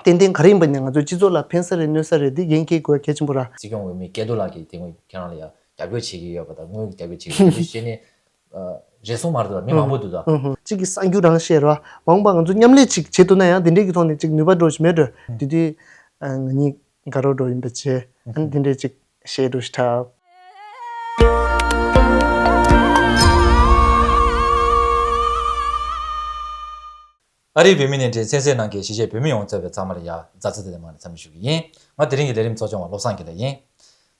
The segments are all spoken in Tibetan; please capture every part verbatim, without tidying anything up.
ཏན་ཏན་ག་རེ་ཡིན་པ་ནས་ང་ཚོའི་སྤྱི་ཚོགས་ལ་ཕན་ས་རེད་གནོད་ས་རེད་འདི་འགན་འཁྱེར་དགོས་གལ་ཆེན་པོ་ར། སྲིད་སྐྱོང་འོས་མི་སྐལ་རྡོར་ལགས་ཀྱིས་དེ་སྔོན་ཁྱེད་རང་ལ་ཡང་རྒྱབ་སྐྱོར་བྱེད་ཀྱི་ཡོད་པ་དང་དངུལ་རྒྱབ་སྐྱོར་བྱེད་ཀྱི་ཡོད་པ་བྱས་ནས་རེ་ཟུང་མ་གཏོགས་མི་མང་པོ་འདུག་ད། ཧུམ་ཧུམ། གཅིག་གིས་གསར་འགྱུར་རང་བཤད་ར། མ་འོངས་པ་ང་ཚོ་མཉམ་ལས་གཅིག་བྱེད་ཐུབ་ན་ཡང་དེ་འདྲས་ཀྱི་ཐོག་ནས་གཅིག་ནུས་པ་འགྲོ་ཞིག་མེད་འགྲོ། དེ་དུས་ང་རང་འགྲོ་ཡིན་པ་བྱས་ཨ་ནི་དེ་འདྲས་གཅིག་བཤད་འགྲོ་ཞིག་འཁྲབ། ཨ་རིའི་བོད་མི་ནས་འདྲེན་གསན་གཟིགས་གནང་མཁན་གཞིས་བྱེས་བོད་མི་ཡོངས་རྩ་བའི་ཚང་མ་ལ་ཡ་མཛའ་བརྩེ་དང་ལྡན་པ་ནས་འཚམས་འདྲི་ཞུ་གི་ཡིན། ང་དེ་རིང་གི་ལས་རིམ་གཙོ་སྐྱོང་བ་བློ་བཟང་དགེ་ལེགས་ཡིན།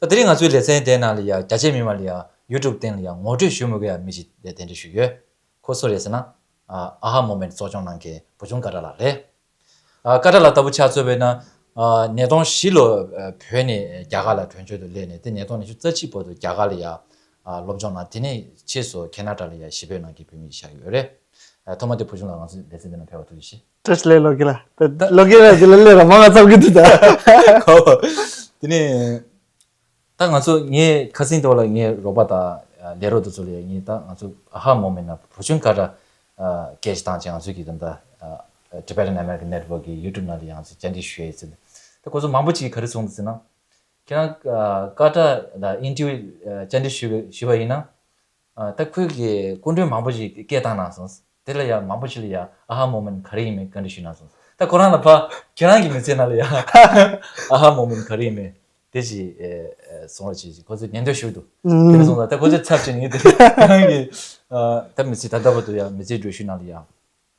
ད་དེ་རིང་ང་ཚོའི་ལེ་ཚན་དེའི་ནང་ལ་ཡ་རྒྱ་ཆེ་མི་མང་ལ་ཡ་YouTube་སྟེང་ལ་ཡ་ངོ་སྤྲོད་ཞུ་མི་དགོས་ཡ་མི་ཞིག་ལ་གདན་འདྲེན་ཞུས་ཡོད། ཁོ་སུ་རེད་ཟེར་ན། ཨ་ཧ་མོ་མེན་གཙོ་སྐྱོང་གནང་མཁན་བུ་ཆུང་ཀ་ཏྲ་ལགས་རེད། ཨ་ཀ་ཏྲ་ལགས་ལྟ་བུ་ཆ་མཚོན་པ་ཡིན་ན། ཨ་ཉིས་སྟོང་བཞི་ལོ་ཨ་བོད་ནས་རྒྱ་གར་ལ་དོན་གཅོད་དུ་སླེབས་ནས་དེ་ཉིས་སྟོང་ཉི་ཤུ་རྩ་གཅིག་བར་དུ་རྒྱ་གར་ལ་ཡ་ཨ་སློབ་སྦྱོང་གནང་། དེ་ནས་ཕྱིས་སུ་ཁེ་ན་ཌ་ལ་ཡ་གཞིས་སྤོས་གནང་མཁན་བོད་མི་ཞིག་ཆགས་ཡོད་རེད། ཨ་ཐོག་མ་དེ་བུ་ཆུང་ལགས་ང་ཚོའི་ལེ་ཚན་འདི་ནང་ཕེབས་པར་ཐུགས་རྗེ་ཆེ། བཀྲ་ཤིས་བདེ་ལེགས་ལོ་དགེ་ལགས། ད་ལོ་དགེ་ལགས་ཀྱི་ལ་སླེབས་ར་མ་ང་འཚབ་གི་འདུག་ད། ཁོ་དེ་ནས། ད་ང་ཚོ་ངའི་ཁ་སང་དེ་བ་ལ་ངའི་རོགས་པ་དང་ལས་རོགས་དེ་ཚོ་ལ་ངས་ད་ང་ཚོ་ཨ་ཧ་མོ་མེན་ན་བུ་ཆུང་ཀ་ཏྲ་སྐད་ཆ་བཏང་ཅིང་ང་ཚོ་གི་ད་ལྟ་Tibetan American Network་གི་YouTube་ནང་ལ་ཡང་ཚོ་བཅར་འདྲི་ཞུ་ཡས་ཟེར། ད་ཁོ་ཚོ་མང་པོ་ཅིག་ག་རེ་གསུངས་འདུག་ཟེར་ན། ཁྱེད་རང་ཀ་ཏྲ་ལ་ཨིན་ཊར་བིའུ་བཅར་འདྲི་ཞུ་ཞུ་བ་ཡིན་ན། ཨ་ད་ཁོས་ཀྱི་སྐུ་མགྲོན་མང་པོ་ཞིག་སྐད་བཏང་གནང་སོང་། དེ་ལ་ཡང་མང་པོ་ཞིག་ལ་ཡང་ཨ་ཧ་མོ་མེན་ག་རེ་ཡིན་མིན་བཀའ་འདྲི་ཞུས་གནང་སོང་། ད་ཁོ་རང་ལ་ཕ་ཁྱེད་རང་གི་མི་ཚེ་ནང་ལ་ཡང་ཨ་ཧ་མོ་མེན་ག་རེ་ཡིན་མིན་དེ་ཅིག་ཨེ་ཨེ་གསུང་རོགས་བྱེད་ཅིག་ཁོ་ཚོས་ཉན་འདོད་ཞུ་འདུག་དེ་ནས་སོང་ཙང་ད་ཁོ་ཚོས་ཚབ་བྱས་ནས་ངས་དེ་ཁྱེད་རང་གི་ཨ་ད་མི་ཚེ་ད་ལྟ་བར་དུ་ཡང་མི་ཚེའི་འགྲུལ་བཞུད་ནང་ལ་ཡང་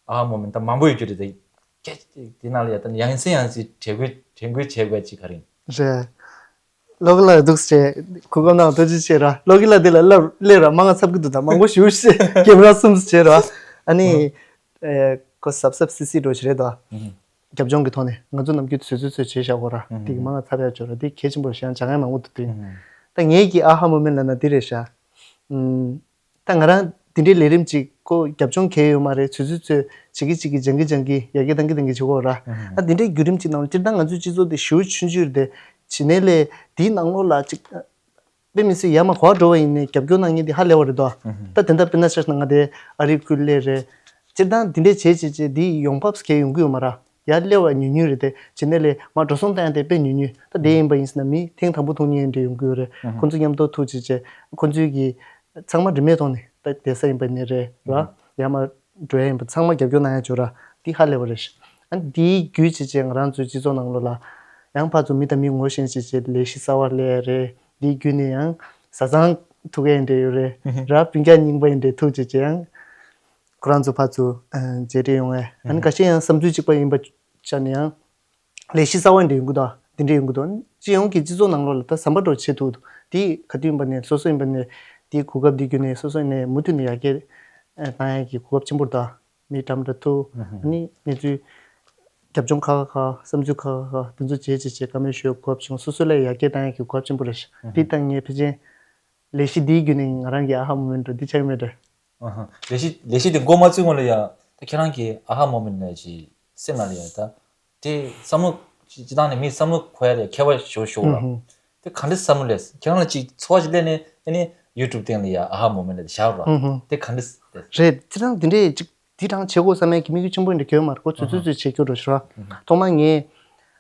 ཨ་ཧ་མོ་མེན་ད་མང་པོ་ཡོད་རྒྱུ་རེད་དེ། ཁྱེད་དེ་ནང་ལ་ཡང་ད་ཡང་སེ་ཡང་སེ་དྲན་སྐུལ་དྲན་སྐུལ་བྱེད་དགོས་ཅིག་ག་རེ་ཡིན། རེད། ལོ་གི་ལ་འདུག་སེ་གོ་སྐབས་གནང་ཐུགས་རྗེ་ཆེ་ར། ལོ་གི་ལ་དེ་ལ་སླེབས་སླེབས་ར་མང་ང་འཚབ་གི་འདུག་ད་མང་པོ་ཞུ་ཞེས་ཀེམ་ར་གསུམ་བྱས་ར། ཨ་ནི་ཨེ་ཁོ་གཟབ་གཟབ་སི་སི་འགྲོ་ཞིག་རེད་དོ། རྒྱབ་ལྗོངས་ཀྱི་ཐོག་ནས་ང་ཚོ་ནམ་རྒྱུན་དུ་བཟོད་ཚོད་ཚོད་བྱས་བཞག་གོ་ར་དེ་གི་མང་ང་འཚབ་ཡག་བྱོས་ར་དེ་གལ་ཆེན་པོ་རེད་ཤག་ཡང་བྱ་ངན་མང་པོ་འདུག་དེ། ད་ངེད་ཀྱི་ཨ་ཧ་མོ་མེན་ལ་ན་འདི་རེད་ཤག་ད་ང་རང་འདི་འདྲའི་ལས་རིམ་ཅིག་ཁོ་རྒྱབ་ལྗོངས་གལ་ཡོད་མ་རེད་ཚོད་ཚོད་ཚོད་བྱེད་ཀྱི་བྱེད་ཀྱི་སྦྱང་གི་སྦྱང་གི་ཡ་གི་བཏང་གི་བཏང་གི་བྱེད་གོ་ར། ཨ་འདི་འདྲའི་བརྒྱུད་རིམ་ཅིག་ནང་ལ་སྤྱིར་བཏང་ང་ཚོའི་སྤྱི་ཚོགས་འདི་ཞེ་པོ་ཆུང་ཆུང་རེད་དེ། བྱེད་ནས་ལས་དེའི་ནང་ལོགས་ལ་ཅིག་དཔེ་མི་སྲིད་ཡར་མར་གོ་བ་འགྲོ་བ་ཡིན་ནའི་རྒྱབ་སྐྱོར་གནང་མཁན་དེ་ཧ་ལས་པ་རེད་དོ། ད་དེ་འདྲ་དཔེར་ན་ཆ་བཞག་ན་ང་དེ་ཨ་རིའི་ཁུལ་སླེབས་རེད། སྤྱིར་བཏང་འདི་འདྲས་བྱས་བྱས་བྱས་འདི་ཡོང་འབབ་གལ་ཡོང་གི་ཡོད་མ་རེད། ཡར་སླེབས་པ་ཉུང་ཉུང་རེད་དེ་བྱས་ནས་ལས་མར་འགྲོ་སོང་བཏང་ཡ་དེ་དཔེ་ཉུང་ཉུང་ད་དེ་ཡིན་པ་ཡིན་ཟེར་ན་མི་ཐེངས་དང་པོ་ཐུག་མཁན་འདྲ་ཡོང་གི་ཡོད་རེད། ཁོང་ཚོ་མཉམ་དུ་ཐུག་བྱས་བྱས་ཁོང་ཚོའི་གི་ཚང་མ་རིན་མེད་ཐོག་ནས་ད་བསྡད་ས་ཡིན་པ་ནས་རེད་ར། ཡར་མར་འགྲོ་ཡ་ཡིན་པ་ཚང་མ་རྒྱབ་སྐྱོར་གནང་ཡ་བྱོས་ར་འདི་ཧ་ལས་པ་རེད། ཨ་འདིའི་བརྒྱུད་བྱས་བྱས་ང་རང་ཚོའི་སྤྱི་ཚོགས་ནང་ལོགས་ལ་ཡང་ཕར་ཚུར་མི་དང་མི་ངོ་ཤེས་བྱས་བྱས་ལས་གཞི་གསར་པ་སླེབས་ཡ་རེད། འདིའི་བརྒྱུད་ནས་ཡང་བཟའ་ཚང་ཐུག་ཡ་ཡིན་འདྲ་ཡོད་རེད་ར། སྤུན་ཀྱག་རྙིང་པ་ཡིན་འདྲ་ཐུག་བྱས་བྱས་ཡང་ཁོ་རང་ཚོ་ཕར་ཚུར་མཇལ་འཕྲད་ཡོང་ཡ་ཨ་ནི་ཁ་ཤས་ཡང་བསམ་ཚུལ་གཅིག་པ་ཡིན་པ་ཆ་ནས་ཡང་ལས་གཞི་གསར་པ་འདྲ་ཡོང་གི་འདུག་འདི་འདྲ་ཡོང་གི་འདུག་སྤྱི་ཡོངས་ཀྱི་སྤྱི་ཚོགས་ནང་ལོགས་ལ་ད་ཟམ་པ་འདྲ་བྱེད་ཐུབ་འདུག་འདི་ག་དུས་ཡིན་པ་ནས་སོ་སོ་ཡིན་པ་ནས་འདིའི་གོ་སྐབས་འདི་བརྒྱུད་ནས་སོ་སོ་ནས་མུ་མཐུད་ནས་ཡར་རྒྱས་བཏང་ཡས་ཀྱི་གོ་སྐབས་ཆེན་པོ་རེད་ད། མི་འདྲ་མི་འདྲ་ཐུག་ཨ་ནི་གནས་ཚུལ་རྒྱབ་ལྗོངས་ཁག་ཁག་ཁག་བསམ་ཚུལ་ཁག་ཁག་ཁག་དེ་ཚོ་བྱས་བྱས་བྱས་བཀའ་མོལ་ཞུ་གོ་སྐབས་བྱུང་སོ་སོ་ལ་ཡར་རྒྱས་བཏང་ཡས་ཀྱི་གོ་སྐབས་ཆེན་པོ་རེད་ཤག་འདི་ད་ངས་ཕལ་ཆེར་ལས་གཞི་འདིའི་བརྒྱུད་ནས་ང་རང་གི་ཨ་ཧ་མོ་མེན་འགྲོ་འདི་ཆགས་ཀྱི་མེད་འགྲོ། ཨ་ཧ། ལས་གཞི་ལས་གཞི་དེ་འགོ་མ་བཙུགས་སྔོན་ལ་ཡང་ད་ཁྱེད་རང་གི་ཨ་ཧ་མོ་མེན་ནས་ཅིག་སེམས་ནང་ལ་ཡང་ད་དེ་བསམ་བློ་ཅི་ཅི་ཐང་ནས་མིའི་བསམ་བློ་འཁོར་ཡ་ལས་ཁྱད་པར་ཞིག་ཞུགས་ལ་ཨུ་ཧུ། དེ་ག་འདྲ་བསམ་བློ་ལས་ཁྱེད་རང་ལ་ཅིག་ཚོར་བ་ཞིག་སླེབས་ནས་ཨ་ནི་ཡུ་ཊུབ་སྟེང་ལ་ཡང་ཨ་ཧ་མོ་མེན་ལ་བཞག་རོགས་ཨུ་ཧུ། དེ་ག་འདྲ་རེད་ཅི་ཐང་དེ་འདྲས་ཅིག་དེ་རང་བྱེད་དགོས་བསམ་ཡ་གི་དམིགས་ཡུལ་ཆེན་པོ་འདྲ་གྱོན་མ་རེད་ཁོ་ཚོད་ཚོད་ཚོད་བྱེད་སྐྱོ་རོ་ཞུ་ར། ཐོག་མ་ངས་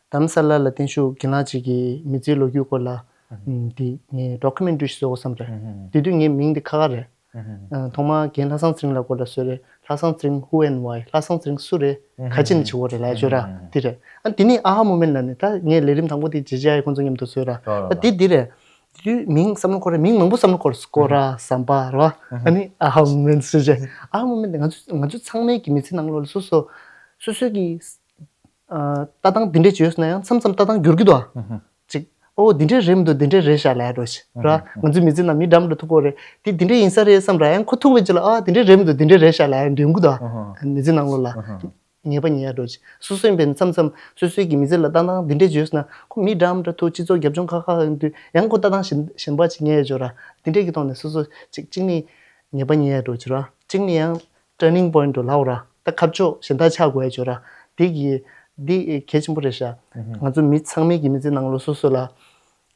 དྷ་རམ་ས་ལ་ལ་བརྟན་བཞུགས་རྒན་ལགས་ཅིག་གི་མི་ཚེའི་ལོ་རྒྱུས་སྐོར་ལ་ཨུ་ཧུ། དེ་ངས་ཌོ་ཀུ་མེན་ཊ་རི་ཞིག་བཟོ་དགོས་བསམ་རེད། ཨུ་ཧུ། དེ་དུས་ངའི་མིང་དེ་ཁ་ཁ་རེད། ཨུ་ཧུ། ཐོག་མར་རྒན་ལྷ་བཟང་ཚེ་རིང་ལགས་སྐོར་ལ་བཟོས་རེད། ལྷ་བཟང་ཚེ་རིང་who and why ལྷ་བཟང་ཚེ་རིང་སུ་རེད། ཨུ་ཧུ། ག་ཅི་ནས་བྱེད་དགོས་རེད་ལབ་བརྗོད་ར། ཨུ་ཧུ། དེ་རེད། ཨ་དེ་ནས་ཨ་ཧ་མོ་མེན་ལབ་ནས་ད་ངས་ལས་རིམ་དང་པོ་དེ་ཇེ་ཇེ་ཨའི་ཁོང་ཚོ་མཉམ་དུ་བཟོས་ར། ཨ་དེ་དེ་རེད། དེ་དུས་མིང་བསམ་བློ་འཁོར་ར་མིང་མང་པོ་བསམ་བློ་འཁོར་སྐོར་ར་ཟམ་པ་ར། ཨུ་ཧུ། ཨ་ནི་ཨ་ཧ་མོ་མེན་ཟེར་བྱས་ཨ་ཧ་མོ་མེན་དེ་ང་ཚོ་ང་ཚོ་ཚང་མའི་གི་མི་ཚེ་ནང་ལོགས་ལ་སོ་སོ་སོ་སོའི་གི་ལྟ་སྟངས་འདི་འདྲས་བྱོས་ན་ཡང་མཚམས་མཚམས་ལྟ་སྟངས་འགྱུར་གྱི་འདུག་ཨ། ཅིག་ཨོ་འདི་འདྲས་རེད་མི་འདུག་འདི་འདྲས་རེད་ཤག་ལབ་ཡ་འགྲོ་ཞིག་ར། ང་ཚོའི་མི་ཚེ་ནང་མི་འདྲ་མི་འདྲ་ཐུག་གི་རེད། འདི་འདི་འདྲས་ཡིན་ས་རེད་བསམ་ར་ཡང་ཁོ་ཐུག་པའི་རྗེས་ལ་ཨ་འདི་འདྲས་རེད་མི་འདུག་འདི་འདྲས་རེད་ཤག་ལབ་ཡ་འདྲ་ཡོང་གི་འདུག་ཨ། མི་ཚེ་ནང་ལོགས་ལ་ཉེས་པ་ཉེས་ཡ་འགྲོ་ཞིག་སོ་སོ་ཡིན་པའི་མཚམས་མཚམས་སོ་སོའི་གི་མི་ཚེ་ལ་ལྟ་སྟངས་འདི་འདྲས་བྱོས་ན་ཁོ་མི་འདྲ་མི་འདྲ་ཐུག་སྤྱི་ཚོགས་རྒྱབ་ལྗོངས་ཁག་ཁག་ཡོང་དུས་ཡང་ཁོ་ལྟ་སྟངས་གཞན་གཞན་པ་ཅིག་རྙེད་ཡ་འགྲོ་ར། འདི་འདྲས་ཀྱི་ཐོག་ནས་སོ་སོ་ཅིག་གཅིག་ནི་ཉེས་པ་ཉེས་ཡ་འགྲོ་ཞིག་ར། གཅིག་ནི་ཡང་turning point་འགྲོ་ལབ་ར། ད་ཁ་ཕྱོགས་གཞན་དག་ཆགས་དགོས་ཡ་འགྲོ་ར། འདི་གི་འདི་གལ་ཆེན་པོ་རེད་ཤག་ང་ཚོ་མི་ཚང་མའི་གི་མི་ཚེ་ནང་ལོགས་སོ་སོ་ལ་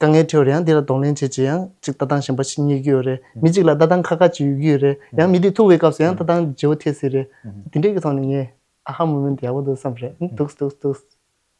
དཀའ་ངལ་འཕྲད་ཡོད་རེད། ཡང་འདི་ལ་གདོང་ལེན་བྱེད་ཅིག་ཡང་ཅིག་ལྟ་སྟངས་གཞན་པ་ཞིག་རྙེད་ཀྱི་ཡོད་རེད། མི་གཅིག་ལ་ལྟ་སྟངས་ཁ་ཁ་ཅིག་ཡོད་ཀྱི་ཡོད་རེད། ཡང་མི་དེ་ཐུག་པའི་སྐབས་སུ་ཡང་ལྟ་སྟངས་བརྗེ་པོ་ཐེབས་སྲིད་རེད། འདི་འདྲས་ཀྱི་ཐོག་ནས་ངས་ཨ་ཧ་མོ་མེན་ཡག་པོ་འདུག་བསམ་རེད། འདུག་འདུག་འདུག་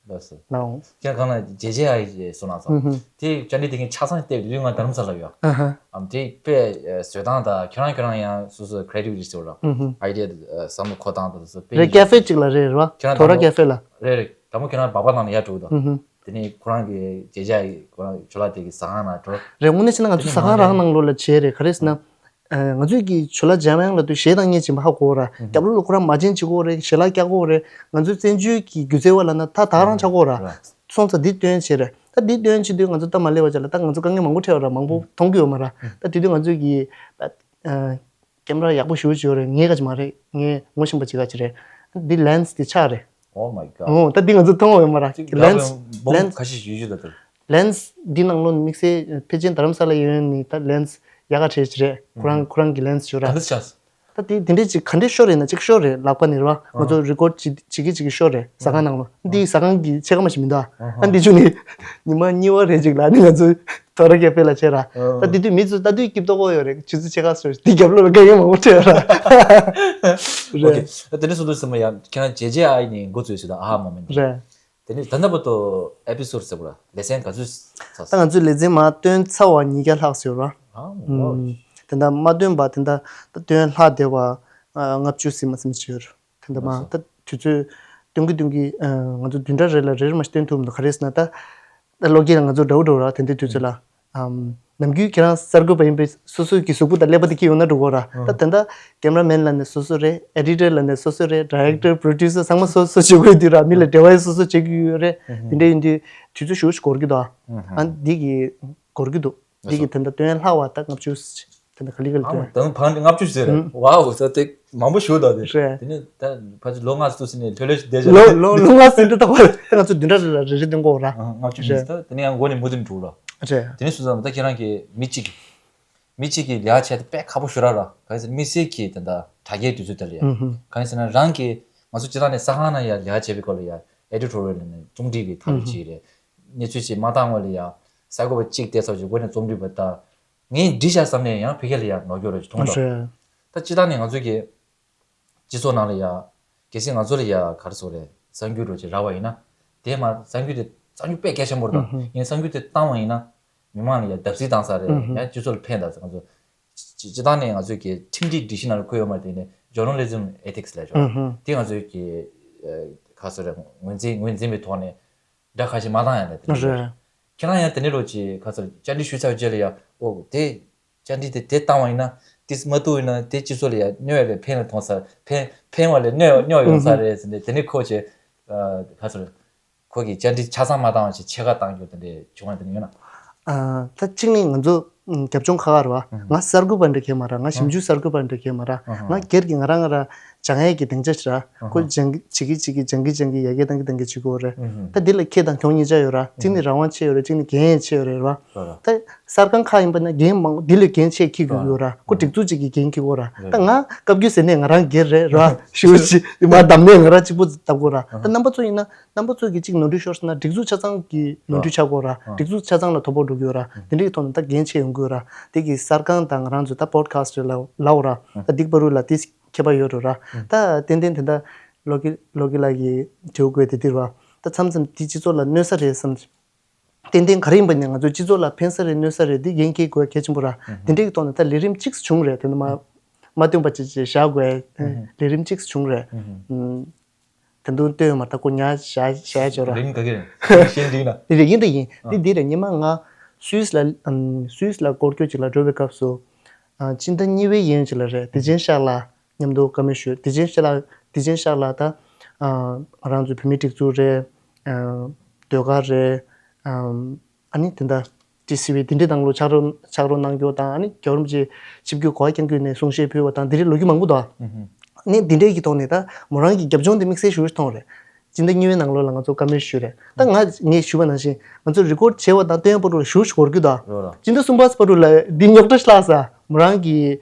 ལགས་སོ། ལའོ། ཁྱེད་གང་ལ་ཇེ་ཇེ་ཨའི་ཞེས་སོ་ན་ཚང་། ཨུ་ཧུ། དེ་བཅར་འདྲི་དེ་ངས་ཆ་ཚང་བལྟས་ཡོད། ང་རྡ་རམ་ས་ལ་ཡོད། ཨ་ཧ། ཨམ་དེ་དཔེ་བཟོས་སྟངས་དང་ཁྱོད་རང་ཁྱོད་རང་ཡང་སོ་སོ་ཁྲེ་ཊི་ཝི་ཊི་ཟེར་བ་ཨུ་ཧུ། ཨའི་ཌི་ཡ་བསམ་བློ་འཁོར་སྟངས་དང་སོ་དཔེ་རེད། ཀེ་ཧྥེ་གཅིག་ལ་རེད་རེད་བ། ཁྱོད་རང་ཐོ་ར་ཀེ་ཧྥེ་ལ། རེད་རེད། དང་པོ་ཁྱོད་རང་སྦག་སྦག་ནང་ལ་ཡར་འགྲོ་གི་འདུག་ཨུ་ཧུ། དེ་ནས་ཁོ་རང་གི་ཇེ་ཇེ་ཨའི་ཁོ་རང་ཇོ་ལགས་དེ་གི་ཟ་ཁང་ནང་འགྲོ། རེད། དངོས་གནས་བྱས་ན་ང་ཚོ་ཟ་ཁང་རང་ནང་ལོགས་ལ་བྱས་རེད། ག་རེ་ཟེར་ན། ཨ། ང་ཚོས་ཀྱི་ཇོ་ལགས་འཇམ་དབྱངས་ལབ་དུས་གཞས་བཏང་མཁན་ཅིག་ཧ་གོ་ར། ཨུ་ཧུ། རྒྱབ་ལོགས་ལ་ཁོ་རང་མ་བྱན་བྱེད་ཀྱི་ཡོད་རེད། ཞལ་ལག་བཀྱག་གི་ཡོད་རེད། ང་ཚོའི་བཙན་བྱོལ་གྱི་སྒྱུ་རྩལ་བ་ལབ་ན་ད་ད་ག་རང་ཆགས་ཀྱི་ཡོད་ར། ར། སོང་ཙང་འདི་སྟོན་བྱས་རེད། ད་འདི་སྟོན་བྱེད་དུས་ང་ཚོ་སྟབས་མ་ལེགས་པ་ཅིག་ལ་ད་ང་ཚོ་དཀའ་ངལ་མང་པོ་འཕྲད་པ་ར། མང་པོ་ཨུ། མཐོང་གི་ཡོད་མ་ར། ཨུ། ད་དེ་དུས་ང་ཚོས་ཀྱི་ད། ཨ། ཀེམ་ར་ཡག་པོ་ཞེ་པོ་ཅིག་ཡོད་རེད། ངའི་ག་ཅིག་མ་རེད། ངས་ངོ་ཤེས་པ་ཅིག་ག་ཅིག་རེད། འདི་ལེན་སི་འདི་ཆག་རེད། Oh my god. ཨོ། ད་འདི་ང་ཚོ་མཐོང་བ་ཡོད་མ་ར། ཅིག་ལེན་སི་ལབ་ཡང་སྦོམ་ལེན་སི་ཁ་ཤས་ཞིག་ཡོད་ད་དེར། ལེན་སི་འདི་ནང་ལོགས་ནས་དམིགས་བསལ་ཕལ་ཆེར་རྡ་རམ་ས་ལ་ཡོད་ནི་ད་ལེན་སི་ཡག་ག་གྲས་ཅིག་རེད། ཁོ་རང་ཁོ་རང་གི་ལེན་སི་ཞུ་ར། ག་འདྲ་ཆགས། ད་དེ་དེ་འདྲས་ཅིག་ག་འདྲས་ཤོར་རེད་ན་ཅིག་ཤོར་རེད། ལག་པ་ནས་ར་ང་ཚོ་རི་ཀོཌ་ཅིག་ཅིག་གི་ཅིག་གི་ཤོར་རེད། ཟ་ཁང་ནང་ལོགས་འདི་ཟ་ཁང་གི་ཕྱེད་ཀ་མ་ཞིག་མི་འདུག་ཨ། ཨ་འདི་ཆུ་ནི་ཉི་མ་གཉིས་པ་རེད་ཅིག་ལ་ནི་ང་ཚོ་ཐོ་ར་ཀེ་ཧྥེ་ལ་ཆས་ར། ཨ། ད་དེ་དུས་མི་ཚོ་ལྟ་དུས་སྐྱིད་ཏོག་ཏོ་ཡོད་རེད། ཆུ་ཚོད་ཕྱེད་ཀ་སོང་དེ་རྒྱབ་ལོགས་ལ་དཀའ་ངལ་མང་པོ་འཕྲད་ར། རེད། ཨོ་ཁེ། ད་དེ་ནས་སོ་དུ་སེམས་ཡང་ཁྱེད་རང་ཇེ་ཇེ་ཨའི་ནས་འགོ་བཙུགས་ཟེར་ད་ཨ་ཧ་མོ་མེན་ཊི། རེད། དེ་ནས་ད་ལྟ་བར་དུ་ཨེ་པི་སོ་ཌི་ཟེར་བ་ལ་ལེ་ཚན་ག་ཚོད་ཚར་སོང་། ད་ང་ཚོས་ལེ་ཚན་མར་བཏོན་ཚར་བ་ཉིས་བརྒྱ་ལྷག་ཙམ་ཡོད་ར། ཨ་ཝའོ། ཨུམ། དེ་འདྲ་མ་བཏོན་པ་དེ་འདྲ་ད་བཏོན་ལྷག་བསྡད་པ་ཨ་ལྔ་བཅུ་ཙམ་མ་ཙམ་ཅིག་ཡོད་རེད། དེ་འདྲ་མ་ལགས་སོ། ད་དུས་ཚོད་སྟོན་གི་སྟོན་གི་ཨ་ང་ཚོ་བདུན་ཕྲག་རེ་ལ་རེ་རེ་མ་ཞིག་བཏོན་ཐུབ་མི་འདུག་ག་རེ་ཟེར་ན་ད་ད་ལོ་རྒྱུས་ལ་ང་ཚོ་འདྲ་བོ་འདྲ་བོ་ར། དེ་འདྲའི་དུས་ཚོད་ལ་ཨམ་ནམ་རྒྱུན་ཁྱེད་རང་གསར་འགོད་པ་ཡིན་པའི་སོ་སོའི་གི་གཟུགས་པོ་དང་ཀླད་པ་དེ་ཁྱེར་ཡོང་ན་འགྲོ་གོ་ར། ཨ། ད་དེ་འདྲ་ཀེམ་ར་མེན་ལབ་ནས་སོ་སོ་རེད། ཨེ་ཌི་ཊར་ལབ་ནས་སོ་སོ་རེད། ཌའི་རེག་ཊར་པྲོ་ཌུ་སར་ཚང་མ་སོ་སོ་བྱེད་དགོས་དུས་ར། མི་ལ་འབྲེལ་བ་སོ་སོ་བྱེད་ཀྱི་ཡོད་རེད། ཨ་ཧ། དེ་འདྲ་ཡིན་དུས་དུས་ཚོད་ཞེ་པོ་ཞིག་འགོར་གི་འདུག་ཨ། ཨ་ཧ། ཨ་འདི་གི་འགོར་གི་འདུག་འདི་གི་ད་ལྟ་སྟོན་ལྷག་བ་ད་ལྔ་བཅུ་ཙམ་དེ་འདྲ་ག་ལེ་ག་ལེ་ཨ་མ་སྟོན། དང་ཕང་ལྔ་བཅུ་ཟེར་རེད། ཧུམ། ཝའོ་ས་དེ་མང་པོ་ཞུ་དོ་དེ། རེད། དེ་ནས་ད་ཕལ་ཆེར་ལོ་ལྔ་ཙམ་ཟིན་ནས་ལྷོད་ལྷོད་ཞིག་བསྡད་ཤག་ལོ་ལོ་ལོ་ལྔ་ཙམ་འདི་ད་བར་ད་ང་ཚོ་བདུན་ཕྲག་རེ་ལ་རེ་རེ་འདོན་དགོས་ར། ཨ་ལྔ་བཅུ་ཟིན་རེད། ད་དེ་ནས་ཡང་མགོ་ནས་མུ་མཐུད་འགྲོ་ར། རེད། དེ་ནས་སུ་ཙམ་ད་ཁྱེད་རང་གི་མི་གཅིག་གི་མི་གཅིག་གི་ལས་བྱས་ཏེ་དཔེ་ཁག་པོ་ཞུ་ར་ར། ག་ཟེར་དམིགས་བསལ་གྱི་དེ་འདྲ་དྲ་རྒྱའི་དུས་ཚོད་དེ་ལ་ཡ། ཨུ་ཧུ། ག་ཟེར་ན་རང་གི་ང་ཚོ་སྤྱི་བཏང་ནས་ས་ཁང་ནང་ཡ་ལས་བྱས་པའི་སྐོར་ལ་ཡ་ཨེ་ཌི་ཊོ་རི་ཡལ་ནས་རྩོམ་སྒྲིག་གི་ཐབས་ལ་ཨུ་ཧུ། བྱེད་རེད། གནས་ཚུལ་ཅིག་མ་བཏང་བ་ལ་ཡ་གསར་འགོད་པ་གཅིག་བལྟས་ཚར་རྗེས་མགོ་ནས་རྩོམ་སྒྲིག་པ་ལྟ། ངས་འབྲི་བཞག་བསམ་ནས་ཡང་ཕ་གི་ལ་ཡ་ནོར་འཁྱོག་རེ་ཞིག་མཐོང་ཐལ། རེད། ད་སྤྱི་བཏང་ནས་ང་ཚོ་གི་སྤྱི་ཚོགས་ནང་ལ་ཡ་གལ་སྲིད་ང་ཚོ་ལ་ཡ་ག་རེ་ཟེར་དགོས་རེད། གསར་འགྱུར་རོ་ཅིག་རག་པ་ཡིན་ན་དེ་མ་གསར་འགྱུར་དེ་གསར་འགྱུར་དཔེ་གལ་ཆེན་པོ་རེད་ད། ཨུ་ཧུ། ངས་གསར་འགྱུར་དེ་བཏང་བ་ཡིན་ན་མི་མང་ལ་ཡ་བརྡབ་གསིག་བཏང་ས་རེད། ཨུ་ཧུ། ཡང་སྤྱི་ཚོགས་ལ་ཕན་ད་ཟེར། ང་ཚོ་སྤྱི་སྤྱི་བཏང་ནས་ང་ཚོ་གི་ཁྲིམས་སྒྲིག་སྒྲིག་གཞི་ནང་ལ་འཁོད་ཡོད་མ་རེད། དེ་ནས་ཇོར་ནལ་ལི་ཛིམ་ཨེ་ཐིག་སི་ལབ་ཆོག་ར། ཨུ་ཧུ། དེ་ང་ཚོའི་གི་ཨ་ག་ཟེར་རེད། ངོས་འཛིན་ངོས་འཛིན་པའི་ཐོག་ནས་འདྲ་ཁ་ཞིག་མ་བཏང་ཡ་རེད། དེ་འདྲ་རེད། ཁྱེད་རང་ཡང་དེ་འདྲ་རོ་ཅིག་ག་ཟེར་བཅར་འདྲི་ཞུས་ཚར་རྗེས་ལ་ཡ་ཨོ་དེ་བཅར་འདྲི་དེ་དེ་བཏང་བ་ཡིན་ན་ཏིས་མ་ཏུ་ཡིན་ན་དེ་སྤྱི་ཚོགས་ལ་ཡ་གནོད་ཡ་ལས་ཕན་ལ་ཐོགས་ས་ཕན་ཕན་བ་ལས་གནོད་གནོད་ཡོང་ས་རེད་ཟེར་ནས་དེ་ནས་ཁོ་ཅེ་ག་ཟེར་ཁོ་གིས་བཅར་འདྲི་ཆ་ཚང་མ་བཏང་བ་ཞིག་ཕྱེད་ཀ་བཏང་རྒྱུ་དེ་འདྲའི་བྱུང་བ་དེ་འདྲ་ཡོད་ན། ཨ་ད་གཅིག་ནི་ང་ཚོ་རྒྱབ་ལྗོངས་ཁག་ཁག་རེད་བ། ང་གསར་འགོད་པ་འདྲ་གས་མ་ར། ང་ཞིབ་འཇུག་གསར་འགོད་པ་འདྲ་གས་མ་ར། ང་སྒེར་གྱི་ང་རང་ང་ར་སྦྱང་ཡས་ཀྱི་སྡིངས་ཆ་ཞིག་ར། ཁོ་སྦྱང་གི་བྱེད་ཀྱི་བྱེད་ཀྱི་སྦྱང་གི་སྦྱང་གི་ཡར་རྒྱས་བཏང་གི་བཏང་གི་བྱེད་དགོས་རེད། ད་འདི་ལ་ཁེ་དང་གྱོང་གཉིས་ཆ་ཡོད་ར། གཅིག་ནི་རང་དབང་ཆེ་ཡོད་རེད། གཅིག་ནི་འགན་ཡས་ཆེ་ཡོད་རེད་བ། ད་གསར་ཁང་ཁག་ཡིན་པ་ན་འགན་མང་པོ་འདི་ལས་འགན་ཆེ་འཁྱེར་དགོས་ཀྱི་ཡོད་ར། ཁོ་སྒྲིག་འཛུགས་གཅིག་གི་འགན་འཁྱེར་དགོས་ར། ད་ང་བཀའ་བརྒྱུད་ཟེར་ནས་ང་རང་སྒེར་རེད་ར། ཞུ་ཞིག་མ་བདམས་ནས་ང་རང་གཅིག་པུ་བཏབ་དགོས་ར། ད་རྣམ་པ་ཚོ་ཡིན་ན། རྣམ་པ་ཚོ་གིས་གཅིག་ནོར་འཁྲུལ་ཤོར་སོང་ན་སྒྲིག་འཛུགས་ཆ་ཚང་གི་ནོར་འཁྲུལ་ཆགས་ཀྱི་ཡོད་ར། སྒྲིག་འཛུགས་ཆ་ཚང་ལ་དོ་ཕོག་འགྲོ་གི་ཡོད་ར། དེ་འདྲ་གི་ཐོག་ནས་ད་འགན་ཆེ་ཡོང་གི་ཡོད་ར། དེ་གི་གསར་ཁང་དང་ང་རང་ཚོ་ད་པོ་ཌི་ཁ་སི་ཊི་ལ་ལབ་ར། ད་སྡིག་པ་རུ་ལ་དེ་ཁྱད་པར་ཡོད་རེད་ར། ད་ཏན་ཏན་དེ་འདྲ་ལོ་ཀི་ལོ་ཀི་ལགས་ཀྱི་དྲི་བ་དགོས་དེ་འདི་ར། ད་མཚམས་མཚམས་དེ་སྤྱི་ཚོགས་ལ་གནོད་ས་རེད་བསམ། ཏན་ཏན་ག་རེ་ཡིན་པ་ནས་ང་ཚོ་སྤྱི་ཚོགས་ལ་ཕན་ས་རེད་གནོད་ས་རེད་དེ་འགན་འཁྱེར་དགོས་གལ་ཆེན་པོ་ར། དེ་འདྲ་གི་ཐོག་ནས་ད་ལས་རིམ་གཅིག་བྱུང་རེད། དེ་ནས་མ་མ་སྟོན་པ་ཅིག་ཅིག་བཞག་དགོས་ལས་རིམ་གཅིག་བྱུང་རེད། ད་དུང་སྟོན་ཡོད་མ་རེད། ད་ཁོ་ཉར་བཞག་བཞག་ཆོག་ར། རིམ་ག་གི་རེད། གཞན་འགྲིག་ན། དེ་རེད། ཡིན་ད་ཡིན། དེ་འདི་རེད། ཉི་མ་ང་སུད་སི་ལ་ཨམ་སུད་སི་ལ་སྐོར་སྐྱོད་ཅིག་ལ་འགྲོ་བའི་སྐབས་སུ། ཨ་སྤྱི་ཟླ་གཉིས་པའི་ཡན་ཅིག་ལ་རེད། བདེ་ཆེན་ཤག་ལགས་མཉམ་དུ་བཀའ་མོལ་ཞུས། བདེ་ཆེན་ཤག་ལགས་བདེ་ཆེན་ཤག་ལགས་ད་ཨ་ང་རང་ཚོའི་བོད་མིའི་སྒྲིག་འཛུགས་རེད། ཨ་ཟློས་གར་རེད། ཨ་ཨ་ནི་དེ་འདྲ་ཏི་སི་ཝི་དེ་འདྲའི་ནང་ལོགས་ཕྱག་རོགས་ཕྱག་རོགས་གནང་རྒྱུ་དང་། ཨ་ནི་རྒྱལ་བ་རིན་པོ་ཆེ་ཆིབས་བསྒྱུར་གོ་བ་བསྐྱངས་རྒྱུ་ནས་གསུང་བཤད་ཕུལ་བ་དང་། དེ་འདྲའི་ལོ་རྒྱུས་མང་པོ་འདུག་ཨ་ནི་དེ་འདྲའི་གི་ཐོག་ནས་ད་མོ་རང་གི་རྒྱབ་ལྗོངས་དེ་དམིགས་བསལ་ཞེ་པོ་ཅིག་མཐོང་རེད། སྤྱི་ཟླ་གཉིས་པའི་ནང་ལོགས་ལ་ང་ཚོ་བཀའ་མོལ་ཞུས་རེད། ད་ང་ངས་ཞུས་པ་ནང་བཞིན་ང་ཚོ་རི་ཀོཌ་བྱས་པ་དང་སྟོན་པ་རུ་ཞུ་ཞུ་འགོར་རྒྱུ་ད། རེད་རེད། སྤྱི་ཟླ་གསུམ་པ་པ་རུ་ལ་འདི་རྙོག་དྲ་ཤི་ལ་ས་མོ་རང་གི་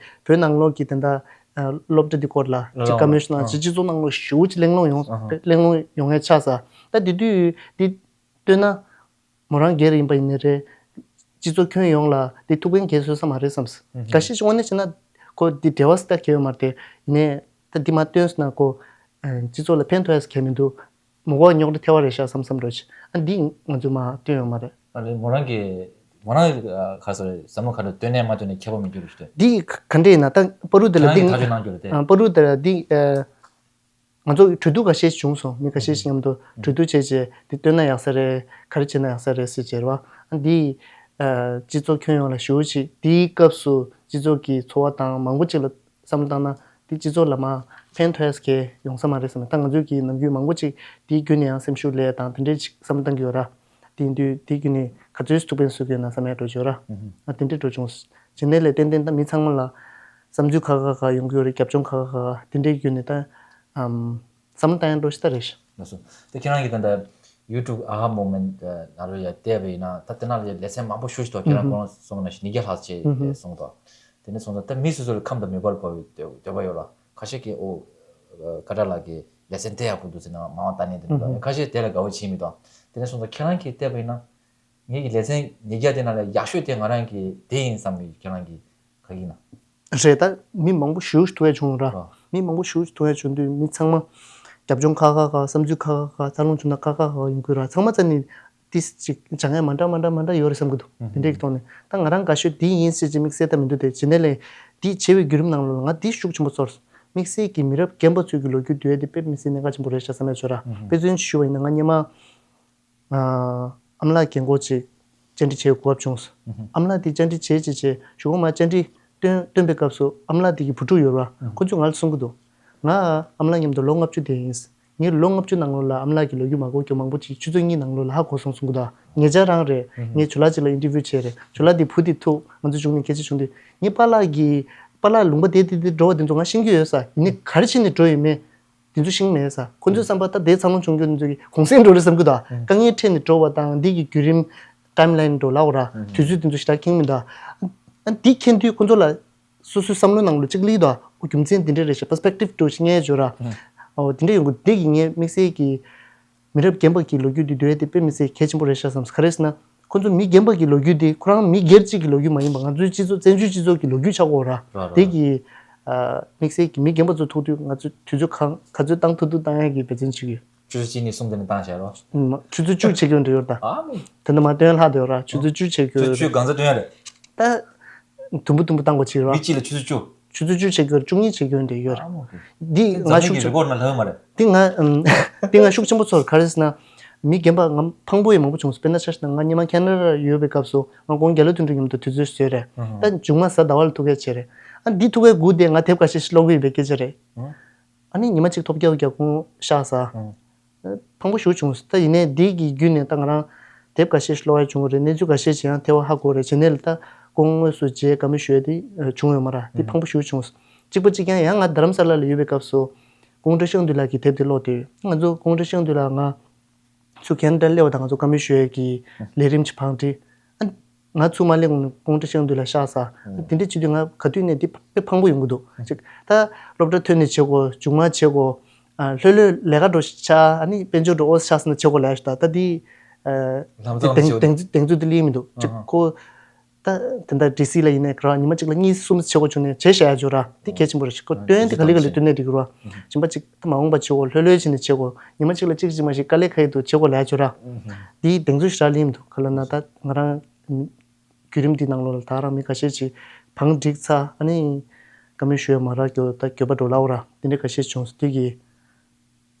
བོད་ནང་ལོགས་ཀྱི་དེ་འདྲ་སློབ་གྲྭ་འདི་སྐོར་ལ་ཅིག་བཀའ་མོལ་ཞུ་ན་ཅིག་སྤྱི་ཚོགས་ནང་ལོགས་ཞུ་ཅིག་གླེང་སློང་ཡོང་གླེང་སློང་ཡོང་ཡ་ཆགས་ས། ད་དེ་དུས་འདི་སྟོན་ན་མོ་རང་སྒེར་ཡིན་པ་ཡིན་ནའི་རེད། སྤྱི་ཚོགས་ཁྱོན་ཡོངས་ལ་འདི་ཐུགས་ཕན་གལ་ཆེ་ས་མ་རེད་བསམས། འགའ་ཤས་ཤིག་དངོས་གནས་བྱས་ན་ཁོ་འདི་འབྲེལ་བ་སྲིད་ད་གལ་ཡོད་མ་རེད་དེ། ཡིན་ནའི་ད་འདི་མ་སྟོན་སོང་ན་ཁོ་སྤྱི་ཚོགས་ལ་ཕན་ཐོགས་ཡ་ས་གལ་མི་འདུག་མོ་གོ་རྙོག་དྲ་ཐེབས་པ་རེད་ཤག་བསམ་བསམ་འགྲོ་ཆེ། ཨ་འདི་ང་ཚོས་མ་སྟོན་ཡོད་མ་རེད། ཨ་ནི་མོ་རང་གི་མོ་རང་ག་སོ་རེད། བསམ་བློ་ག་རེ་སྟོན་ནས་མ་སྟོན་ནས་ཁྱད་པར་མི་འགྱུར་རེད་ཤག་འདི་ག་འདྲ་ཡིན་ན་ད་པ་རུ་དེ་ལ་ཁྱེད་རང་འདི་གིས་ཐག་གཅོད་གནང་རྒྱུ་རེད་དེ། ཨ་པ་རུ་དེ་ལ་འདི་ཨ། ང་ཚོ་གྲོས་བསྡུར་ཁ་ཤས་བྱུང་སོང་། མི་ཁ་ཤས་ཤིག་མཉམ་དུ་གྲོས་བསྡུར་བྱས་རྗེས་འདི་བཏོན་ན་ཡག་ས་རེད། ག་རེ་བྱས་ན་ཡག་ས་རེད་ཟེར་བྱས་རེད་བ། ཨ་འདི་ཨ་སྤྱི་ཚོགས་ཁྱོན་ཡོངས་ལ་ཞེ་པོ་ཅིག་འདིའི་སྐབས་སུ་སྤྱི་ཚོགས་ཀྱི་ཚོར་བ་དང་མང་པོ་ཅིག་ལ་བསམ་བློ་བཏང་ན་འདི་སྤྱི་ཚོགས་ལ་མ་ཕན་ཐོགས་ཡས་ཀྱི་ཡོང་ས་མ་རེད་བསམ། ད་ང་ཚོས་ཀྱི་ནམ་རྒྱུན་མང་པོ་ཅིག་འདིའི་བརྒྱུད་ནས་ཡང་སེམས་ཤུགས་སླེབས་དང་དེ་འདྲས་ཅིག་བསམ་བློ་བཏང་གི་ཡོད་ར། དེ་ཡིན་དུས་དེའི་བརྒྱུད་ནས་ག་ཚོད་ཐུགས་ཕན་གསོས་ཀྱི་ཡོད་ན་བསམ་ཡས་འགྲོ་བྱོས་ར། ཨ་དེ་འདྲས་འགྲོ་བྱུང་། བྱས་ནས་ལས་ཏན་ཏན་ད་མི་ཚང་མ་ལ་བསམ་ཚུལ་ཁ་ཁ་ཁ་ཡོང་གི་ཡོད་རེད། རྒྱབ་ལྗོངས་ཁ་ཁ་ཁ་དེ་འདྲའི་བརྒྱུད་ནས་ད་ཨམ་བསམ་བློ་བཏང་ཡག་འགྲོ་ཤི་ད་རེད་ཤག་ལགས་སོ། ད་ཁྱེད་རང་གིས་ད་ལྟ་ཡུ་ཊུབ་ཨ་ཧ་མོ་མེན་ཊི་ནང་ལོགས་ཡར་བལྟས་པ་ཡིན་ན་ད་དེ་ནང་ལ་ཡ་ལེ་ཚན་མང་པོ་ཞེ་པོ་ཅིག་འདུག་ཁྱེད་རང་ཧུམ་ཧུམ་གོང་ལ་གསུངས་ན་ཉིས་བརྒྱ་ལྷག་ཅིག་ཧུམ་ཧུམ་གསུངས་འདུག་དེ་ནས་སོང་ཙང་ད་མི་སོ་སོ་ལ་ཁམས་དང་མོས་པ་ལ་བབས་པའི་འདོད་འདོད་པ་ཡོད་ལ། ཁ་ཤས་ཀྱིས་ཨོ་ཀ་ཊ་ལགས་ཀྱི་ལེ་ཚན་དེ་ཡག་པོ་འདུག་ཟེར་ནས་མ་འོངས་ལྟ་ནས་དེ་འདྲ་ཧུམ་ཧུམ། ཁ་ཤས་དེ་ལ་དགའ་བོ་བྱེད་མི་འདུག་དེ་ནས་སོང་ཙང་ཁྱེད་རང་གིས་བལྟས་པ་ཡིན་ན། ངེད་ཀྱི་ལེ་ཚན་ཉིས་བརྒྱ་དེ་ནང་ལ་ཡག་ཤོས་དེ་ང་རང་གི་དེ་ཡིན་བསམ་གི། ཁྱེད་རང་གི་ག་གི་ན། རེད། ད་མི་མང་པོ་ཞེ་པོ་ཞིག་ཐུག་ཡ་བྱུང་ར། ཨ། མི་མང་པོ་ཞེ་པོ་ཞིག་ཐུག་ཡ་བྱུང་དུས་མི་ཚང་མ་རྒྱབ་ལྗོངས་ཁ་ཁ་ཁ། བསམ་ཚུལ་ཁ་ཁ་ཁ། འཚར་ལོངས་བྱུང་ན་ཁ་ཁ་ཁ་ཡོང་གི་ར། ཚང་མ་རྩ་ནས་ཏིས་ཅིག་སྦྱང་ཡ་མ་འདྲ་མ་འདྲ་མ་འདྲ་ཡོད་རེད་བསམ་གི་འདུག་ཨ་དེ་འདྲའི་ཐོག་ནས་ད་ང་རང་དགའ་ཤོས་དེ་ཡིན་ཟེར་ཅིག་དམིགས་བསལ་ད་མི་འདུག་དེ་བྱས་ནས་ལས་དེ་བྱེད་པའི་བརྒྱུད་རིམ་ནང་ལོགས་ལ་ང་དེ་ཤུགས་ཆེན་པོ་ཚོར། དམིགས་བསལ་གྱི་མི་རབས་རྒན་པ་ཚོས་ཀྱི་ལོ་རྒྱུས་བསྡུར་ཡ་དེ་དཔེ་མི་སྲིད་གནད་འགག་ཆེན་པོ་རེད་ཤག་བསམ་ཡ་བྱུང་ར། ཨ་དཔེ་མཚོན་ཅིག་ཞུ་བ་ཡིན་ན་ང་སྔོན་མ། ཨ་ཨ་མ་ལགས་རྒན་གོག་ཅིག་བཅར་འདྲི་བྱེད་དགོས་བྱུང་། ཨ་མ་ལགས་དེ་བཅར་འདྲི་བྱེད་བྱེད་བྱེད་གཞུག་གུ་མ་བཅར་འདྲི་བཏོན་བཏོན་པའི་སྐབས་སུ་ཨ་མ་ལགས་དེ་གི་བུ་ཕྲུག་ཡོད་ར། ཁོ་ཚོས་ང་ལ་གསུང་གི་འདུག་ང་ཨ་མ་ལགས་མཉམ་དུ་ལོ་ལྔ་བཅུ་བསྡད་ཡིན། ངས་ལོ་ལྔ་བཅུ་ནང་ལོགས་ལ་ཨ་མ་ལགས་ཀྱི་ལོ་རྒྱུས་མ་གོ་རྒྱུ་མང་པོ་ཅིག་ཆུ་ཚོད་གཉིས་ནང་ལོགས་ལ་ཧ་གོ་སོང་གསུང་གི་འདུག་ཉེ་ཆར་རང་རེད། ངས་ཇོ་ལགས་ཅིག་ལ་ཨིན་ཊར་བིའུ་བྱས་རེད། ཇོ་ལགས་དེ་བུ་དེ་ཐུག་ང་ཚོ་བྱུང་ནས་སྐད་ཆ་བྱུང་དུས་ངའི་པཱ་ལགས་ཀྱི་པཱ་ལགས་ལུང་པ་དེ་དེ་དེ་འགྲོ་བ་དེ་ཚོ་ང་ཤེས་ཀྱི་ཡོད་ས་ཡིན་ནའི་ག་རེ་བྱས་ནས་འགྲོ་ཡོད་མེད། དེ་ཚོ་ཤེས་མེད་ས། ཁོ་ཚོའི་བསམ་པ་ད་དེ་འཚར་ལོངས་བྱུང་རྒྱུ་འདི་ཚོ་གི་གུང་སེང་འགྲོ་རེད་བསམ་གི་འདུག་དཀའ་ངལ་འཕྲད་ནས་འགྲོ་བ་དང་འདི་གི་བརྒྱུད་རིམ་ཊའིམ་ལའིན་འགྲོ་ལབ་ར། དུས་ཚོད་དེ་ཚོ་ཞེ་དྲག་ཁེངས་མི་འདུག་ཨ་འདི་མཁྱེན་དུས་ཁོ་ཚོ་ལ་སོ་སོའི་བསམ་བློའི་ནང་ལ་གཅིག་སླེབས་འདུག་ཨོ་རྒྱུ་མཚན་འདི་འདྲ་རེད་ཤག་པར་སི་པེག་ཊིབ་འགྲོ་ཞིག་ངས་བརྗོད་ར། ཨོ་འདི་འདྲ་ཡོང་གི་འདི་གི་ངས་དམིགས་བསལ་གྱི་མི་རབས་རྒན་པ་གི་ལོ་རྒྱུས་འདི་འདུལ་ཡ་དེ་དཔེ་མི་སྲིད་གལ་ཆེན་པོ་རེད་ཤག་བསམ། ག་རེ་ཟེར་ན། ཁོ་ཚོ་མི་རྒན་པ་གི་ལོ་རྒྱུས་དེ་ཁོ་རང་མི་སྒེར་གཅིག་གི་ལོ་རྒྱུས་མ་ཡིན་པ་ང་ཚོའི་སྤྱི་ཚོགས་བཙན་བྱོལ་སྤྱི་ཚོགས་ཀྱི་ལོ་རྒྱུས་ཆགས་ཀྱི་ཡོད་ར། ར་ར་དེ་ར། གི་ཨ་དམིགས་བསལ་གྱི་མི་རྒན་པ་ཚོ་ཐུག་དུས་ང་ཚོས་དུས་ཚོད་གང་ག་ཚོད་བཏང་ཐུབ་ཐུབ་བཏང་ཡ་གི་འབད་བརྩོན་བྱེད་ཀྱི་ཡོད། ཆུ་ཚོད་གཅིག་གཉིས་གསུམ་དེ་ནས་བཏང་བཞག་རོ། ཨུམ། ཆུ་ཚོད་བཅུ་བྱེད་ཀྱི་ཡོད་འདྲ་ཡོད་ད། ཨ་མི། དེ་འདྲ་མ་སྟོན་ལྷག་དེ་ཡོད་ར། ཆུ་ཚོད་བཅུ་བྱེད་ཀྱི་ཆུ་ཡོད་ཚོད་རེད། བཅུ་གང་ཚོད་སྟོན་ཡ་རེད། ད་དུམ་བུ་དུམ་བུ་བཏང་དགོས་ཅིག་ར། མི་གཅིག་ལ་ཆུ་ཚོད་བཅུ། ཆུ་ཚོད་བཅུ་བྱེད་ཀྱི་ཡོད་ར། བཅུ་གཉིས་བྱེད་ཀྱི་ཡོད་འདྲ་ཡོད་ར། ཨ་མོ་གི། འདི་ང་འཛམ་གླིང་ཤུགས་གི་ཆེན་རི་ཀོཌ་ནང་ལྷག་ཡོད་མ་རེད། འདི་ང་ཨུམ། འདི་ང་ཤུགས་ཆེན་པོ་ཚོར། ག་རེ་ཟེར་ན། མི་རྒན་པ་ང་ཕངས་པོ་ཡོད་མང་པོ་བྱུང་སོང་། དཔེར་ན་ཆ་བཞག་ན་ང་སྔོན་མ་ཁེ་ན་ཌ་ཡོད་པའི་སྐབས་སུ་ང་ཁོང་རྒྱ་ལོ་དོན་གྲུབ་མཉམ་དུ་དུས་ཚོད་བཟོས་རེད། ཨ་ཧ། ད་མཇུག་མ་གཟའ་ཟླ་བ་ལ་ཐུག་གས་བྱས་རེད། ཨ་འདི་ཐུག་གས་སྒུག་བསྡད་ང་དེབ་འགའ་ཤས་ཤིག་ཀློག་གི་ཡོད་པའི་སྐད་ཆ་རེད། ཨ། ཨ་ནི་ཉི་མ་གཅིག་ཐོབ་རྒྱག་རྒྱག་ཁོང་གཤགས་ས། ཨ། ཕངས་པོ་ཞེ་པོ་བྱུང་སོང་། ད་ཡིན་ནའི་འདི་གི་བརྒྱུད་ནས་ད་ང་རང་དེབ་འགའ་ཤས་ཤིག་ཀློག་ཡ་བྱུང་བ་རེད། གནས་ཚུལ་འགའ་ཤས་ཤིག་ཡང་ཐེ་བ་ཧ་གོ་རེད། བྱས་ནས་ལ་ད་ཁོང་དངོས་སུ་མཇལ་བཀའ་མོལ་ཞུ་ཡ་དེ་བྱུང་ཡོད་མ་རེད། འདི་ཕངས་པོ་ཞེ་པོ་བྱུང་སོང་། གཅིག་པ་གཅིག་རྐྱང་ཡང་ང་རྡ་རམ་ས་ལ་ལ་ཡོད་པའི་སྐབས་སུ་ཁོང་བཀྲ་ཤིས་དབང་འདུས་ལགས་ཀྱི་དེབ་དེ་ཀློག་དུས་ང་ཚོ་ཁོང་བཀྲ་ཤིས་དབང་འདུས་ལགས་ང་ཚོ་ཁེ་ན་ཌ་སླེབས་པ་དང་ང་ཚོ་བཀའ་མོལ་ཞུ་ཡས་ཀྱི་ལས་རིམ་གྱི་བང་སྒྲིག་ཨ་ང་ཚུར་མ་སླེབས་གོང་ནས་ཁོང་བཀྲ་ཤིས་དབང་འདུས་ལགས་གཤགས་ས། ཨ་དེ་འདྲ་བྱེད་དུས་ང་ག་དུས་ནས་འདི་དཔེ་ཕངས་པོ་ཡོང་གི་འདུག་ཅིག་ད་སློབ་གྲྭ་ཐོན་ནས་བྱེད་དགོས། མཇུག་མ་བྱེད་དགོས། ཨ་ལྷོད་ལྷོད་ལས་ཀ་འགྲོ་ཆགས། ཨ་ནི་དཔལ་འབྱོར་འགྲོ་ཨོ་གཤགས་ས་ན་བྱེད་དགོས་ལབ་ཡ་ཞིག་ད་ད་འདི་ཨ་ལམ་སང་དེ་བྱེད་དགོས་འདུག་གདེང་ཚོད་དེ་ལེན་མི་འདུག་ཅིག་ཨ་ཧ། ཁོ། ད་དེ་འདྲ་ཌི་སི་ལ་ཡིན་ནའི་ག་ར་ཉི་མ་གཅིག་ལ་གཉིས་གསུམ་བྱེད་དགོས་བྱུང་ནའི་བྱེད་བཞག་ཡ་བྱོས་ར། དེ་གལ་ཆེན་པོ་རེད་ཤག་ཁོ་ཨ་སྟོན་དེ་ག་ལེ་ག་ལེ་སྟོན་ནའི་འགྲིག་གི་ར། གཞན་པ་གཅིག་ད་མ་འོངས་པ་བྱེད་དགོས། ལྷོད་ལྷོད་བྱས་ནས་བྱེད་དགོས། ཉི་མ་གཅིག་ལ་གཅིག་གཅིག་མ་ཞིག་དཀའ་ལས་ཁག་ཡོད་འདུག་བྱེད་དགོས་ལབ་ཡ་བྱོས་ར། དེའི་གདེང་ཚོད་ཞེ་དྲག་ལེན་མི་འདུག་ག་ལབ་ན་ད་ང་རང་བརྒྱུད་རིམ་འདི་ནང་ལོགས་ལ་ད་རང་མི་ཁ་ཤས་ཅིག་བང་སྒྲིག་ཚར། ཨ་ནི་བཀའ་མོལ་ཞུ་ཡ་མ་རག་རྒྱུ་ད་འགྱོད་པ་འགྲོ་ལབ་ར། དེ་འདྲ་ཁ་ཤས་བྱུང་སོང་། དེ་གི་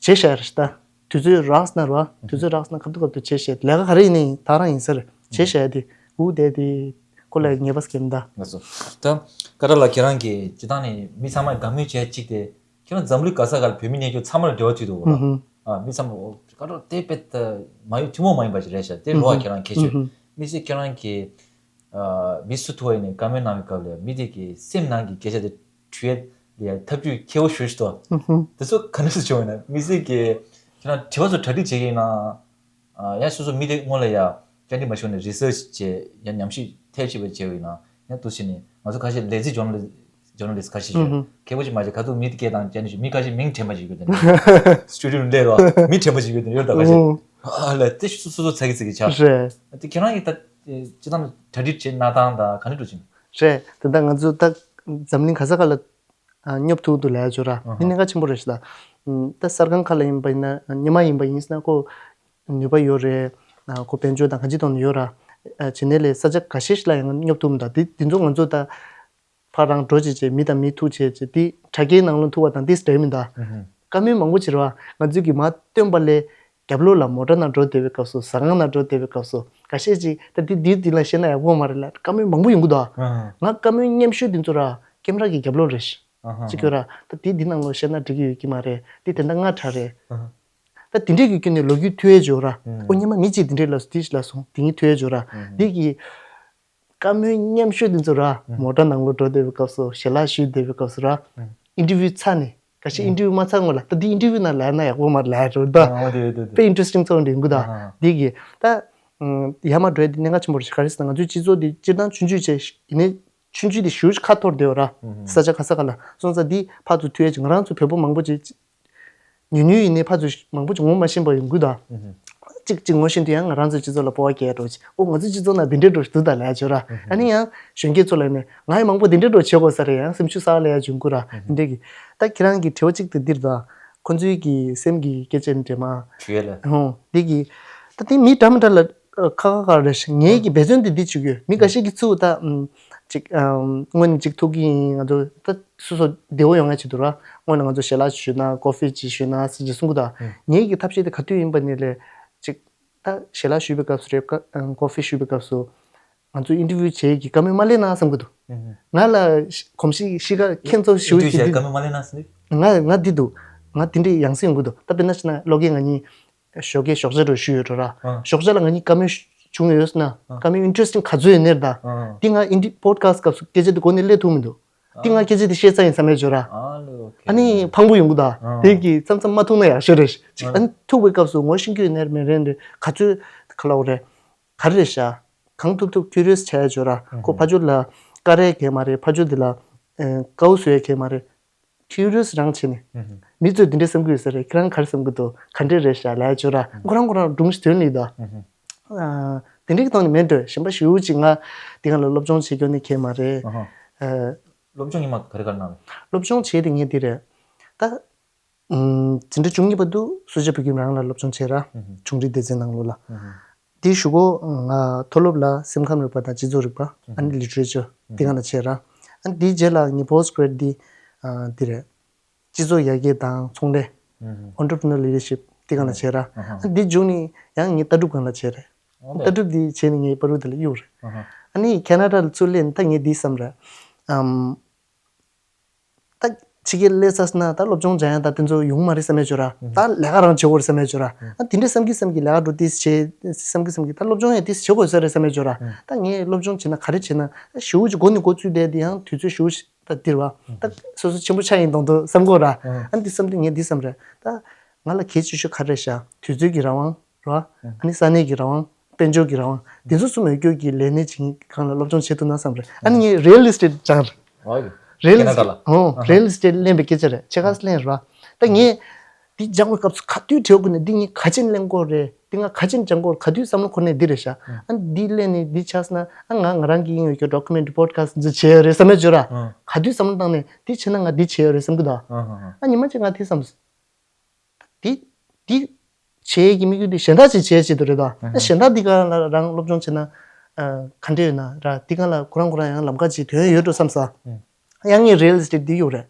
བྱེད་བཞག་རེད་ད། དུས་ཚོད་རག་སོང་ན་ར། དུས་ཚོད་རག་སོང་ན་ཁ་ཐུག་ཁ་ཐུག་བྱེད་བཞག་ལས་ཀ་ག་རེ་ཡིན་ནའི་ད་རང་ཡིན་ས་རེད། བྱེད་བཞག་དེ་འུ་དེ་དེ་ཁོ་ལ་ངེས་པ་སྐྱེ་མི་ད། ལགས་སོ། ད་ཀ་ཏ་ལགས་ཁྱེད་རང་གིས་སྤྱིར་བཏང་ནས་མི་ཚང་མས་དགའ་མོས་བྱས་གཅིག་དེ་ཁྱེད་རང་འཛམ་གླིང་ག་ས་ག་ལ་བོད་མི་གནས་མཁན་ཚང་མ་ལ་འབྲེལ་བ་མཐུད་འདུག་གོ་ལ། ཨ་མི་ཚང་མ་ཀ་ཏ་དེ་དཔེ་ད་མ་ཡུལ་ཐུན་མོང་མ་ཡིན་པ་ཞིག་རེད་ཤག་དེ་རོ་ཨ་ཁྱེད་རང་གལ་ཆེ། མི་སེར་ཁྱེད་རང་གིས་ཨ་མི་སུ་ཐུག་པ་ཡིན་ནའི་བཀའ་མོལ་གནང་བའི་སྐབས་ལ་མི་དེ་གི་སེམས་ནང་གི་སྐད་ཆ་དེ་དྲི་ཡས་ལ་ཐབས་ཇུས་མཁས་པོ་ཞེ་པོ་ཅིག་འདུག་ཨུ་ཧུ། དེ་ཚོ་ག་འདྲ་སེ་བྱུང་བ་ཡིན་ན། དམིགས་བསལ་གྱི་ཁྱེད་རང་དྲི་བ་ཚོ་གྲ་སྒྲིག་བྱེད་ཀྱི་ཡིན་ན། ཨ་ཡང་སོ་སོ་མི་དེ་སྔོན་ལ་ཡ་བཅར་འདྲི་མ་ཞུས་ནས་རི་སར་ཆི་བྱས། ཡང་ཉམས་ཞིབ་ཐེབས་ཤེས་པ་བྱས་པ་ཡིན་ན། ཡང་འདུག་སེ་ནས་ང་ཚོ་ཁ་ཤས་ལས་རྩིས་ཇོར་ནལ་ལིསི་ཊི་ཇོར་ནལ་ལིསི་ཊི་ཁ་ཤས་ཨུ་ཡོད། ཧུ། མཁས་པོ་ཅིག་མ་བྱས་ཁ་ཐུག་མི་དེ་སྐད་དང་བཅར་འདྲི་ཞུ། མི་ཁ་ཤས་མིང་དྲན་པ་ཅིག་ཡོད་དེ་འདྲ། སི་ཊུ་ཌིའོ་ནང་སླེབས་རོགས་མི་དྲན་པ་ཅིག་ཡོད་དེ་ཡོད་ད་ཁ་ཤས། ཨུ། ཨ་ལས་དེ་སོ་སོ་ཚ་གི་ཚ་གི་ཆགས། རེད། དེ་ཁྱེད་རང་གིས་ད་སྤྱིར་བཏང་གྲ་སྒྲིག་བྱེད་གནང་སྟངས་དང་ག་འདྲ་འགྲོ་གི་ཡིན། རེད། དེ་ད་ང་ཚོ་ད་འཛམ་གླིང་ག་ས་ག་ལ་ཨ་སྙོབ་ཐུབ་འདུག་ལབ་ཡ་ཅིག་ཡོད་ར། ཨ་ཧ། འདི་གནད་འགག་ཆེན་པོ་རེད་ཤག་ད། ད་གསར་ཁང་ཁག་ལ་ཡིན་པ་ཡིན་ན། སྔོན་མ་ཡིན་པ་ཡིན་ན་ཁོ་ནུས་པ་ཡོད་རེད། ཁོ་དཔལ་འབྱོར་དང་གང་ཅི་ཐོག་ནས་ཡོད་ར། བྱེད་ནས་ལས་ས་ཆ་འགའ་ཤས་ཤིག་ལ་ཡང་སྙོབ་ཐུབ་མི་འདུག་འདི་འདི་ཚོ་ང་ཚོ་ད་ཕར་རང་འགྲོ་བྱེད་བྱེད། མི་དང་མི་ཐུག་བྱེད་བྱེད། འདི་དྲ་རྒྱའི་ནང་ལ་ཐུག་པ་དང་འདི་འདྲ་མི་འདུག་བཀའ་མོལ་མང་པོ་བྱེད་ར། ང་ཚོས་ཀྱི་མར་བཏོན་པ་ལས་རྒྱབ་ལོགས་ལ་མོ་ཊ་ནང་འགྲོ་བསྡད་པའི་སྐབས་སུ། ཟ་ཁང་ནང་འགྲོ་བསྡད་པའི་སྐབས་སུ་འགའ་ཤས་ཅིག་ད་འདི་འདི་འདི་ལ་བཤད་ན་ཡག་པོ་མ་རེད་ལ་བཀའ་མོལ་མང་པོ་ཡོང་གི་འདུག་ང་བཀའ་མོལ་སྙན་ཤོས་འདི་ཚོ་ར་ཀེམ་ར་གི་རྒྱབ་ལོགས་རེད། ཅིག་ཡོད་ར། ད་དེ་འདི་ནང་ལོགས་བཤད་ན་འགྲིག་གི་ཡོད་ཀྱི་མ་རེད། དེ་དེ་འདྲ་སྔ་དྲགས་རེད། ད་དེ་འདྲས་ཀྱི་བརྒྱུད་ནས་ལོ་རྒྱུས་ཐོས་ཡས་ཅིག་ཡོད་ར། ཨོ་སྔོན་མ་མི་གཅིག་དེ་འདྲས་ལབ་སོང་། དེ་ཞིག་ལབ་སོང་། དེ་ཉིད་ཐོས་ཡས་ཅིག་ཡོད་ར། འདི་གི་བཀའ་མོལ་སྙན་ཤོས་འདི་ཚོ་ར་མོ་ཊ་ནང་ལོགས་འགྲོ་བསྡད་པའི་སྐབས་སུ། ཞལ་ལག་ཞུས་བསྡད་པའི་སྐབས་སུ་ར། ཨིན་ཊར་བིའུ་ཚར་ནས། འགའ་ཤས་ཨིན་ཊར་བིའུ་མ་ཚར་སྔོན་ལ། ད་འདི་ཨིན་ཊར་བིའུ་ནང་ལབ་ན་ཡག་པོ་མ་རེད་ལབ་ཡས་ཅིག་ཡོད་ད། དཔེ་ཨིན་ཊ་རེ་སི་ཊིང་ཚོགས་འདི་ཡོང་གི་ད། འདི་གི་ད་ཡར་མར་འགྲོ་ཡས་འདི་གནད་འགག་ཆེན་པོ་རེད། ག་རེ་ཟེར་ན་ང་ཚོའི་སྤྱི་ཚོགས་འདི་སྤྱིར་བཏང་ཆུང་ཆུང་བྱས་ཡིན་ནའི། ཆུང་ཆུང་དེ་ཞེ་པོ་ཅིག་ཁ་འཐོར་བསྡད་ཡོད་ར། ས་ཆ་ག་ས་ག་ལ། སོང་ཙང་འདི་ཕར་ཚུར་ཐོས་ཡས་ཅིག་ང་རང་ཚོ་བོད་པ་མང་པོ་ཅིག་ཉུང་ཉུང་ཡིན་ནའི་ཕར་ཚུར་མང་པོ་ཅིག་ངོ་མ་ཤེས་པ་ཡོང་གི་ད། ཅིག་ཅིག་ངོ་ཤེས་དུས་ཡང་ང་རང་ཚོའི་སྤྱི་ཚོགས་ལ་སྤོབས་པ་སྐྱེ་འགྲོ་ཅིག་ཨོ་ང་ཚོའི་སྤྱི་ཚོགས་ནང་འདི་འདྲས་འགྲོ་ཞིག་འདུག་ད་ལབ་ཡས་ཅིག་ཡོད་ར། ཨ་ནི་ཡང་གཞོན་སྐྱེས་ཚོ་ལ་ནི་ང་ཡང་མང་པོ་འདི་འདྲས་འགྲོ་བྱེད་དགོས་ས་རེད། ཡང་སེམས་ཤུགས་གསར་པ་སླེབས་ཡས་བྱུང་གི་ར། འདི་འདྲས་ཀྱི། ད་ཁྱེད་རང་གི་དྲི་བ་གཅིག་དེ་འདིར་ད། ཁོ་ཚོའི་གི་སེམས་ཀྱི་སྐད་ཆ་འདྲ་མ། ཞུ་ཡས་ལ། ཧོ། འདི་གི། ད་དེ་མི་འདྲ་མི་འདྲ་ལ་ཁ་ཁ་ཁ་རེད་ཤག་ངའི་གི་འབད་བརྩོན་དེ་འདི་བྱེད་ཀྱི་ཡོད། མི་འགའ་ཤས་ཀྱིས་ཚུར་ད་ཅིག་སྔོན་ནས་ཅིག་ཐུག་གི་ཡིན། ང་ཚོ་ད་སོ་སོ་བདེ་པོ་ཡོང་ཡ་ཆེད་དུ་ར། སྔོན་ལ་ང་ཚོ་ཞལ་ལག་ཞུས་ན། ཀོ་ཕི་ཅིག་ཞུས་ན་ཟེར་ཅིག་གསུང་གི་འདུག་ངའི་གི་ཐབས་ཤེས་དེ་ག་དུས་ཡིན་པ་ནས་ལས་ཅིག་ད་ཞལ་ལག་ཞུས་པའི་སྐབས་སུ་རེད། ཀོ་ཕི་ཞུས་པའི་སྐབས་སུ། ང་ཚོ་ཨིན་ཊར་བིའུ་བྱེད་ཀྱི་བཀའ་མོལ་མ་སླེབས་ན་བསམ་གྱི་འདུག་ང་ལ་གོམས་གཤིས་གཤིས་ཀ་ཁྱེད་ཚོ་ཞུ་ཨིན་ཊར་བིའུ་བྱེད་བཀའ་མོལ་མ་སླེབས་ན་བསམ་གྱི། ང་ང་འདི་འདུག་ང་འདི་འདྲའི་ཡང་སེ་ཡོང་གི་འདུག་ད་དཔེར་ན་བྱས་ན་ལོ་རྒན་ང་གཉིས་ཞོགས་ཀས་ཞོགས་ཇ་འདྲ་བཞུས་ཡོད་འགྲོ་ར། ཨ། ཞོགས་ཇ་ལ་ང་གཉིས་བཀའ་མོལ་བྱུང་ཡོད་ན། ཨ། བཀའ་མོལ་ཨིན་ཊ་རེ་སི་ཊིང་ག་ཚོད་ཡོད་ནའི་ར། ཨ། འདི་ང་ཨིན་ཊར་བིའུ་པོ་ཌི་ཁ་སི་ཊི་སྐབས་སུ་སྐད་ཆ་འདི་མགོ་ནས་སླེབས་ཐུབ་མི་འདུག་འདི་ང་སྐད་ཆ་འདི་བཤད་ཚར་ཡིན་བསམ་ཡས་ཅིག་ཡོད་ར། ཨ་ལེ། ཨོ་ཁེ། ཨ་ནི་ཕངས་པོ་ཡོང་གི་ད། ཨ། དེ་གི་མཚམས་མཚམས་མ་ཐུག་ན་ཡག་ཤོས་རེད། ཅིག་ཨ། ཨ་ནི་ཐུག་པའི་སྐབས་སུ་ངོ་ཤེས་ཀྱི་ཡོད་ནའི་མེད་ནའི་ར། ག་ཚོད་ག་ལབ་དགོས་རེད། ག་རེ་རེད་ཤག་གང་ཐུབ་ཐུབ་ཁྱུ་རི་ཡོ་སི་བྱས་ཡོད་ར། ཁོ་ཕར་ཕྱོགས་ལ་ཀ་རེ་གས་མ་རེད། ཕར་ཕྱོགས་འདི་ལ་ཨེ་ཀའུ་བཟོ་ཡས་གས་མ་རེད། ཁྱུ་རི་ཡོ་སི་རང་བྱས་ནས། མི་ཚོས་འདི་འདྲས་བསམ་གྱི་ཡོད་ས་རེད། ཁྱེད་རང་ག་རེ་བསམ་གྱི་འདུག་ག་འདྲས་རེད་ཤག་ལབ་ཡས་ཅིག་ཡོད་ར། ཁོ་རང་ཁོ་རང་སྒྲུང་ཞིག་འདོན་ལེ་ད། ཨ། དེ་འདྲས་ཀྱི་ཐོག་ནས་མེད་འགྲོ། གཞན་པ་ཞེ་པོ་ཅིག་ང་འདི་ག་ལ་སློབ་སྦྱོང་བྱེད་རྒྱུ་ནི་གས་མ་རེད། ཨ། སློབ་སྦྱོང་ཉི་མ་ག་རེ་ག་རེ་གནང་བས། སློབ་སྦྱོང་བྱས་ཏེ་ངས་འདི་རེད། ད། ཨུམ། འཛིན་གྲྭ་བཅུ་གཉིས་བར་དུ་སུ་ཇཱ་བོད་ཁྱིམ་རང་ལ་སློབ་སྦྱོང་བྱས་ར། ཨུ་ཧུ། ཆུང་རིགས་སྡེ་ཚན་ནང་ལོགས་ལ། ཨུ་ཧུ། དེའི་གཞུག་གུ་ང་མཐོ་སློབ་ལ་སེམས་ཁམས་རིག་པ་དང་སྤྱི་ཚོགས་རིག་པ། ཨུ་ཧུ། ཨ་ནི་ལི་ཊི་རེ་ཅར། ཨུ་ཧུ། དེ་སྒང་ལ་བྱས་ར། ཨ་ནི་དེའི་རྗེས་ལ་ངའི་པོ་སི་ཊི་གྷ་རེ་ཊི་འདི། ཨ། འདི་རེད། སྤྱི་ཚོགས་ཡར་རྒྱས་དང་ཚོང་ལས། ཨུ་ཧུ། ཨོན་ཊར་པི་རི་ནར་ལི་ཌར་ཤིབ་དེ་སྒང་ལ་བྱས་ར། ཨུ་ཧུ། ཨ་ནི་དེ་མཇུག་ནས་ཡང་ངས་ལྟ་གྲུབ་སྒང་ལ་བྱས་རེད། ཨོ་ལེ། ལྟ་གྲུབ་འདི་བྱས་ནས་ངའི་བར་དུ་དེ་ལ་གཡུགས་རེད། ཨུ་ཧུ། ཨ་ནི་ཁེ་ན་ཌ་ལ་ཚུར་སླེབས་ནས་ད་ངས་འདི་བསམ་རེད། ཨམ། ད་ཕྱི་རྒྱལ་སླེབས་ཚར་སོང་ན་ད་སློབ་སྦྱོང་སྦྱང་ཡ་ད་དེ་ཚོ་ཡོང་མ་རེད་བསམ་ཡས་ཅིག་ཡོད་ར། ཨུ། ད་ལས་ཀ་རང་བྱེད་དགོས་རེད་བསམ་ཡས་ཅིག་ཡོད་ར། ཨུ། ཨ་དེ་འདྲས་བསམ་གྱིན་བསམ་གྱིན་ལས་ཀ་འགྲོ་དེ་བྱེད་བསམ་གྱིན་བསམ་གྱིན་ད་སློབ་སྦྱོང་ཡང་དེ་བྱེད་དགོས་ས་རེད་བསམ་ཡས་ཅིག་ཡོད་ར། ཨུ། ད་ངས་སློབ་སྦྱོང་བྱེད་ན་ག་རེ་བྱེད་ན་ད་ཞེ་པོ་ཅིག་མགོ་ནས་མགོ་བཙུགས་བསྡད་དེ་ཡང་དུས་ཚོད་ཞེ་པོ་ཅིག་ད་འདིར་བ། ཨུ། ད་སོ་སོ་ཆེན་པོ་ཆགས་ཡིན་མདོག་མདོག་བསམ་གྱི་ཡོད་ར། ཨུ། ཨ་འདི་བསམ་དུས་ངས་འདི་བསམ་རེད། ད་ང་ལ་གལ་ཆེ་ཤོས་ག་རེ་རེད་ཤག་དུས་ཚོད་ཀྱི་རང་དབང་ར། ཨུ། ཨ་ནི་ས་གནས་ཀྱི་རང་དབང་། དཔལ་འབྱོར་གྱི་རང་དབང་། འདི་ཚོ་གསུམ་ཡོད་རྒྱུ་གི་ལས་སྣེ་ཅིག་སྒང་ལ་སློབ་སྦྱོང་བྱེད་ཐུབ་ན་བསམ་རེད། ཨ་ནི་ངས་རི་ཡལ་ཨི་སི་ཊེཊ་སྦྱངས་རེད། ཨོ་ཡ། རི་ཡལ་ཨི་སི་ཊེཊ། ཁེ་ན་ཌ་ལ། ཨོ། ཨ་ཧ། རི་ཡལ་ཨི་སི་ཊེཊ་ལེན་པའི་སྐད་ཆ་རེད། ཕྱེད་ཀ་ཙམ་ལེན་རེད་བ། ད་ངས་འདི་སྦྱངས་པའི་སྐབས་སུ་ག་དུས་དྲན་དགོས་ནས་འདི་ངས་ག་ཅིག་ལེན་དགོས་རེད། འདི་ང་ག་ཅིག་སྦྱང་དགོས་རེད། ག་དུས་བསམ་བློ་འཁོར་ནས་འདི་རེད་ཤག་ཨ་འདི་ལེན་ནས་འདི་ཆགས་སོང་ན་ཨ་ང་ང་རང་གི་ཡིན་ཡོད་རྒྱུ་ཌོ་ཀུ་མེན་ཊི་པོ་ཌི་ཁ་སི་ཊི་འདི་བྱས་ཡོད་རེད་བསམ་ཡས་ཅིག་ཡོད་ར། ཨ། ག་དུས་བསམ་བློ་བཏང་ནས་འདི་བྱས་ན་ང་འདི་བྱས་ཡོད་རེད་བསམ་གྱི་འདུག་ཨ་ཧ་ཧ། ཨ་ཉི་མ་གཅིག་ང་དེ་བསམ་སོང་། འདི་འདི་བྱེད་ཀྱི་དམིགས་ཡུལ་འདི་གཞན་དག་ཅིག་བྱེད་ཆེད་དུ་རེད་ད། ཨ་གཞན་དག་འདི་ག་ལ་རང་སློབ་སྦྱོང་བྱེད་ན་ཨ་ག་འདྲ་ཡོད་ན་ར། འདི་ག་ལ་ཁོ་རང་ཁོ་རང་ཡང་ལམ་ཁ་ཅིག་ཐོན་ཡོད་འགྲོ་བསམ་ས། ཨ་ཡང་ངས་རི་ཡལ་ཨི་སི་ཊེཊ་འདི་གཡུགས་རེད།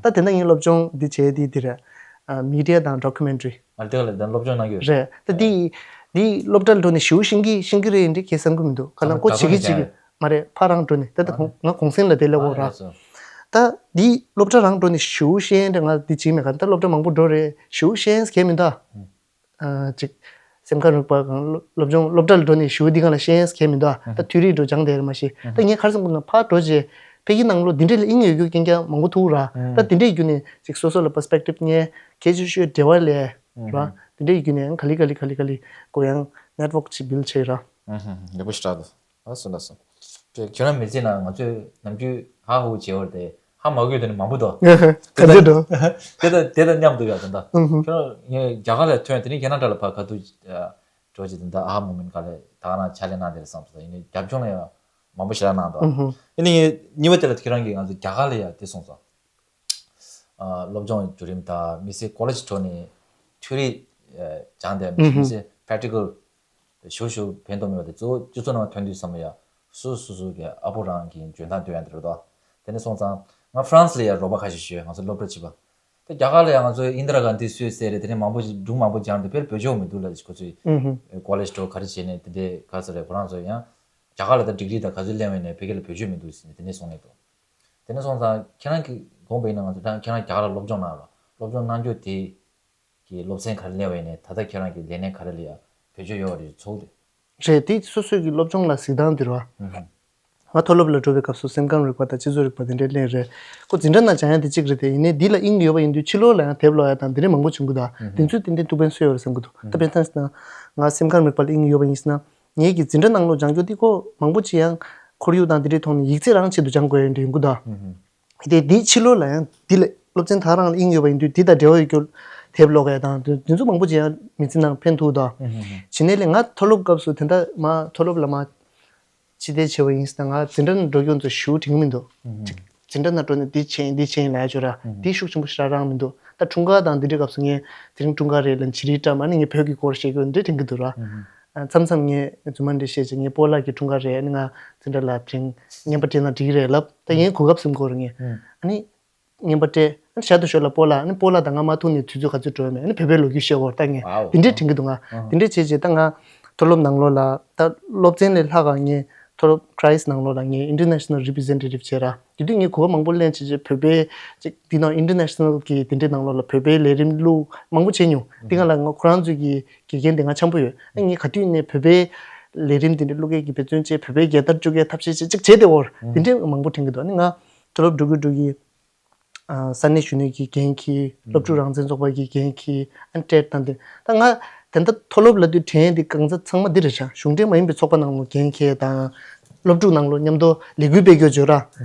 ཨ་ད་དེ་འདྲ་ངས་སློབ་སྦྱོང་འདི་བྱས་འདི་འདི་རེད། ཨ་མི་ཌི་ཡ་དང་ཌོ་ཀུ་མེན་ཊི་རི། ཨ་དེ་ག་ལ་ད་སློབ་སྦྱོང་གནང་གི་ཡོད་རེད། ད་འདི་འདི་སློབ་གྲྭ་ལ་འགྲོ་ནས་ཞེ་པོ་ཤེས་ཀྱི་ཤེས་ཀྱི་རེད་འདི་གས་བསམ་གྱི་མི་འདུག་ག་ལ་ཁོ་བྱེད་ཀྱི་བྱེད་ཀྱི། མ་རེད། ཕར་རང་འགྲོ་ནས་ད་ལྟ་ཨ་ཁོང་ང་གུང་སེང་ལ་དེ་སླེབས་ཡོད་ར། ཨ་ལགས་སོ། ད་འདི་སློབ་གྲྭ་རང་འགྲོ་ནས་ཞེ་པོ་ཤེས་ཡས་འདྲ་ང་འདི་བྱེད་ཀྱི་མེད་ག་ད་སློབ་གྲྭ་མང་པོ་འགྲོ་རེད། ཞེ་པོ་ཤེས་ཡས་གས་མི་འདུག་ཨ་ཅིག་སེམས་ཁམས་རིག་པ་གང་སློབ་སྦྱོང་སློབ་གྲྭ་ལ་འགྲོ་ནས་ཞེ་པོ་འདི་གང་ལ་ཤེས་ཡས་གས་མི་འདུག་ད་ཐིའོ་རི་འགྲོ་སྦྱངས་བསྡད་རེད་མ་གཞི། ད་ངས་ག་རེ་བསམ་གྱི་འདུག་ན་ཕར་འགྲོ་རྗེས་ཕ་གི་ནང་ལོགས་འདི་འདྲས་ལ་དབྱིངས་ཡོད་རྒྱུ་རྐྱང་རྐྱང་མང་པོ་ཐུག་ར། ད་འདི་འདྲས་བརྒྱུད་ནས་ཅིག་སོ་སོ་ལ་པར་སི་པེག་ཊིབ་རྙེད། གལ་ཆེ་ཤོས་འབྲེལ་བ་ལས་ར། འདི་འདྲས་བརྒྱུད་ནས་ག་ལེ་ག་ལེ་ག་ལེ་ག་ལེ་ཁོ་ཡང་ནེཊ་ཝོག་ཅིག་བིལ་ཌི་བྱས་ར། ཡག་པོ་ཞེ་དྲག་འདུག་ལགས་སོ་ལགས་སོ། དེ་ཁྱོད་རང་མི་ཚེ་ནང་ང་ཚོས་ནམ་རྒྱུན་ཧ་ཧུ་བྱེད་འོར་དེ་ཧ་མ་གོ་དེ་ནི་མང་པོ་འདུག་ག་ཚོད་འགྲོ། དེ་དང་དེ་དང་མཉམ་དུ་ཡོད་ད། ཨུ་ཧུ། ཁྱོད་རང་ངས་རྒྱ་གར་ལ་ཐོན་དེ་ནི་ཁེ་ན་ཌ་ལ་ཕར་ག་དུས་འགྲོ་བྱེད་དེ་འདྲ་ཨ་ཧ་མོ་མེན་ག་ལེ་ད་ག་ན་ཕྱག་ལས་གནང་དེ་རེད་བསམ་སོང་། ཡིན་ནའི་རྒྱབ་ལྗོངས་ལ་ཡང་མང་པོ་ཞེ་དྲག་གནང་འདུག་ཨུ་ཧུ། ཡིན་ནའི་ངས་གཉིས་པ་དེ་ལ་ཁྱོད་རང་གིས་ང་ཚོ་རྒྱ་གར་ལ་ཡ་དེ་གསུངས་སོང་། ཨ་སློབ་སྦྱོང་བརྒྱུད་རིམ་དང་མི་ཚེ་ཀོ་ལེ་ཇི་ཁྲོད་ནས་ཐིའོ་རི་སྦྱངས་ཏེ་མི་ཚེ་པེ་རེག་ཊི་ཀལ་ཞུ་ཞུ་ཕན་ཐོགས་མེད་པ་དེ་གཙོ་བོ་སྤྱི་ཚོགས་ནང་ཐོན་དུས་ཙམ་པ་ཡ་སོ་སོ་སོ་གི་ཨ་པོ་རང་གི་འཇོན་ཐང་འདོན་ཡ་འདི་རེད་དོ། དེ་ནས་སོང་ཙང་ང་ཧྥ་རན་སི་ལ་ཡ་རོགས་པ་ཁ་ཤས་ཞུས། ང་ཚོ་སློབ་གྲྭ་བྱིས་པ། དེ་རྒྱ་གར་ལ་ཡང་ང་ཚོ་ཨིན་དྲ་གྷན་དྷི་སུད་སི་ཟེར་རེད། དེ་ནས་མང་པོ་ཞིག་སྒྲུང་མང་པོ་སྦྱངས་ཏེ་དཔེར་བོད་ལྗོངས་མི་འདུག་ལ་ཁོ་ཚོས་ཨུ་ཧུ། ཀོ་ལེ་ཇི་འགྲོ་ག་རེ་བྱས་ནས་དེ་འདྲའི་ག་ཚོད་རེད། ཁོ་རང་ཚོ་ཡང་རྒྱ་གར་ལ་ད་ཌིག་རི་དང་ག་ཚོད་ལེན་པ་ཡིན་ནའི་ཕ་གི་ལ་བོད་ལྗོངས་མི་འདུག་ཟེར་ནས་དེ་འདྲས་གསུངས་ནས་འདུག་དེ་ནས་སོང་ཙང་ཁྱེད་རང་གི་དགོངས་པ་ཡིན་ན་ང་ཚོ་ད་ཁྱེད་རང་རྒྱ་གར་ལ་སློབ་སྦྱོང་གནང་རོགས། སློབ་སྦྱོང་གནང་རྒྱུ་དེ་གི་སློབ་ཚན་ག་རེ་ལེན་པ་ཡིན་ནའི་ད་ལྟ་ཁྱེད་རང་གི་ལས་གནས་ག་རེ་ལ་ཡ་བེད་སྤྱོད་ཡོད་པ་རེད་ཚོགས་དེ། རེད། དེ་སོ་སོའི་གི་སློབ་སྦྱོང་ལ་གཟིགས་སྟངས་དེ་རེད་བ། ཨུ་ཧུ། ང་མཐོ་སློབ་ལ་འགྲོ་བའི་སྐབས་སུ་སེམས་ཁམས་རིག་པ་དང་སྤྱི་ཚོགས་རིག་པ་དེ་འདྲའི་ལེན་རེད། ཁོ་འཛིན་གྲྭ་ནང་སྦྱང་ཡ་དེ་གཅིག་རེད་དེ། ཡིན་ནའི་འདི་ལ་དབྱིངས་ཡོད་པ་ཡིན་དུས་ཕྱི་ལོགས་ལ་ཡང་དེབ་ཀློག་ཡ་དང་དེ་འདྲའི་མང་པོ་བྱུང་གི་འདུག་ཨུ་ཧུ། དེ་ཚོས་ཏན་ཏན་ཐུགས་ཕན་གསོས་ཡོད་རེད་བསམ་གི་འདུག་ད་ཨུ་ཧུ། དཔེར་ན་ང་སེམས་ཁམས་རིག་པ་ལ་དབྱིངས་ཡོད་པ་ཡིན་ཟེར་ན། ངེད་ཀྱི་འཛིན་གྲྭ་ནང་ལོགས་སྦྱང་རྒྱུ་དེ་ཁོ་མང་པོ་ཅིག་ཡང་ཁོར་ཡུག་དང་དེ་འདྲའི་ཐོག་ནས་ཡིག་ཚད་རང་ཆེད་དུ་སྦྱང་དགོས་ཡ་འདྲ་ཡོང་གི་འདུག་ཨུ་ཧུ། དེ་དེའི་ཕྱི་ལོགས་ལ་ཡང་འདི་ལས་སློབ་ཚན་ད་རང་ལ་དབྱིངས་ཡོད་པ་ཡིན་དུས་འདི་དང་འབྲེལ་བ་ཡོད་རྒྱུ་དེབ་ཀློག་ཡ་དང་དེ་དེ་ཚོ་མང་པོ་ཅིག་ཡང་མི་ཚེ་ནང་ཕན་ཐོགས་དང་། ཨུ་ཧུ་ཧུ། བྱས་ནས་ལས་ང་མཐོ་སློབ་སྐབས་སུ་དེ་འདྲ་མ་མཐོ་སློབ་ལ་མ་ཕྱི་བལྟས་བྱས་པ་ཡིན་ཟེར་ན་ང་འཛིན་གྲྭ་ནང་འགྲོ་རྒྱུ་ཚོ་ཞེ་པོ་དྲན་གྱི་མི་འདུག་ཨུ་ཧུ། ཅིག་འཛིན་གྲྭ་ནང་འགྲོ་ནས་འདི་བྱས་ཡིན་འདི་བྱས་ཡིན་ལབ་ཡ་ཅིག་ཡོད་ར། ཨུ་ཧུ། འདི་ཤུགས་ཆེན་པོ་ཞེ་དྲག་རང་མི་འདུག་ད་འཁྲུངས་སྐར་དང་འདི་འདྲའི་སྐབས་སུ་ངས་དེ་རིང་འཁྲུངས་སྐར་རེད་ལབ་བྱས་རིལ་བཀྲམ། ཨ་ནི་ངས་བོད་ཀྱི་སྐོར་བཤད་རྒྱུ་འདི་འདྲ་དྲན་གྱི་འདུག་ར། ཨུ་ཧུ། མཚམས་མཚམས་ངས་རྫུན་མ་འདྲ་བཤད་བྱས། ངའི་སྤོ་ལགས་ཀྱི་འཁྲུངས་སྐར་རེད། ཨ་ནི་ང་འཛིན་གྲྭ་ལ་དེ་རིང་རྔན་པ་སྤྲད་ན་འགྲིག་གི་རེད་ལབ། ད་ངས་གོ་སྐབས་ཟིན་གོ་རེད་ངས། ཨ་ནི་རྔན་པ་སྤྲད། ཨ་ནི་ཞར་དུ་ཞོར་ལ་སྤོ་ལགས། ཨ་ནི་སྤོ་ལགས་དང་ང་མ་ཐུག་ནས་དུས་ཚོད་ག་ཚོད་འགྲོ་ཡོད་མེད། ཨ་ནི་བོད་པའི་ལོ་རྒྱུས་བཤད་གོ་རེད། ད་ངས་དེ་འདྲས་དྲན་གྱི་འདུག་ང་དེ་འདྲས་བྱས་བྱས་ད་ང་མཐོ་སློབ་ནང་ལོགས་ལ་ད་སློབ་ཚན་ལས་ལྷག་ག་ངས་མཐོ་སློབ་Christ ནང་ལོགས་ལ་ངས་International Representative བྱས་ར། དེ་དུས་ངས་གོ་སྐབས་མང་པོ་ལེན་བྱས་བྱས་བོད་པའི་ཅིག་འདི་ནང་International གི་དེ་འདྲའི་ནང་ལོགས་ལ་བོད་པའི་ལས་རིམ་བླུགས་མང་པོ་བྱས་མྱོང་། དེ་སྒང་ལ་ང་ཁོ་རང་ཚོའི་གི་དགེ་རྒན་དེ་ང་འཆམ་པོ་ཡོད། ཨ་ངས་ག་དུས་ནས་བོད་པའི་ལས་རིམ་དེ་འདྲ་བླུག་མཁན་གྱི་འབད་བརྩོན་བྱས། བོད་པའི་རྒྱལ་དར་བཅུག་མཁན་ཐབས་ཤེས་བྱས་ཅིག་བྱས་ཏེ་འོར་དེ་འདྲའི་མང་པོ་དྲན་གྱི་འདུག་ཨ་ནི་ང་མཐོ་སློབ་འགྲོ་གི་འགྲོ་གི་ཨ་ས་གནས་གཞོན་ནུ་གི་འགན་འཁྱེར། སློབ་ཕྲུག་རང་བཙན་ཚོགས་པ་གི་འགན་འཁྱེར། ཨ་ནི་ཊེཌ་དང་དེ། ད་ང་དེ་འདྲ་མཐོ་སློབ་ལབ་དུས་དྲན་ཡས་དེ་གང་ཟག་ཚང་མ་འདི་རེད་ཤག་གཞུང་འབྲེལ་མ་ཡིན་པའི་ཚོགས་པ་ནང་ལོགས་འགན་འཁྱེར་དང་། སློབ་ཕྲུག་ནང་ལོགས་མཉམ་དུ་ལས་འགུལ་སྤེལ་རྒྱུ་བརྗོད་ར།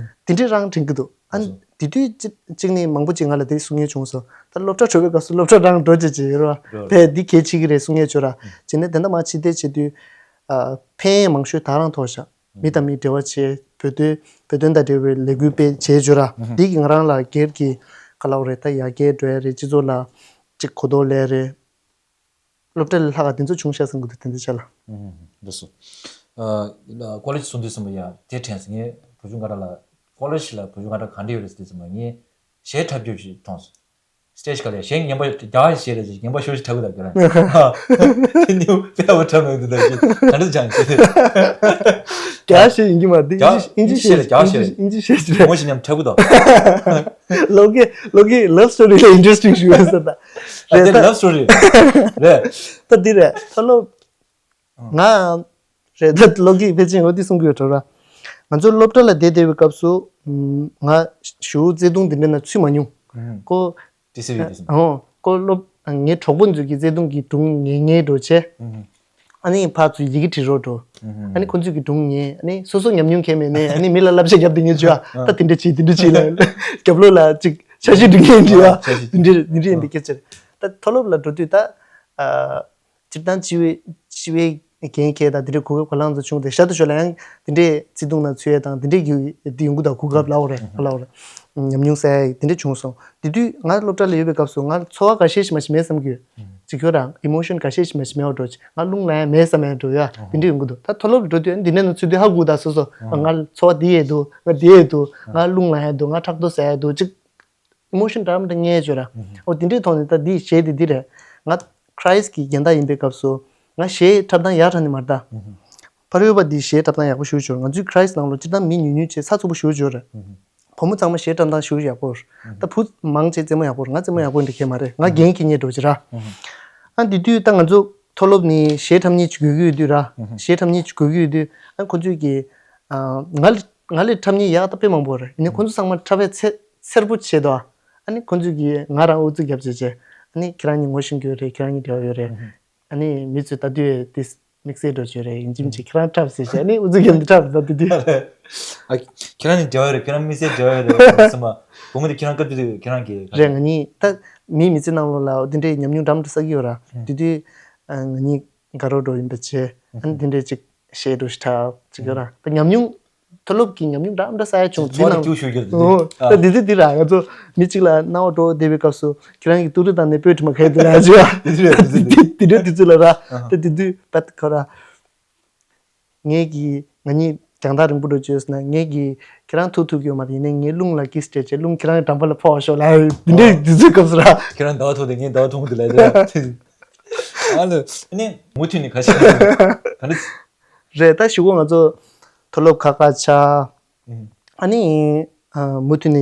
དེ་འདྲའི་རང་དྲན་གྱི་འདུག་ཨ་ནི་དེ་དུས་གཅིག་གཅིག་ནས་མང་པོ་ཅིག་ང་ལ་དེ་གསུང་མཁན་བྱུང་སོང་། ད་སློབ་གྲྭ་གྲོལ་བའི་སྐབས་སུ་སློབ་གྲྭ་རང་འགྲོ་བྱེད་ཅིག་ཡོད་ར། ཕེ་འདི་གལ་ཆེ་གི་རེད་གསུང་མཁན་བྱོས་ར། བྱས་ནས་དེ་འདྲ་མ་ཕྱི་བལྟས་བྱེད་དུས། ཨ་ཕན་ཡས་མང་ཤོས་ད་རང་ཐོགས་ཤག་མི་དང་མི་འབྲེལ་བ་བྱས། བོད་དོན་བོད་དོན་དང་འབྲེལ་བའི་ལས་འགུལ་སྤེལ་བྱས་བྱོས་ར། འདི་གི་ང་རང་ལ་སྒེར་གྱི་ག་ལབ་དགོས་རེད། ད་ཡར་རྒྱས་འགྲོ་ཡ་རེད། སྤྱི་ཚོགས་ལ་ཅིག་གོ་རྟོགས་སླེབས་རེད། སློབ་གྲྭ་ལས་ལྷག་ག་དེ་ཚོ་བྱུང་ཤག་བསམ་གྱི་འདུག་དེ་འདྲ་ཆགས་ལ། ཨུམ། འདི་སོ། ཨ་ཀོ་ལེ་ཇི་སོང་དུས་ཙམ་པ་ཡ་དེ་དྲན་སོང་། ངས་བུ་ཆུང་སྒང་དྲུག་ལ་ཀོ་ལེ་ཇི་ལ་བུ་ཆུང་སྒང་དྲུག་ག་འདྲ་ཡོད་རེད་ཟེར་དུས་ཙམ་པ་ངས་གཞས་འཁྲབ་རྒྱུ་ཞིག་མཐོང་སོང་། སི་ཊེ་ཇི་སྒང་ལ་གཞས་རྔན་པ་རྒྱ་གར་གཞས་རེད་ཟེར། རྔན་པ་ཤོར་ཞིག་འཁྲབ་གི་འདུག་ཁྱོད་རང་། དེ་ནི་དཔེ་བ་འཁྲབ་མེད་འདུག་ད་ཅི་ག་འདྲ་ཅང་ཅི། རྒྱ་གཞས་ཡིན་གྱི་མ་རེད། རྒྱ་ཨིན་ཇི་ཨིན་ཇི་གཞས་རེད། རྒྱ་གཞས་རེད། ཨིན་ཇི་གཞས་རེད། མོ་ཞིག་མཉམ་འཁྲབ་གི་འདུག་ལོ་གེ་ལོ་གེ་ལབ་སི་ཊོ་རི་ལ་ཨིན་ཊི་རེ་སི་ཊིང་ཞིག་ཡོད་ཟེར་ད། ཨ་དེ་རེད་ད། ལབ་སི་ཊོ་རི་རེད། ད་འདི་རེད། ད་ལོ། ང་རེད་ད། ལོ་གིས་ཕལ་ཆེར་འོ་འདི་གསུང་གི་ཡོད་འགྲོ་ར། ང་ཚོ་སློབ་གྲྭ་ལ་བསྡད་བསྡད་པའི་སྐབས་སུ། ང་ཞེ་པོ་བརྩེ་དུང་འདི་འདྲ་ན་ཚུད་མ་མྱོང་། ཀོ། ཏི་སི་ཝི་དེ་སོང་། ཨོ་ཀོ་སློབ། ངའི་གྲོགས་པོ་ཚོ་གི་བརྩེ་དུང་གི་སྒྲུང་ཉན་ཉན་འགྲོ་བྱས། ཨ་ནི་ཕར་ཚུར་ཡི་གེ་བྲིས་རོགས་འགྲོ། ཨ་ནི་ཁོ་ཚོ་གི་སྒྲུང་ཉན། ཨ་ནི་སོ་སོ་ཉམས་མྱོང་གང་ཡང་མེད་ནའི་ཨ་ནི་མི་ལ་བསླབ་བྱ་བརྒྱབ་བསྡད་མཁན་ཚོ་ཡ། ད་དེ་འདྲ་བྱེད་དེ་འདྲ་བྱེད་ལབ། རྒྱབ་ལོགས་ལ་ཅིག་འཆར་གཞི་སྒྲིག་མཁན་ཚོ་ཡ། འཆར་གཞི། དེ་འདྲ་དེ་འདྲ་ཡིན་པའི་སྐད་ཆ་རེད། ད་མཐོ་སློབ་ལ་འགྲོ་དུས་ད། སྤྱིར་བཏང་སྤྱི་བའི་སྤྱི་བའི་འགན་འཁྱེར་དང་དེ་འདྲའི་གོ་སྐབས་གོ་ལའང་ཚོ་བྱུང་སྟེ། ཞར་དུ་ཞོར་ལ་ཡང་དེ་འདྲའི་བརྩེ་དུང་ནང་ཚུད་ཡས་དང་དེ་འདྲའི་གི་དེ་ཡོང་གི་འདུག་གོ་སྐབས་ལབ་དགོས་རེད། ལབ་དགོས་རེད། ཉམས་མྱོང་བསགས་ཡས་དེ་འདྲ་བྱུང་སོང་། དེ་དུས་ང་སློབ་གྲྭ་ལ་ཡོད་པའི་སྐབས་སུ་ང་ཚོར་བ་འགའ་ཤས་ཤིག་མ་ཞིག་མེད་བསམ་གྱི་ཡོད། ཅིག་ཁྱོད་རང་ཨི་མོ་ཤོན་འགའ་ཤས་ཤིག་མ་ཞིག་མེད་པ་འགྲོ། ཅིག་ང་རླུང་ལངས་ཡས་མེད་བསམ་ཡས་འགྲོ་ཡ། དེ་འདྲ་ཡོང་གི་འདུག་ད་མཐོ་སློབ་ལ་འགྲོ་དུས་ཨ་ནི་དེ་འདྲ་ནང་ཚུད་དུས་ཧ་གོ་ད་སོ་སོ། ང་ཚོར་བ་དེ་ཡས་འདུག་ང་དེ་ཡས་འདུག་ང་རླུང་ལངས་ཡས་འདུག་ང་ཕྲག་དོག་ཟ་ཡས་འདུག་ཅིག་ཨི་མོ་ཤོན་འདྲ་མི་འདྲ་རྙེད་བྱོས་ར། ཨོ་དེ་འདྲའི་ཐོག་ནས་ད་འདི་གཞས་དེ་འདི་རེད། ང་ཁྲའིས་ཀྱི་རྒན་བདག་ཡིན་པའི་སྐབས་སུ་ང་གཞས་འཁྲབ་སྟངས་ཡག་དྲགས་ནི་མ་རེད་ད། ཕ་རོལ་པ་འདི་གཞས་འཁྲབ་སྟངས་ཡག་པོ་ཞེ་པོ་ཅིག་ཡོད་རེད། ང་ཚོའི་ཁྲའིས་ནང་ལོགས་སྤྱིར་བཏང་མི་ཉུང་ཉུང་བྱས་ཚགས་ཚུད་པོ་ཞེ་པོ་ཅིག་ཡོད་རེད། བུ་མོ་ཚང་མ་གཞས་འཁྲབ་སྟངས་ཞེ་པོ་ཡག་པོ་རེད། ད་བུ་མང་ཆེ་རྩེད་མོ་ཡག་པོ་རེད། ང་རྩེད་མོ་ཡག་པོ་འདི་གས་མ་རེད། ང་རྒན་གྱིས་རྙེད་འགྲོ་ཅིག་ར། ཨ་འདི་དུས་ད་ང་ཚོ་མཐོ་སློབ་ནས་གཞས་འཁྲབ་མཁན་ཅིག་དགོས་ཀྱི་ཡོད་དུས་ར། གཞས་འཁྲབ་མཁན་ཅིག་དགོས་ཀྱི་ཡོད་དུས་ཨ་ཁོ་ཚོས་ཀྱི། ང་ལས་ང་ལས་འཁྲབ་མཁན་ཡག་ད་དཔེ་མང་པོ་རེད། ཡིན་ནའི་ཁོ་ཚོ་ཚང་མ་འཁྲབ་པའི་ཚེ་འཚེར་པོ་བྱེད་དོ། ཨ་ནི་ཁོ་ཚོས་ཀྱིས་ང་རང་ཨུ་ཚུགས་རྒྱབ་བྱས་བྱས། ཨ་ནི་ཁྱེད་རང་གཉིས་ངོ་ཤེས་ཀྱི་ཡོད་རེད། ཁྱེད་རང་གཉིས་འབྲེལ་བ་ཡོད་རེད། ཨ་ནི་མི་ཚོས་ལྟ་དུས་ཏིས་དམིགས་བསལ་འགྲོ་བྱས་རེད། ཡིན་གཅིག་མིན་གཅིག་ཁྱེད་རང་འཁྲབ་ཟེར་བྱས། ཨ་ནི་ཨུ་ཚུགས་རྒྱབ་ནས་འཁྲབ་ཟེར་ལྟ་དུས་དུས། ཨ་ཁྱེད་རང་གཉིས་འབྲེལ་བ་ཡོད་རེད། ཁྱེད་རང་དམིགས་བསལ་འབྲེལ་བ་ཡོད་རེད་ཟེར་མ། བུ་མོ་དེ་ཁྱེད་རང་སྐབས་དུས་དུས་ཁྱེད་རང་གིས་རེད། ང་གཉིས་ད་མིའི་མི་ཚེ་ནང་ལོགས་ལ་འདི་འདྲའི་ཉམས་མྱོང་འདྲ་མི་འདྲ་བསགས་ཀྱི་ཡོད་ར། དུས་དུས་ང་གཉིས་དགའ་རོགས་འགྲོ་ཡིན་པ་བྱས། ཨ་ནི་འདི་འདྲའི་ཅིག་གཞས་འགྲོ་ཞིག་འཁྲབ་ཅིག་ཡོད་ར། ད་ཉམས་མྱོང་ མཐོ་སློབ་ཀྱི་ཉམས་མྱོང་འདྲ་འདྲ་ས་ཡ་བྱུང་། འདི་ཚོགས་ནང་ཏེ་ཁྱུག་ཤོད་རྒྱུ་རེད། ཨོ། ད་འདི་དུས་འདི་ར་ང་ཚོ་མི་གཅིག་ལ་སྣང་བ་སྤྲོ་བོ་བསྡད་པའི་སྐབས་སུ་ཁྱེད་རང་གི་ཏུ་རི་དང་ནས་སྤོས་དྲི་མ་གས་འདི་ལ་ཅི་བ། དེ་དུས་དེ་དུས་དེ་ཚོད་ལ་ར། ད་འདི་དུས་པད་ཁོ་ར། ངས་ཀྱི་ང་གཉིས་རྒྱང་ཐག་རིང་པོ་འགྲོ་བཅོས་ན་ངས་ཀྱི་ཁྱེད་རང་ཐུག་ཐུག་གི་ཡོད་མ་རེད། ཡིན་ནའི་ངས་རླུང་ལ་ཀིས་སྤྲད་བྱས་རླུང་ཁྱེད་རང་གི་འགྲམ་པ་ལ་ཕོག་ཤོག་ལ་འདི་འདྲའི་དུས་ཚོད་སྐབས་སུ་ར། ཁྱེད་རང་ཟླ་བ་ཐུག་དེ་ངས་ཟླ་བ་ཐུག་དེ་ལ་དེ་ཨ་ལ་ནི་མུ་མཐུད་ནས་ཁ་ཤས་ག་འདྲ། རེད། ད་གཞུག་གུ་ང་ཚོ་མཐོ་སློབ་ཁག་ཁག་ཆགས། ཨ་ནི་མུ་མཐུད་ནས་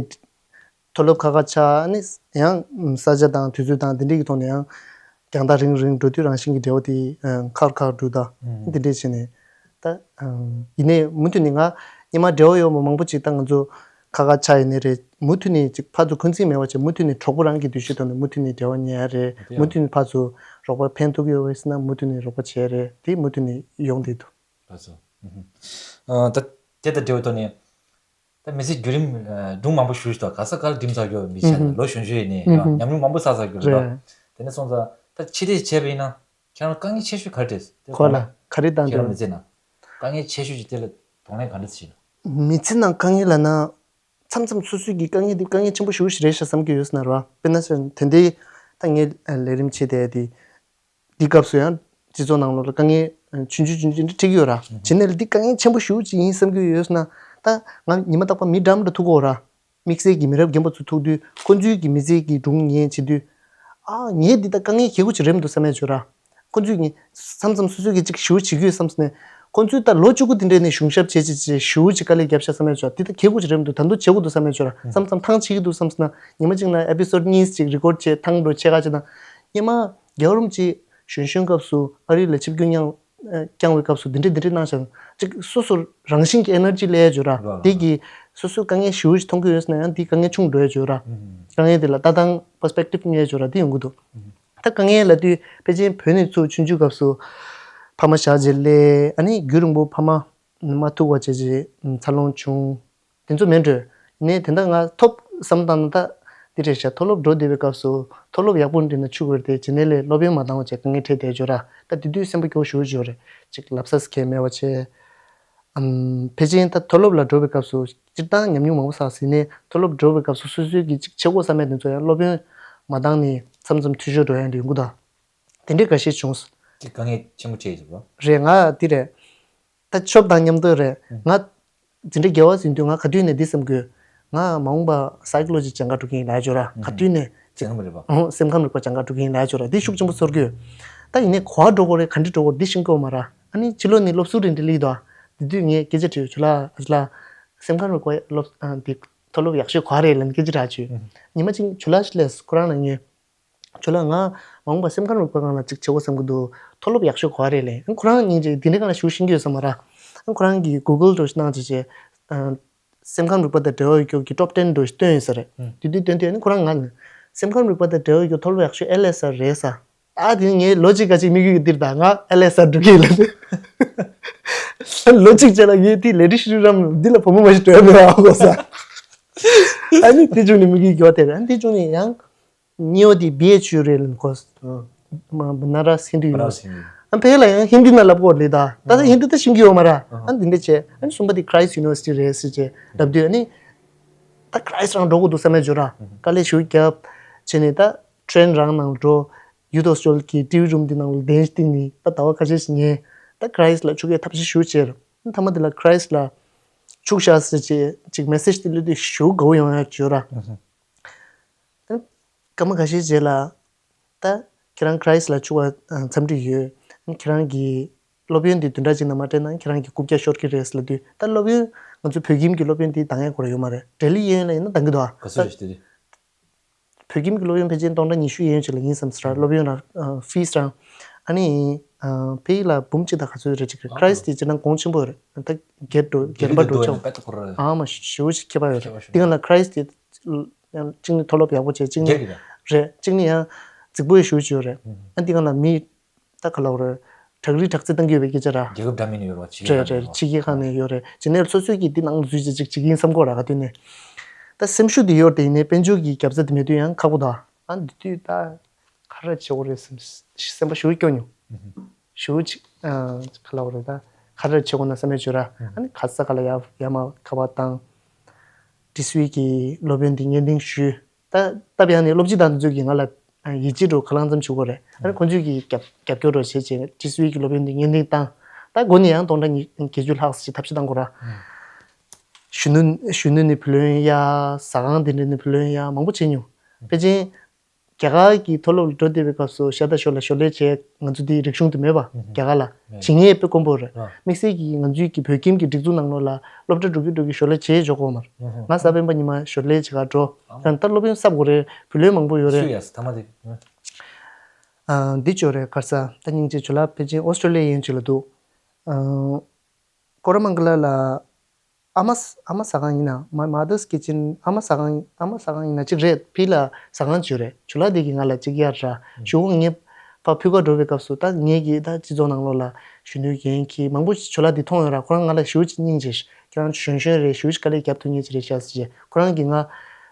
མཐོ་སློབ་ཁག་ཁག་ཆགས། ཨ་ནི་ཡང་ས་ཆ་དང་དུས་ཚོད་དང་དེ་འདྲའི་གི་ཐོག་ནས་ཡང་རྒྱང་ཐག་རིང་རིང་འགྲོ་དུས་རང་བཞིན་གྱི་འབྲེལ་བ་དེ་ཁག་ཁག་འགྲོ་ད་དེ་འདྲས་བྱས་ནས་ད་ཡིན་ནའི་མུ་མཐུད་ནས་ང་སྔོན་མ་འབྲེལ་བ་ཡོད་མ་མང་པོ་ཅིག་ད་ང་ཚོ་ཁག་ཁག་ཆགས་ཡིན་ནའི་རེད། མུ་མཐུད་ནས་ཅིག་ཕར་ཚུར་འཁོན་འཛིན་མེད་པ་བྱས་མུ་མཐུད་ནས་གྲོགས་པོ་རང་གི་འདུ་ཤེས་ཐོག་ནས་མུ་མཐུད་ནས་འབྲེལ་བ་ཉར་རེད། མུ་མཐུད་ནས་ཕར་ཚུར་རོགས་པ་ཕན་ཐོགས་ཀྱི་ཡོད་པ་ཡིན་ན་མུ་མཐུད་ནས་རོགས་པ་བྱས་རེད། དེ་མུ་མཐུད་ནས་ཡོང་བསྡད་འདུག་ལགས་སོ། ད་དེ་དང་འབྲེལ་བའི་ཐོག་ནས་ད་མི་ཚེ་བརྒྱུད་རིམ་སྒྲུང་མང་པོ་ཞུ་ཞུ་དང་ག་ས་ག་ལ་འགྲིམ་ཚར་ཡོད་མི་ཆ་ནས་ལོ་གཞོན་གཞོན་ཡིན་ནས་ཉམས་མྱོང་མང་པོ་བསགས་ཚར་ཡོད་རེད། དེ་ནས་སོང་ཙང་ད་ཕྱི་དེ་བྱས་པ་ཡིན་ན་ཁྱེད་རང་དཀའ་ངལ་ཆེ་ཤོས་ག་རེ་རེད། དེ་ཁོ་ལ་ག་རེ་བཏང་ཁྱེད་རང་འདུག་མི་ཚེ་ནང་དཀའ་ངལ་ཆེ་ཤོས་ཅིག་དེ་ལ་གདོང་ལེན་ག་འདྲ་བྱེད་ན། མི་ཚེ་ནང་དཀའ་ངལ་ལབ་ན། མཚམས་མཚམས་སོ་སོའི་གི་དཀའ་ངལ་དེ་དཀའ་ངལ་ཆེན་པོ་ཞེ་པོ་ཞིག་རེད་ཤག་བསམ་གྱི་ཡོད་ཟེར་ན་ར། དཔེར་ན་ཟེར་ན་དེ་འདྲའི་ད་ངས་ལས་རིམ་བྱེད་བསྡད་དེ། འདི་སྐབས་སུ་ཡང་སྤྱི་ཚོགས་ནང་ལོགས་ལ་དཀའ་ངལ་ཆུང་ཆུང་ཆུང་ཆུང་འདྲ་འཕྲད་ཀྱི་ཡོད་ར། བྱས་ནས་ལ་འདི་དཀའ་ངལ་ཆེན་པོ་ཞེ་པོ་ཅིག་ཡིན་བསམ་གྱི་ཡོད་ཟེར་ན། ད་ང་ཉི་མ་རྟག་པར་མི་འདྲ་མི་འདྲ་ཐུག་གི་ཡོད་ར། དམིགས་བསལ་གྱི་མི་རབས་རྒན་པ་ཚོ་ཐུག་དུས་ཁོ་ཚོའི་གི་མི་ཚེ་གི་སྒྲུང་ཉན་བྱེད་དུས། ཨ་ངས་འདི་ད་དཀའ་ངལ་གལ་པོ་ཅིག་རེད་མི་འདུག་བསམ་ཡ་ཅིག་ཡོད་ར། ཁོ་ཚོས་ངས་མཚམས་མཚམས་སོ་སོས་ཀྱི་ཅིག་ཞེ་པོ་བྱེད་ཀྱི་ཡོད་བསམ་སོང་ནས། ཁོ་ཚོས་ད་ལོ་བཅུ་དགུ་དེ་འདྲས་ནས་གཞུང་ཞབས་བྱས་བྱས་བྱས་ཞེ་པོ་ཅིག་དཀའ་ལས་བརྒྱབ་ཤག་བསམ་ཡོད་ཆོག་དེ་ད་གལ་དགོས་ཅིག་རེད་མི་འདུག་ད་དུང་བྱེད་དགོས་འདུག་བསམ་ཡོད་ཆོག་ར། མཚམས་མཚམས་ཐང་ཆད་ཀྱི་འདུག་བསམ་སོང་ན་ཉི་མ་གཅིག་ལ་ཨེ་པི་སོ་ཌི་གཉིས་ཅིག་རི་ཀོཌ་བྱས་ཐང་འགྲོ་ཆད་ཁ་ཆད་དང་། སྔོན་མ་རྒྱལ་བ་རིན་པོ་ཆེ་གཞོན་གཞོན་སྐབས་སུ་ཨ་རི་ལ་ཆིབས་བསྒྱུར་གནང་བསྐྱངས་པའི་སྐབས་སུ་དེ་འདྲས་དེ་འདྲས་གནང་ཤག་ཅིག་སོ་སོ་རང་བཞིན་གྱི་ཨེ་ནར་ཇི་སླེབས་ཡ་ཆོག་ར། དེ་གི་སོ་སོའི་དཀའ་ངལ་ཞེ་པོ་ཅིག་མཐོང་གི་ཡོད་སོང་ན་ཡང་དེ་དཀའ་ངལ་ཆུང་འགྲོ་ཡ་ཆོག་ར། དཀའ་ངལ་དེ་ལ་ལྟ་སྟངས་པར་སི་པེག་ཊིབ་རྙེད་ཡ་ཆོག་ར་དེ་ཡོང་གི་འདུག་ད་དཀའ་ངལ་ལབ་དུས་ཕལ་ཆེར་བོད་ནས་ཚུར་ཆུང་ཆུང་སྐབས་སུ་ཕ་མ་བཞག་རྗེས་སླེབས། ཨ་ནི་རྒྱུན་རིང་པོ་ཕ་མ་མ་ཐུག་པ་བྱས་རྗེས་འཚར་ལོངས་བྱུང་། དེ་ཚོ་མེད་འགྲོ། ཡིན་ནའི་དེ་འདྲ་ང་ཐོབ་བསམ་བཏང་ན་ད་འདི་རེད་ཤག་མཐོ་སློབ་འགྲོ་བསྡད་པའི་སྐབས་སུ་མཐོ་སློབ་ཡག་པོ་འགྲིམ་ན་ཆུག་གི་རེད་དེ་རྗེས་ནས་ལས་སློབ་ཡོན་མ་འདང་བ་བྱས་དཀའ་ངལ་འཕྲད་བསྡད་ཡོད་ཆོག་ར། ད་དེ་དུས་སེམས་པ་སྐྱོ་ཤོས་ཡོད་ཆོག་རེད། ཅིག་ལབ་ས་ཁེལ་མེད་པ་བྱས། ཨམ། ཕལ་ཆེར་ད་མཐོ་སློབ་ལ་འགྲོ་བའི་སྐབས་སུ་སྤྱིར་བཏང་ཉམས་མྱོང་མང་པོ་བསགས་ཟིན་ནས་མཐོ་སློབ་འགྲོ་བའི་སྐབས་སུ་སོ་སོའི་གི་ཅིག་བྱེད་དགོས་བསམ་ཡ་དེ་ཚོ་ཡང་སློབ་ཡོན་མ་འདང་ནས་མཚམས་མཚམས་འཐུས་ཤོར་འགྲོ་ཡ་འདྲ་ཡོང་གི་འདུག་དེ་འདྲའི་འགའ་ཤས་བྱུང་སོང་། ཅིག་དཀའ་ངལ་ཆེན་པོ་འཕྲད་ཡོད་པ། རེད། ང་འདི་རེད། ད་ཆོབ་དང་མཉམ་དུ་རེད། ང་འཛིན་གྲྭ་བརྒྱད་པ་ཟིན་དུས་ང་ག་དུས་ནས་འདི་བསམ་དགོས། ང་མ་འོངས་པ་སའི་ཀོ་ལོ་ཇི་སྦྱང་ག་འགྲོ་གི་ཡིན་ལབ་ཡ་ཆོག་ར། ག་དུས་ནས་སེམས་ཁམས་རིག་པ། ཨོ། སེམས་ཁམས་རིག་པ་སྦྱང་ག་འགྲོ་གི་ཡིན་ལབ་ཡ་ཆོག་ར། འདི་ཤུགས་ཆེན་པོ་ཚོར་གི་ཡོད། ད་ཡིན་ནའི་ག་པར་འགྲོ་དགོས་རེད་ག་འདྲས་འགྲོ་དགོས་རེད་འདི་ཤེས་ཀྱི་ཡོད་མ་ར། ཨ་ནི་ཕྱི་ལོགས་ནས་སློབ་ཟུར་རེ་འདྲ་སླེབས་འདུག་དེ་དུས་ངས་སྐད་ཆ་དྲིས་ཡོད། ཇོ་ལགས་ཨ་ཇོ་ལགས། སེམས་ཁམས་རིག་པ་སློབ་ཨ་འདི་མཐོ་སློབ་ཡག་ཤོས་ག་པར་རེད་ལབ་ནས་སྐད་ཆ་དྲིས་ཡོད། ཉི་མ་གཅིག་ཇོ་ལགས་ཤིག་སླེབས་སོང་། ཁོ་རང་ལ་ངས། ཇོ་ལགས་ང་མ་འོངས་པ་སེམས་ཁམས་རིག་པའི་སྒང་ལ་ཅིག་བྱེད་དགོས་བསམ་གྱི་འདུག་མཐོ་སློབ་ཡག་ཤོས་ག་པར་རེད་ལབ། ཁོ་རང་སྙིང་རྗེ་འདི་འདྲའི་སྒང་ལ་ཞེ་པོ་ཤེས་ཀྱི་ཡོད་ས་མ་རེད། ཁོ་རང་གིས་གུ་གལ་འདྲ་བོ་ཞིག་གནང་བྱས་བྱས། སེམས་ཁམས་རིག་པ་དང་འབྲེལ་བ་ཡོད་རྒྱུ་གི་ཊོབ་ཊེན་འདྲ་བོ་ཞིག་བཏོན་ཡོད་ས་རེད། དེ་དུས་བཏོན་དུས་ཨ་ནི་ཁོ་རང་ང་ནི་སེམས་ཁམས་རིག་པ་དང་འབྲེལ་བ་ཡོད་རྒྱུ་མཐོ་སློབ་ཡག་ཤོས་ཨེལ་ཨེས་ཨར་རེད་ས། ད་དེ་ནི་ངའི་ལོ་གཅིག་ཁ་ཅིག་དམིགས་ཡུལ་འདིར་ད་ང་ཨེལ་ཨེས་ཨར་འགྲོ་གི་ཡིན་ལབ། ལོ་གཅིག་རྗེས་ལ་ངས་དེ་ལས་རིགས་ཤི་རམ་འདི་ལ་བུ་མོ་མ་ཞིག་འགྲོ་ཡ་མེད་པ་གོ་ས། ཨ་ནི་དེ་བྱུང་ནས་དམིགས་ཡུལ་གྱི་བ་དེ་རེད། ཨ་ནི་དེ་བྱུང་ནས་ཡང་། གཉིས་པ་དེ་བི་ཨེཆ་ཡུ་རེད་ལ་གོ། ཨ། ཨ། བ་ན་ར་སིན་དུ་ཡུ་ནི་ཝར་སི་ཊི། ཨ་ཕ་གི་ལ་ཡང་ཧིན་དི་ནང་ལབ་དགོས་ལེ་ད། ད་ད་ཧིན་དི་ད་ཤེས་ཀྱི་ཡོད་མ་ར། ཨ་འདི་འདྲ་བྱས། ཨ་ནི་གསུམ་པ་དེ་ཁྲའིས་ཡུ་ནི་ཝར་སི་ཊི་རེད་ཟེར་བྱས་ལབ་དུས་ཨ་ནི། ད་ཁྲའིས་རང་འགྲོ་དགོས་འདུག་བསམ་ཡ་ཅིག་ཡོད་ར། དཀའ་ལས་ཞེ་པོ་བརྒྱབ། བྱས་ནས་ད་ཊེན་རང་ནང་འགྲོ། ཡུལ་དོགས་ཅོལ་གྱི་ཊི་ཝི་རུམ་འདི་ནང་ལ་གདན་བཏིང་ནས་ད་ཟླ་བ་ཁ་ཤས་ཤིག་ཉལ། ད་ཁྲའིས་ལ་ཆུག་ཡ་ཐབས་ཤེས་ཞེ་པོ་བྱས་ར། མཐའ་མ་དེ་ལ་ཁྲའིས་ལ་ཆུག་ཤག་ཟེར་བྱས་ཅིག་མེ་སེ་ཇི་དེ་སླེབས་དུས་ཞེ་པོ་དགའ་པོ་ཡོང་ཡ་ཅིག་ཡོད་ར། ཨ་ནི་སྐར་མ་ཁ་ཤས་རྗེས་ལ། ད་ཁྱེད་རང་ཁྲའིས་ལ་ཆུག་པ་འཚམས་འདྲི་ཡོད། ཨ་ནི་ཁྱེད་རང་གི་སློབ་ཡོན་འདི་བདུན་ཕྲག་གཅིག་ནང་མ་སྤྲད་ན་ཁྱེད་རང་གི་རྐུབ་བཀྱག་ཤོར་གྱི་རེད་ལབ་དུས་ད་སློབ་ཡོན་ང་ཚོ་བོད་ཁྱིམ་གྱི་སློབ་ཡོན་འདི་འདང་ཡ་ཁོ་རང་ཡོད་མ་རེད། འབྲེལ་ཡོད་ཡོད་ལ་ཡིན་ན་འདང་གི་འདུག་ཨ། ག་ཚོད་རེད་དེ། བོད་ཁྱིམ་གྱི་སློབ་ཡོན་ཕལ་ཆེར་སྟོང་ཕྲག་ཉི་ཤུ་ཡན་ཅིག་ལ་ཡིན་བསམ་སྲིད་ར། སློབ་ཡོན་རང་ཕིས་རང་། ཨ་ནི་ཕ་གི་ལ་འབུམ་གཅིག་དང་ག་ཚོད་རེད་ཅིག་རེད། ཁྲའིས་དེ་སྤྱིར་ན་གོང་ཆེན་པོ་རེད། ད་སྒེར་འགྲོ་སྒེར་པ་འགྲོ་ཆོག་ཨ་མ་ཞེ་པོ་ཞིག་ཁྱད་པར་ཡོད་རེད། དེ་ག་ལ་ཁྲའིས་དེ། ཡང་གཅིག་ནི་མཐོ་སློབ་ཡག་པོ་བྱས་གཅིག་ནི་རེད། གཅིག་ནི་ཡང་རྫིག་པོ་ཡང་ཞེ་པོ་ཅིག་ཡོད་རེད། ཨ་འདི་ག་ལ་མི་ད་ག་ལ་བ་རེད། བྲག་རི་བྲག་རྩེ་བཏང་གི་ཡོད་པའི་སྐད་ཆ་ར། རྒྱལ་ཁབ་འདྲ་མིན་ཡོད་རེད་བ་ཕྱི་རྒྱལ་རེད་ཁག་ནས་རེད་ཡོད་རེད། ཕྱི་རྒྱལ་ཁག་ནས་ཡོད་རེད། ཇི་ནས་སོ་སོའི་གི་འདི་ནང་འཛུལ་བྱས་ཅིག་བྱེད་ཀྱི་ཡིན་བསམ་གོ་ར་ག་དུས་ནས། ད་སེམས་ཤུགས་འདི་ཡོད་དེ་ཡིན་ནའི་དཔལ་འབྱོར་གྱི་རྒྱབ་རྩ་འདི་མེད་དུས་ཡང་ཁག་པོ་ད། ཨ་འདི་དུས་ད་ག་རེ་བྱེད་དགོས་རེད་སེམས་སེམས་པ་ཞེ་པོ་སྐྱོ་མྱོང་། ཞེ་པོ་ཅིག་ག་ལ་བ་རེད་ད། ག་རེ་བྱེད་དགོས་ན་བསམ་ཡས་བྱོས་ར། ཨ་ནི་ག་ས་ག་ལ་ཡ་ཡ་མ་ཁ་པར་བཏང་། ཏི་སུའི་གི་སློབ་ཡོན་འདི་སྙན་སེང་ཞུས། ད་སྟབས་ཡག་ནས་སློབ་སྤྱི་དང་དེ་ཚོས་ཀྱིས་ང་ལ་ཡིད་ཆེས་འགྲོ་ག་ལང་ཙམ་བྱེད་དགོས་རེད། ཨ་ནི་ཁོང་ཚོས་ཀྱིས་རྒྱབ་རྒྱབ་སྐྱོར་འགྲོ་བྱེད་བྱེད་ཏི་སུའི་གི་སློབ་ཡོན་འདི་སྙན་སེང་བཏང་། ད་སྒོ་ནས་ཡང་སྟོང་ཕྲག་ཉི་བརྒྱད་ཅུ་ལྷག་ཞིག་ཐབས་ཤེས་བཏང་དགོས་ར། གཞོན་ནུ་གཞོན་ནུ་ནས་བུ་ལོན་ཡ། ཟ་ཁང་དེ་འདྲ་ནས་བུ་ལོན་ཡ་མང་པོ་བྱས་མྱོང་། ཕལ་ཆེར་རྒྱ་གར་གྱི་མཐོ་སློབ་ལ་འགྲོ་བསྡད་པའི་སྐབས་སུ་ཤ་སྟག་ཞོར་ལ་ཞོར་ལས་བྱས་ང་ཚོ་འདིའི་རིག་གཞུང་དེ་མེད་པ། རྒྱ་གར་ལ་བྱེད་མཁན་དཔེ་དཀོན་པོ་རེད། དམིགས་བསལ་གྱིས་ང་ཚོའི་གི་བོད་ཁྱིམ་གྱི་སྒྲིག་འཛུགས་ནང་ལོགས་ལ་སློབ་གྲྭ་འགྲོ་གི་འགྲོ་གི་ཞོར་ལས་བྱས་འཇོག་གི་ཡོད་མ་རེད། ང་གཟའ་སྤེན་པ་ཉི་མ་ཞོར་ལས་བྱེད་གར་འགྲོ། ཡང་ད་སློབ་ཡོན་གསབ་དགོས་རེད། བུ་ལོན་མང་པོ་ཡོད་རེད། སུས་ཡ་ཐ་མ་དེ། ཨ། འདི་ཅོ་རེད། ག་རེ་ཟ། ད་སྙིང་རྗེ་ཇོ་ལགས་ཕལ་ཆེར་ཨོ་སི་ཀྲོ་ལི་ཡ་ཡན་ཅིག་ལ་འདུག་ཨ། ཀོ་ར་མང་ག་ལ་ལ། ཨ་མ་ཨ་མ་ཟ་ཁང་ཡིན་ན། My Mother's Kitchen། ཨ་མ་ཟ་ཁང་ཨ་མ་ཟ་ཁང་ཡིན་ན་གཅིག་རེད། ཕི་ལ་ཟ་ཁང་ཅིག་ཡོད་རེད། ཇོ་ལགས་དེ་གིས་ང་ལ་གཅིག་གཡར་ར། གཞུག་གུ་ངས་ཕར་ཕུལ་གར་འགྲོ་བའི་སྐབས་སུ་ད་ངས་ཀྱིས་ད་སྤྱི་ཚོགས་ནང་ལོགས་ལ་གཞོན་ནུའི་འགན་འཁྱེར་མང་པོ་ཞིག་ཇོ་ལགས་དེ་མཐོང་ཡོད་ར། ཁོ་རང་ང་ལ་ཞེ་པོ་ཅིག་སྙིང་རྗེ། ཁྱེད་རང་གཞོན་གཞོན་རེད། ཞེ་པོ་ཅིག་དཀའ་ལས་རྒྱབ་ཐུབ་མཁན་ཅིག་རེད་ཤག་ཟེར་བྱས། ཁོ་རང་གིས་ང་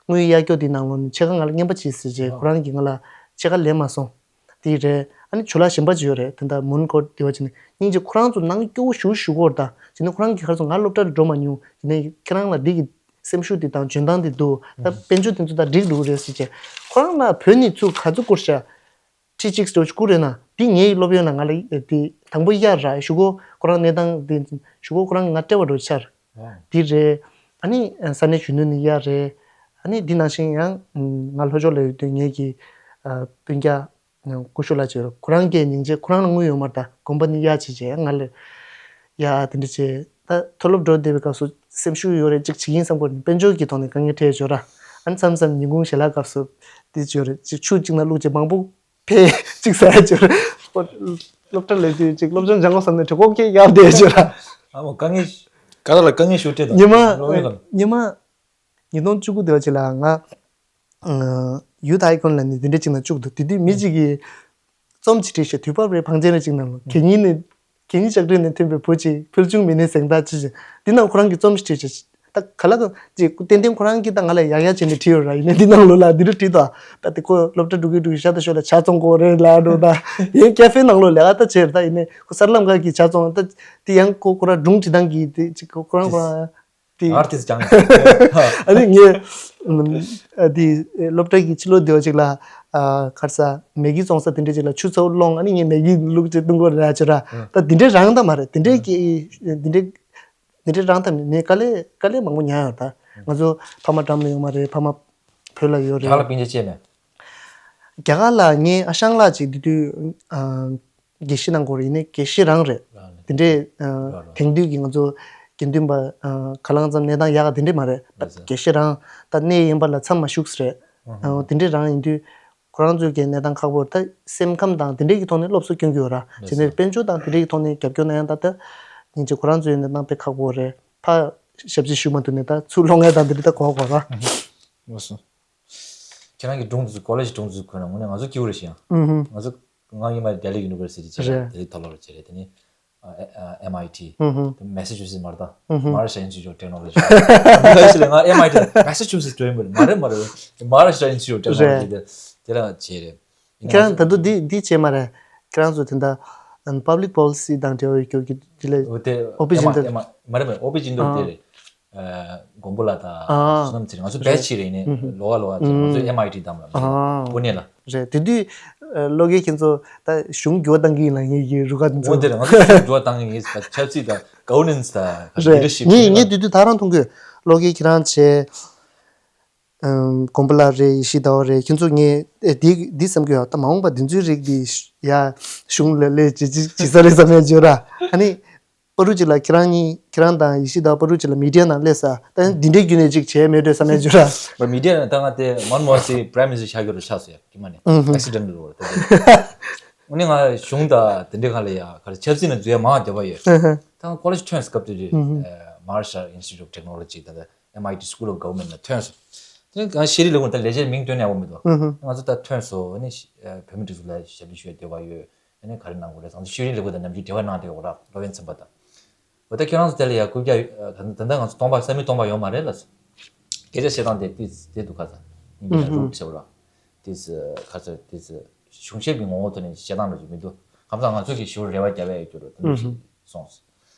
དངུལ་གཡར་སྐྱོར་དེའི་ནང་ལོགས་ནས་ཕྱེད་ཀ་ང་ལ་རྔན་པ་བྱེད་ཟེར་བྱས། ཁོ་རང་གིས་ང་ལ་ཕྱེད་ཀ་ལེན་མ་སོང་། དེ་རེད། ཨ་ནི་ཇོ་ལགས་གཞན་པ་ཅིག་ཡོད་རེད། དེ་འདྲ་མུན་ཀོ་དེ་བ་ཅིག་ནི་སྙིང་རྗེ། ཁོ་རང་ཚོ་ནང་སྐྱོ་བོ་ཞུ་ཞུ་གོ་ར། ད་ཅི་ནས་ཁོ་རང་གིས་ག་རེ་ཟེར། ང་སློབ་གྲྭ་རུ་འགྲོ་མ་མྱོང་། ཡིན་ནའི་ཁྱེད་རང་ལ་འདི་གི་སེམས་ཤུགས་དེ་དང་འཇོན་ཐང་དེ་འདུག་ད་དཔལ་འབྱོར་དེ་ཚོ་ད་འགྲིག་འདུག་རེད་ཟེར་བྱས། ཁོ་རང་ལ་བོད་ནས་ཚུར་ག་ཚོད་བསྐུར་ཤག་ཁྲི་གཅིག་ཙམ་བསྐུར་རེད་ན། འདི་ངའི་སློབ་ཡོན་ལ་ང་ལ་དེ་དང་པོ་གཡར་ར། གཞུག་གུ་ཁོ་རང་གནས་སྟངས་དེ་གཞུག་གུ་ཁོ་རང་གིས་ང་སྤྲད་པ་འདྲ་ཆགས། འདི་རེད། ཨ་ནི་ས་གནས་གཞོན་ནུ་ནས་གཡར་རེད། ཨ་ནི་འདི་ནང་བཞིན་ཡང་ང་ལྷོ་ཕྱོགས་ལ་ཡོད་དུས་ངེད་ཀྱི་སྤུན་ཀྱག་སྐུ་ཞབས་ལགས་ཅིག་ཡོད་རེད། ཁོ་རང་གིས་སྙིང་རྗེ། ཁོ་རང་ལ་དངུལ་ཡོད་མ་རེད། ད་གོམ་པ་ནས་གཡར་བྱས་བྱས་ང་ལ་ཡ་དེ་འདྲ་བྱས། ད་མཐོ་སློབ་འགྲོ་བསྡད་པའི་སྐབས་སུ་སེམས་ཤུགས་ཡོད་རེད། ཅིག་བྱེད་ཀྱི་ཡིན་བསམ་གྱི་ཡོད་རེད། དཔལ་འབྱོར་གྱི་ཐོག་ནས་དཀའ་ངལ་འཕྲད་ཡོད་ཅོག་ར། ཨ་ནི་མཚམས་མཚམས་ཉིན་གུང་ཞལ་ལག་སྐབས་སུ་དེ་ཅིག་ཡོད་རེད། ཅིག་ཆུ་གཅིག་ནང་བླུགས་བྱས་མང་པོ་ཕེ་གཅིག་ཟ་ཡ་ཅིག་ཡོད་རེད། སློབ་གྲྭ་སླེབས་དུས་ཅིག་སློབ་སྦྱོང་སྦྱང་དགོས་བསམ་ནས་གྲོད་ཁོག་སྐད་རྒྱག་བསྡད་ཅོག་ར། ཨ་མ་དཀའ་ངལ་ག་རེ་ལ་དཀའ་ངལ་ཤོར་སྤྲད་དང་ཉི་མ་སློབ་ཡོན་ལ། ཉི་མ་ཉིས་སྟོང་བཅུ་དགུ་དེ་བ་ཅིག་ལ་ང་ཡུ་ཐི་ཨའི་ཀོན་ལ་ནི་དེ་འདྲ་ཅིག་ནང་བཅུག་འདུག་དེ་དུས་མི་གཅིག་གིས་རྩོམ་ཅིག་བྲིས་ཤག་དུས་བབ་རེད། བང་ཆེན་རེད་ཅིག་ནང་ལ། གད་སྙིགས་ནས་གད་སྙིགས་ལྕགས་རི་ནས་ཐོན་པའི་བུ་གཅིག་ཕུལ་བྱུང་མི་སྣའི་གཟེངས་རྟགས་ཅི་ཞིག་འདི་ནང་ཁོ་རང་གིས་རྩོམ་ཞིག་བྲིས་ཤག་ད་ག་ལ་གང་ཅིག་ཏན་ཏན་ཁོ་རང་གིས་ད་ང་ལ་ཡག་ཡག་བྱས་ནས་བྲིས་ཡོད་ར། ཡིན་ནའི་འདི་ནང་ལོགས་ལ་འདི་འདྲ་བྲིས་འདུག་ད་དེ་ཁོ་སློབ་གྲྭ་འགྲོ་གི་འགྲོ་གི་ཤ་སྟག་ཞོར་ལ་ཇ་བཙོང་དགོས་རེད་ལབ་འགྲོ། ད་ཡིན་ཀེ་ཧྥེ་ནང་ལོགས་ལས་ཀ་ད་བྱས་རེད། ད་ཡིན་ནའི་ཁོ་གསར་ལམ་ཁ་གི་ཇ་བཙོང་། ད་དེ་ཡང་ཁོ་ཁོ་རང་སྒྲུང་བྲིས་སྟངས་ཀྱི་དེ་ཅིག་ཁོ་ཁོ་རང་ཁོ་རང་དེ། ཨར་ཏིས་ཀྱང་ཡིན། ཨ་ནི་ངས་ཨ་དེ་སློབ་གྲྭ་གི་ཕྱི་ལོགས་དེ་བ་ཅིག་ལ་ཨ་ག་རེ་ཟ་མེ་གི་བཙོང་ས་དེ་འདྲ་ཅིག་ལ་ཆུ་ཚ་པོ་སློང་། ཨ་ནི་ངས་མེ་གི་བླུགས་བྱས་བཏུང་དགོས་རེད་ཅོག་ར། ད་དེ་འདྲའི་རང་ད་མ་རེད། དེ་འདྲའི་གི་དེ་འདྲའི་དེ་འདྲའི་རང་ད་མེད། ངས་དཀའ་ལས་དཀའ་ལས་མང་པོ་མྱངས་ཡོད། ད་ང་ཚོ་ཕ་མ་འགྲམ་ལ་ཡོད་མ་རེད། ཕ་མ་བོད་ལ་ཡོད་རེད། རྒྱ་གར་ལ་སྤུན་ཀྱག་བྱས་མེད། རྒྱ་གར་ལ་ངའི་ཨ་ཞང་ལགས་ཅིག་དེ་དུས་ཨ་དགེ་བཤེས་གནང་གི་ཡོད་རེད། ཡིན་ནའི་དགེ་བཤེས་རང་རེད། རང་རེད། དེ་འདྲའི་ཨ་རང་རེད། དེང་དུས་ཀྱི་ང་ཚོ་དགེ་འདུན་པ་ཨ་ག་ལང་ཙམ་གནས་སྟངས་ཡག་ག་དེ་འདྲའི་མ་རེད། ད་རེད་ཟེར། དགེ་བཤེས་རང་ད་གནས་དབེན་པ་ལ་མཚམས་མ་བཞུགས་ས་རེད། ཨ་དེ་འདྲའི་རང་ཡིན་དུས་ཁོ་རང་ཚོའི་གི་གནས་སྟངས་ཁག་པོ་རེད། ད་སེམས་ཁམས་དང་དེ་འདྲའི་གི་ཐོག་ནས་སློབ་གསོ་སྐྱོན་གྱི་ཡོད་ར། རེད་ཟེར། དེ་ནས་དཔལ་འབྱོར་དང་དེ་འདྲའི་གི་ཐོག་ནས་རྒྱབ་སྐྱོར་གནང་ཡང་ད་ལྟ་སྙིང་རྗེ་ཁོ་རང་ཚོའི་གནས་སྟངས་དཔེ་ཁག་པོ་རེད། ཕར་ཞབས་ཕྱི་ཞུ་མ་ཐུབ་ནས་ད་ཚུར་ལོག་ངེས་དང་དེ་འདྲ་ད་གོ་གོ་ར། ལགས་སོ། ཁྱེད་རང་གི་སྒྲུང་དེ་ཚོ་ཀོ་ལེཇ་སྒྲུང་དེ་ཚོ་གོ་ན་དངོས་གནས་ང་ཚོ་སྐྱིད་པོ་རེད་ཤག་ཨུ་ཧུམ། ང་ཚོ་ང་ཉི་མ་Delhi University བྱས་རེད། རེད། དེ་རིང་མཐོ་སློབ་ལ་བྱས་རེད། དེ་ནི་ཨ་ཨ་M I T ཨུ་ཧུམ། དེ་Massachusetts མ་རེད་ད། ཨུ་ཧུམ། Maharashtra Institute of Technology། ང་ཞིག་ལ་ང་M I T Massachusetts འགྲོ་ཡིན་པ་རེད། མ་རེད་མ་རེད། Maharashtra Institute of Technology རེད། དེ་དེ་ལ་བྱས་རེད། ཁྱེད་རང་ད་དུང་འདི་འདི་བྱས་མ་རེད། ཁྱེད་རང་ཚོ་དེ་འདྲ་ཨ་public policy དང་འབྲེལ་བའི་རྒྱུ་གི་དེ་ལས་འོ་དེ་ཨོ་པི་ཇིན་ཨེ་མ་ཨེ་མ་མ་རེད་མ་རེད། ཨོ་པི་ཇིན་དོ་དེ་རེད། ཨ། མགོན་པོ་ལགས་དང་ཨ། བསོད་ནམས་ཚེ་རིང་ང་ཚོ་རེད། བེ་ཆི་རེད་ནས་ཨུ་ཧུ། ལོ་ག་ལོ་ག་ཨུ། ང་ཚོ་M I T བདམས་ལ་ཨ། པུ་ནེ་ལ། རེད། དེ་དུས་ཨ་ལོ་རྒན་ཁྱེད་ཚོ་ད་གཞུང་འགྱུར་བ་གཏང་གི་ཡིན་ལ་ངེད་ཀྱི་རུ་ཁག་འོ་དེ་རེད། ང་ཚོ་གཞུང་འགྱུར་བ་གཏང་གི་ཡིན་ཟེར་ཆབ་སྲིད་དང་governance དང་རེད། leadership ངས་ངས་དེ་དུས་ད་རང་མཐོང་གི་ལོ་རྒན་ཁྱེད་རང་བྱས། ཨམ། མགོན་པོ་ལགས་རེད། ཡེ་ཤེས་ཟླ་བ་རེད། ཁྱེད་ཚོ་ངས་ཨེ་འདི་འདི་བསམ་གྱི་ཡོད། ད་མ་འོངས་པ་འདི་ཚོའི་རིགས་འདི་ཡ་གཞུང་ལ་སླེབས་ཅི་ཅི་ཅི་ས་རེད་བསམ་ཡ་བརྗོད་ར། ཨ་ནི་པ་རུ་ཅིག་ལ་ཁྱེད་རང་གཉིས་ཁྱེད་རང་དང་ཡེ་ཤེས་ཟླ་བ་པ་རུ་ཅིག་ལ་མི་ཌི་ཡ་ནང་སླེབས་ས་ད་འདི་འདྲའི་བརྒྱུད་ནས་ཅིག་བྱས་མེད་འགྲོ་བསམ་ཡ་བརྗོད་ར། མི་ཌི་ཡ་ནང་ད་ང་དེ་མན་མོ་ཧན་སིང་Prime Minister ཆགས་རྒྱུ་རུ་ཆགས་སོང་ཡ། ཁྱི་མ་ནི་ཨུ་ཧུ། Accidental རུ་ར་ད་དེ། ཨ་ནི་ང་གཞུང་དང་དེ་འདྲའི་སྒང་ལ་ཡ་ག་རེ་ཆབ་སྲིད་ནང་འཛུལ་ཡ་མང་བ་བརྒྱབ་པ་ཡོད། ཨུ་ཧུ། ད་ང་ཀོ་ལེཇ་ཐོན་སྐབས་དེ་རེད། ཨུ་ཧུ། Maharashtra Institute of Technology ད་ལྟ་M I T School of Government ལ་ཐོན་སོང་། དེ་ནས་ང་ཤེས་རིག་ལས་ཁུངས་ད་ལས་བྱེད་མིང་བཏོན་ནས་ཡག་པོ་མི་འདུག་ཨུ་ཧུ། ང་ཚོ་ད་ཐོན་སོང་། ཨ་ནི་ཤ་ཨ་བོད་མི་སྒྲིག་འཛུགས་ལ་ཞབས་ཕྱི་ཞུ་ཡ་འདོད་པ་ཡོད། ཨ་ནི་ག་རེ་གནང་དགོས་རེད། ང་ཚོ་ཤེས་རིག་ལས་ཁུངས་དང་ནམ་རྒྱུན་འབྲེལ་བ་གནང་བསྡད་ཡོད་ར། སློབ་ཡོན་ཚན་པ་དང་། འོ་ད་ཁྱེད་རང་ཚོ་དེ་ལ་ཡ་སྐུལ་རྒྱག་ཨ་ད་ད་ལྟ་ང་ཚོ་སྟོང་པ་ས་མིག་སྟོང་པ་ཡོད་མ་རེད་ལ། སྐད་ཆ་བཤད་སྟངས་དེ་ཏིས་དེ་འདུག་ག་ས་ཨིན་ཇི་ལ་ཨུ་ཧུ། རུཌ་ཟེར་བ་ར། ཏིས་ག་ཚོད་ཏིས་གཞུང་ཞབས་ཀྱི་ངོ་བོ་ཐོག་ནས་བཤད་སྟངས་འདྲ་ཅིག་མི་འདུག་གང་ཟག་ང་ཚོ་གིས་ཞེ་པོ་རེ་བ་རྒྱབ་ཡ་ཡོད་རྒྱུ་རུ་དེ་འདྲ་ཞིག་སོང་སོང་།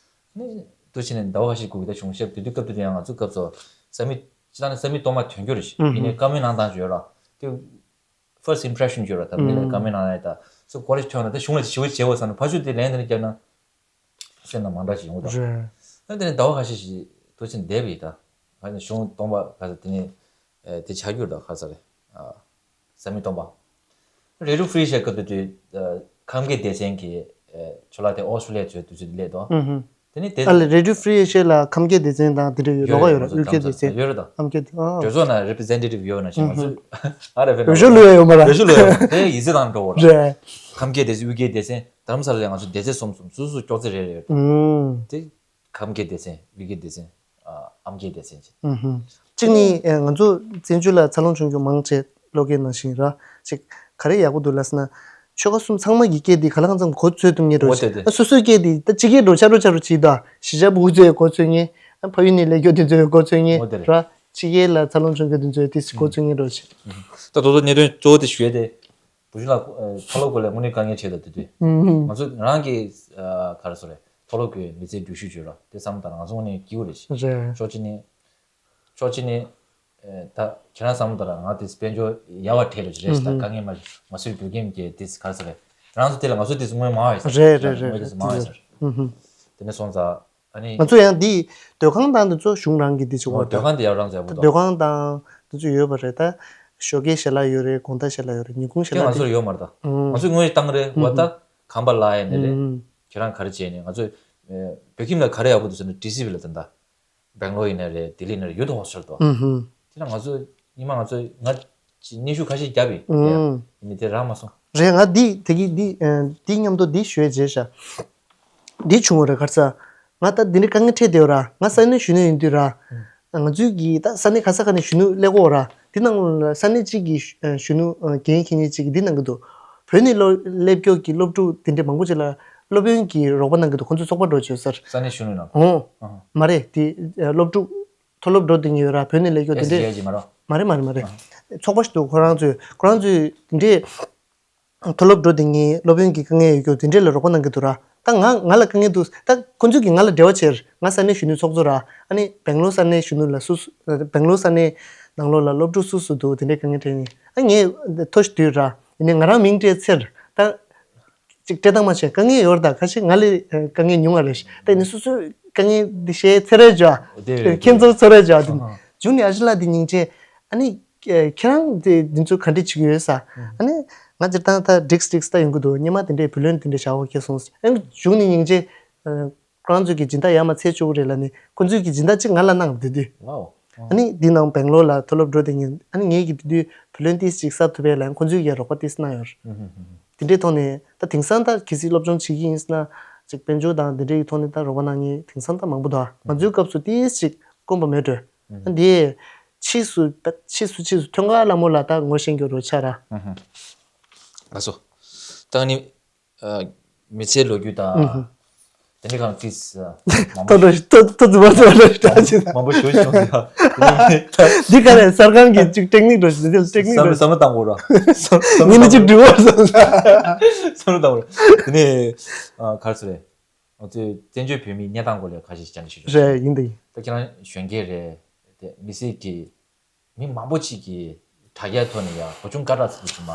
ནི་དུ་ཕྱིན་ནས་ཟླ་བ་ཁ་ཤས་གོ་གི་ད་གཞུང་ཞབས་དེ་དུས་སྐབས་དུ་དེ་ཡང་ང་ཚོ་སྐབས་སུ་ས་མིག་ཅི་ལྟར་ན་ས་མིག་སྟོང་པ་ཐོན་རྒྱུ་རེད་ཤི་ཡིན་ནའི་བཀའ་མོལ་གནང་སྟངས་བརྗོད་ར་དེ་first impression་བརྗོད་ར་ད་མི་ལ་བཀའ་མོལ་གནང་ཡ་ད་སུ་ཀོ་ལེ་ཐོན་ན་ད་གཞུང་ལ་ཞི་བ་བྱེད་འོ་ས་ན་ཕ་ཤུ་དེ་ལན་དེ་ནས་བརྒྱབ་ན་སེམས་ནང་མང་དྲགས་ཤིག་ཡོང་གི་འདུག་ཨ་དེ་ནས་ཟླ་བ་ཁ་ཤས་ཤིག་དུ་ཕྱིན་བསྡད་པ་ཡིན་ད་ཨ་ནི་གཞུང་སྟོང་པ་ག་ས་དེ་ནས་དེ་ཆགས་རྒྱུ་ར་ད་ག་ས་རེད། ས་མིག་སྟོང་པ། Radio Free Asia་སྐབས་དུས་ཁམས་སྐད་སྡེ་ཚན་གྱི་ཆོ་ལག་དེ་ཨོ་སི་ཀྲོ་ལི་ཡ་ཚོའི་དུས་ཚོད་སླེབས་དོ། དེ་ནི་དེ་ཨ་ལེ་Radio Free Asia་ལ་ཁམས་སྐད་སྡེ་ཚན་དང་དེ་འདྲ་ཡོད་ལོགས་ཡོད་ར་དབུས་སྐད་སྡེ་ཚན་ཡོད་ར་དང་། ཁམས་སྐད་དེ་ཨ་གྲོས་ཚོགས་ནང་representative་ཡོད་ན་ཞིག་ང་ཚོས་ཨ་རེ་བེ་རོ་ཞོ་ལུ་ཡ་ཡོད་མ་ར། རོ་ཞོ་ལུ་ཡ་དེ་ཡིད་ཆེས་དང་འགྲོ་བ་ར། ཁམས་སྐད་སྡེ་ཚན་དབུས་སྐད་སྡེ་ཚན་དྷ་རམ་ས་ལ་ལ་ང་ཚོ་སྡེ་ཚན་གསུམ་གསུམ་སུ་སུ་ཅོག་ཙེ་རེ་རེ་ཡོད་དེ། ཁམས་སྐད་སྡེ་ཚན་དབུས་སྐད་སྡེ་ཚན་ཨམ་སྐད་སྡེ་ཚན་བྱས། གཅིག་ནི་ང་ཚོ་བཙན་བྱོལ་ལ་འཚར་ལོངས་བྱུང་རྒྱུ་མང་ཆེ་བློ་སྐད་ནང་བཞིན་ར་ཅིག་ག་རེ་ཡག་པོ་འདུག་ལབ་ཟེར་ན། ཆོལ་ཁ་གསུམ་ཚང་མ་གི་སྐད་འདི་ག་ལ་གང་འཚམ་གོ་ཚོད་ཐུབ་ངེས་འགྲོ་ཞིག་སོ་སོའི་སྐད་འདི་ད་གཅིག་སྐད་འགྲོ་ཆ་རོ་ཆ་རོ་བྱིས་ད་གཞིས་ཆགས་བུ་ཚོས་གོ་ཚོད་ངེས་ཕ་ཡུལ་ནས་སླེབས་རྒྱུ་དེ་ཚོས་གོ་ཚོད་ངེས་ར་ཕྱི་རྒྱལ་ལ་འཚར་ལོངས་བྱུང་རྒྱུ་དེ་ཚོས་དེ་གོ་ཚོད་ངེས་འགྲོ་ཞིག་ད་དོ་དོ་གནད་དོན་གཙོ་བོ་དེ་ཞུ་ཡས་དེ། བུ་ཆུང་ལགས་མཐོ་སློབ་སྐོར་ལ་དངོས་གནས་དཀའ་ངལ་འཕྲད་ད་དེ་དུས་ང་ཚོ་རང་གི་ག་རེ་ཟེར་རེད་མཐོ་སློབ་ཀྱི་མི་ཚེའི་འགྲུལ་བཞུད་བརྗོད་ར་དེ་བསམ་བློ་བཏང་ན་ང་ཚོ་དངོས་གནས་སྐྱིད་པོ་རེད་ཤི། རེད། ཕྱོགས་གཅིག་ནས་ཕྱོགས་གཅིག་ནས་ད་ཁྱེད་རང་བསམ་བློ་བཏང་ན་ང་དེ་དཔལ་འབྱོར་ཡག་པ་འཕྲད་རེད་ཤི་རེད་ཤི་ད་དཀའ་ངལ་མ་མ་སོས་བོད་ཁྱིམ་གྱི་དེ་ག་རེ་ཟེར་རེད་རང་ཚོ་དེ་ལ་ང་ཚོ་དེ་དངོས་མང་བ་ཡོད་ས་རེད་རེད་རེད་དངོས་དེ་མང་བ་ཡོད་ས་རེད། དེ་ནས་སོང་ཙང་། ཨ་ནི། ང་ཚོ་ཡང་འདི་སྡོད་ཁང་དང་འདི་ཚོ་གཞུང་རང་གི་འདི་ཅིག་འོ་འོ་སྡོད་ཁང་དེ་ཡང་རང་ཚོ་ཡག་པོ་འདུག་སྡོད་ཁང་དང་འདི་ཚོ་ཡོད་པ་རེད་ད། ཞོགས་ཀའི་ཞལ་ལག་ཡོད་རེད་དགོང་དག་ཞལ་ལག་ཡོད་རེད་ཉིན་གུང་ཞལ་ལག་ང་ཚོར་ཡོད་མ་རེད་ད། ང་ཚོ་དངོས་བཏང་རེད་འོ་ད་ཁང་པ་ལ་ཡིན་ནི་རེད། ཁྱེད་རང་ག་རེ་བྱས་ནས་ང་ཚོ་བོད་ཁྱིམ་ལ་ག་རེ་ཡག་པོ་འདུག་ཟེར་ན་ཌི་སི་བི་ལ་ད་ད་སྦེང་ལོར་ཡིན་ནི་རེད་ལྡི་ལི་ཡིན་ནི་རེད་ཡོད་དོ་ཧོ་ཤར་དོ། དེ་ན་ང་ཚོ་ཉི་མ་ང་ཚོ་ང་ཉི་ཤུ་ཁ་ཤས་བརྒྱབ་ཡིན་ཡིན་ནི་དེ་རག་མ་སོང་། རེད་ང་འདི་དེ་གི་འདི་འདི་མཉམ་དུ་འདི་ཞུས་རྗེས་ཤག་འདི་བྱུང་བ་རེད་ག་རེ་ཟེར། ང་ད་འདི་འདྲའི་དཀའ་ངལ་འཕྲད་བསྡད་ཡོད་ར་ང་ས་གནས་གཞོན་ནུ་ཡིན་དུས་ར། ང་ཚོའི་གི་ད་ས་གནས་ག་ས་ག་ནས་གཞོན་ནུ་སླེབས་ཀྱི་ཡོད་ར་འདི་ནང་ལ་ས་གནས་གཅིག་གི་གཞོན་ནུ་འགན་འཁྱེར་མཁན་གཅིག་གིས་འདི་གནང་གི་འདུག་བོད་ནས་སློབ་སླེབས་མཁན་གྱི་སློབ་ཕྲུག་དེ་འདྲའི་མང་པོ་ཅིག་ལ་སློབ་ཡོན་གྱི་རོགས་པ་གནང་གི་འདུག་ཁོང་ཚོའི་ཚོགས་པ་འགྲོ་བྱོས་ཟེར། ས་གནས་གཞོན་ནུ་ནང་། ཨོ། མ་རེད་དེ་སློབ་ཕྲུག་མཐོ་སློབ་འགྲོ་བསྡད་མཁན་ཡོད་ར་བོད་ནས་སླེབས་མཁན་དེ་འདྲས་མ་རེད་མ་རེད་མ་རེད་མ་རེད། ཚོགས་པ་ཞིག་འདུག་ཁོ་རང་ཚོས་ཁོ་རང་ཚོས་དེ་འདྲས། མཐོ་སློབ་འགྲོ་བསྡད་མཁན་སློབ་ཡོན་གྱི་དཀའ་ངལ་ཡོད་རྒྱུ་དེ་འདྲས་ལ་རོགས་པ་གནང་གི་འདུག་ར། ད་ང་ང་ལ་དཀའ་ངལ་འདུག་ད་ཁོ་ཚོས་ཀྱིས་ང་ལ་འབྲེལ་བ་བྱས། ང་ས་གནས་གཞོན་ནུའི་ཚོགས་གཙོ་ར། ཨ་ནི་སྦེང་ལོར་ས་གནས་གཞོན་ནུ་ལ་སུ་སུ་སྦེང་ལོར་ས་གནས་ནང་ལོགས་ལ་སློབ་ཕྲུག་སུ་སུ་འདུག་དེ་འདྲས་དཀའ་ངལ་འཕྲད་མཁན། ཨ་ངས་ཐོ་ཞིག་བསྡུས་ར། ཡིན་ནའི་ང་རང་མིང་བྲིས་ཚེར་ད། ཅིག་སྤྲད་སྟངས་མ་བྱས་དཀའ་ངལ་ཡོད་རེད་ད་ཁ་ཤས་ང་ལས་དཀའ་ངལ་ཉུང་བ་རེད། ད་ཡིན་ནའི་སོ་སོའི་དཀའ་ངལ་འདི་བཤད་ཚེར་རེད་ཅོ། དེ་རེད་ཁྱེད་ཚོ་ཚོར་རེད་ཅོ། ཨ་ཧ། བྱུང་ནས་ཨ་ཞེ་ལགས་འདི་སྙིང་རྗེ། ཨ་ནི། ཁྱེད་རང་དེ་འདི་ཚོ་ག་འདྲས་བྱེད་ཀྱི་ཡོད་ས། ཨ་ནི། ང་སྤྱིར་བཏང་ད་འགྲིགས་འགྲིགས་ད་ཡོང་གི་འདུག་སྔོན་མ་དེ་འདྲས་བུ་ལོན་དེ་འདྲས་བཞག་འོ་ཁྱེད་སོང་ཨ་ནི་བྱུང་ནས་སྙིང་རྗེ། ཁོ་རང་ཚོས་ཀྱི་སྦྱིན་བདག་ཡར་མར་འཚོལ་བཅུག་གི་རེད་ལབ་ནས་ཁོ་ཚོས་ཀྱི་སྦྱིན་བདག་གཅིག་ང་ལ་གནང་བསྡད་དུས། ཨ་ནི་འདི་ནང་སྦེང་ལོར་ལ་མཐོ་སློབ་འགྲོ་བསྡད་མཁན་ཨ་ནི་ངས་ཀྱི་དེ་དུས་བུ་ལོན་ཏིས་ཅིག་གསར་ཐུབ་པས་ལབ་ཁོ་ཚོས་ཀྱི་རོགས་པ་ཏིས་གནང་ཡོད། དེ་འདྲའི་ཐོག་ནས་ད་དེང་སང་ད་གལ་སྲིད་སློབ་སྦྱོང་བྱེད་ཀྱི་ཡིན་ཟེར་ན་ཅིག་དཔལ་འབྱོར་དང་དེ་འདྲའི་ཐོག་ནས་ད་རོགས་པ་གནང་མཁན་དེང་སང་ད་མང་པོ་འདུག་ང་ཚོའི་སྐབས་སུ་ཏིས་ཅིག་དཀོན་པ་མེད་འགྲོ། ཨ་འདི། ཕྱིས་སུ་ཕྱིས་སུ་ཕྱིས་སུ་ཐོན་ཁ་ལ་མོ་ལ་ད་ངོ་ཤེས་རྒྱུ་རོ་ཆ་ར། ལགས་སོ། ད་ནི། མི་ཚེའི་ལོ་རྒྱུས་དང་། དེ་འདྲའི་གང་ཏིས། ཏོ་འགྲོ་ཞིག་ཏོ་ཏོ་ཙི་མ་ཙི་མ་འགྲོ་ཞིག་ད་ཅི་ད། མང་པོ་ཞུ་ཞུ་ཡ། འདི་ག་རེ་གསར་ཁང་གི་ཅིག་ཏེག་ནིག་འགྲོ་ཞིག་འདི་ཏེག་ནིག་འགྲོ་ཞིག་བསམ་བློ་བཏང་དགོས་ར། ངས་ནི་ཅིག་འབྲི་བར་སོང་། བསམ་བློ་བཏང་དགོས་ར། དེ་ནས་ག་རེ་ཟེར་རེད། ང་ཚོས་བཙན་བྱོལ་བོད་མིའི་གནས་སྟངས་སྐོར་ལ་ཁ་ཤས་ཤིག་བཅར་འདྲི་ཞུ་རྒྱུ་རེད་ཡིན་ད་ཡིན། ད་ཁྱེད་རང་གཞོན་སྐྱེས་རེད། དེ་མི་སེར་གྱི་མི་མང་པོ་ཅིག་གིས་དྲ་རྒྱའི་ཐོག་ནས་ཡ་བུ་ཆུང་སྐད་གྲགས་ཟེར་གྱི་མ་